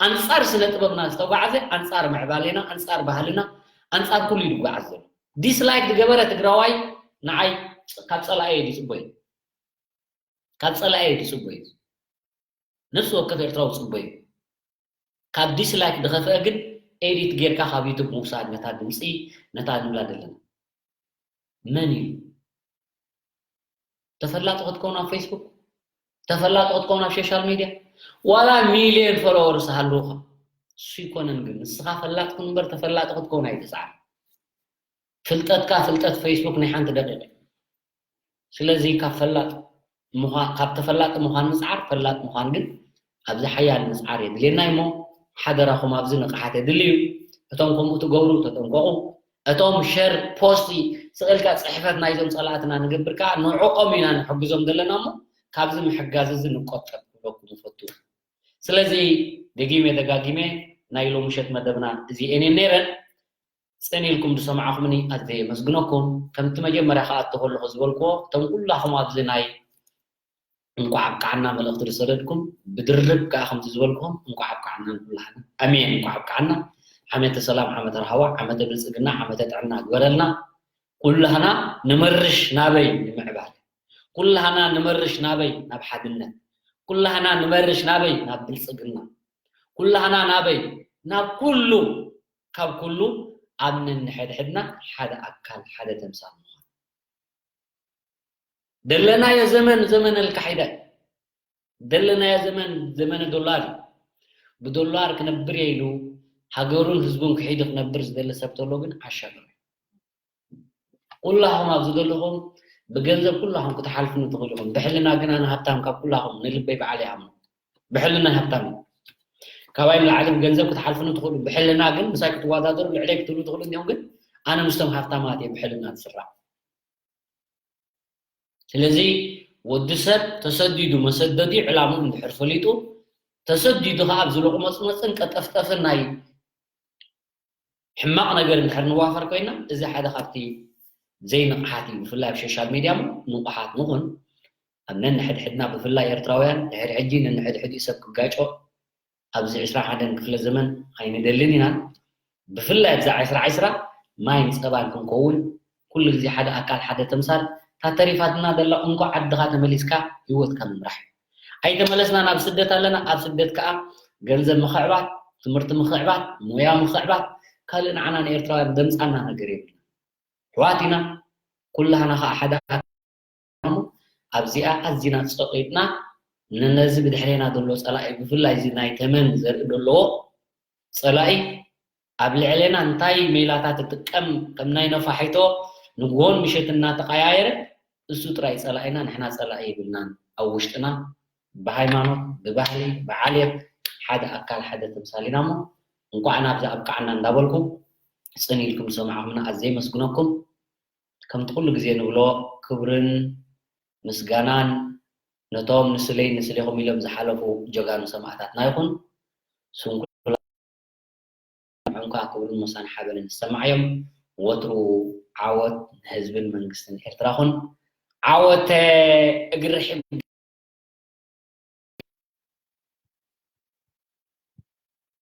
ኣንጻር ስነ ጥበብና ዝተጓዕዘ፣ ኣንጻር ምዕባሌና፣ ኣንጻር ባህልና፣ ኣንጻር ኩሉ እዩ ዝጓዓዝ ዘሎ። ዲስላይክ ዝገበረ ትግራዋይ ንዓይ ካብ ጸላኢ እዩ ዝጽበዩ። ካብ ጸላኢ እዩ ዝጽበዩ። ነፍሲ ወከፍ ኤርትራዊ ዝጽበዩ። ካብ ዲስላይክ ዝኸፍአ ግን ኤዲት ጌርካ ካብ ዩቱብ ምውሳድ ነታ ድምጺ ነታ ንብላ ዘለና። መን እዩ? ተፈላጢ ክትከውን ኣብ ፌስቡክ፣ ተፈላጢ ክትከውን ኣብ ሶሻል ሚድያ፣ ዋላ ሚልዮን ፎሎወርስ ሃልውኻ። እሱ ይኮነን ግን ንስኻ ፈላጥ ኩን እምበር ተፈላጢ ክትከውን ኣይትጽዓር። ፍልጠትካ ፍልጠት ፌስቡክ ናይ ሓንቲ ደቂቕ እዩ። ስለዚ ካብ ፈላጥ ምዃን ካብ ተፈላጢ ምዃን ምጽዓር ፈላጥ ምዃን ግን ኣብዚ ሓያል ምጽዓር የድልየና እሞ ሓደራኹም ኣብዚ ንቕሓት የድሊ እዩ። እቶም ከምኡ ትገብሩ ተጠንቀቑ። እቶም ሸር ፖስት ስቕልካ ጽሕፈት ናይዞም ጸላእትና ንገብር ከኣ ንዕኦም ኢና ንሕግዞም ዘለና እሞ ካብዚ ምሕጋዝ እዚ ንቆጠብ ክብለኩም እፈቱ። ስለዚ ደጊመ ደጋጊመ ናይ ሎምሸት መደብና እዚኤን ነይረን። ጽን ኢልኩም ዝሰማዕኹምኒ ኣዝየ የመስግነኩም። ከምቲ መጀመርያ ክኣቱ ከለኹ ዝበልክዎ እቶም ኩላኹም ኣብዚ ናይ እንኳዕ ኣብቅዓና መልእኽቲ ዝሰደድኩም ብድርብ ከኣ ከምዚ ዝበልክኹም እንኳዕ ኣብቅዓና ንኩላህና። ኣሜን። እንኳዕ ኣብቅዓና። ዓመተ ሰላም፣ ዓመተ ራህዋ፣ ዓመተ ብልጽግና፣ ዓመተ ጥዕና ግበረልና። ኩላህና ንመርሽ ናበይ? ንምዕባለ። ኩላህና ንመርሽ ናበይ? ናብ ሓድነት። ኩላህና ንመርሽ ናበይ? ናብ ብልጽግና። ኩላህና ናበይ? ናብ ኩሉ ካብ ኩሉ ኣብ ነንሕድሕድና ሓደ ኣካል ሓደ ተምሳል ምዃን። ደለናዮ ዘመን ዘመን ኣልካሒዳ እዩ። ደለናዮ ዘመን ዘመነ ዶላር እዩ። ብዶላር ክነብር እየ ኢሉ ሃገሩን ህዝቡን ክሒዱ ክነብር ዝደሊ ሰብ ተሎ ግን ዓሻ ጥራይ። ኩላኹም ኣብዚ ዘለኹም ብገንዘብ ኩላኹም ክትሓልፉኒ ትኽእሉ ኢኹም። ብሕልና ግን ኣነ ሃብታም ካብ ኩላኹም ንልበይ በዓል ይኣምኖ። ብሕልና ሃብታም እዩ። ካባይ ንላዕሊ ብገንዘብ ክትሓልፉኒ ትኽእሉ፣ ብሕልና ግን ምሳይ ክትወዳደሩ ልዕለይ ክትብሉ ትኽእሉ እንዲኹም፣ ግን ኣነ ምስቶም ሃብታማት እየ ብሕልና ዝስራዕ። ስለዚ ወዲ ሰብ ተሰዲዱ መሰደዲ ዕላምኡ እንድሕር ፈሊጡ ተሰዲዱ ከዓ ኣብዚ ሎቕመፅመፅን ቀጠፍጠፍን ናይ ሕማቕ ነገር እንድሕር ንዋፈር ኮይና እዚ ሓደ ካብቲ ዘይንቕሓት እዩ። ብፍላይ ኣብ ሶሻል ሚድያ እሞ ንቑሓት ንኹን። ኣብ ነንሕድሕድና ብፍላይ ኤርትራውያን ድሕሪ ሕጂ ነንሕድሕዲኡ ሰብ ክጋጮ ኣብዚ ዕስራን ሓደን ክፍለ ዘመን ኣይንደልን ኢና። ብፍላይ ኣብዛ ዕስራ ዕስራ ማይን ጸባን ክንከውን ኩሉ ግዜ ሓደ ኣካል ሓደ ተምሳል እታ ተሪፋትና ዘላ እንኮ ዓድኻ ተመሊስካ ህይወትካ ምምራሕ እዩ። ኣይተመለስናን ኣብ ስደት ኣለና። ኣብ ስደት ከኣ ገንዘብ ምኽዕባት፣ ትምህርቲ ምኽዕባት፣ ሞያ ምኽዕባት ካልእ ንዓና ንኤርትራውያን ዘምጻና ነገር የብልና። ኣሕዋት ኢና። ኩላህና ከኣ ሓደ ኣካል እሞ ኣብዚኣ ኣዚና ጸቒጥና ንነዚ ብድሕሬና ዘሎ ጸላኢ ብፍላይ እዚ ናይ ተመን ዘርኢ ዘለዎ ጸላኢ ኣብ ልዕሌና እንታይ ሜላታት ትጥቀም ከም ናይ ነፋሒቶ ንግሆን ምሸት እናተቐያየረ እሱ ጥራይ ጸላኢና ንሕና ጸላኢ የብልናን ኣብ ውሽጥና ብሃይማኖት ብባህሊ ብዓሌት ሓደ ኣካል ሓደ ተምሳል ኢና እሞ እንኳዕ ናብዚ ኣብቅዓና እንዳበልኩ ጽን ኢልኩም ዝሰማዕኹምና ኣዝየ የመስግነኩም። ከምቲ ኩሉ ግዜ ንብሎ ክብርን ምስጋናን ነቶም ንስለይ ንስሌኹም ኢሎም ዝሓለፉ ጀጋኑ ሰማእታትና ይኹን። ስንኩላን እንኳ ክብርን ሞሳን ሓበንን ይሰማዓዮም። ወትሩ ዓወት ንህዝብን መንግስትን ኤርትራ ኹን። ዓወተ እግሪ ሕጊ።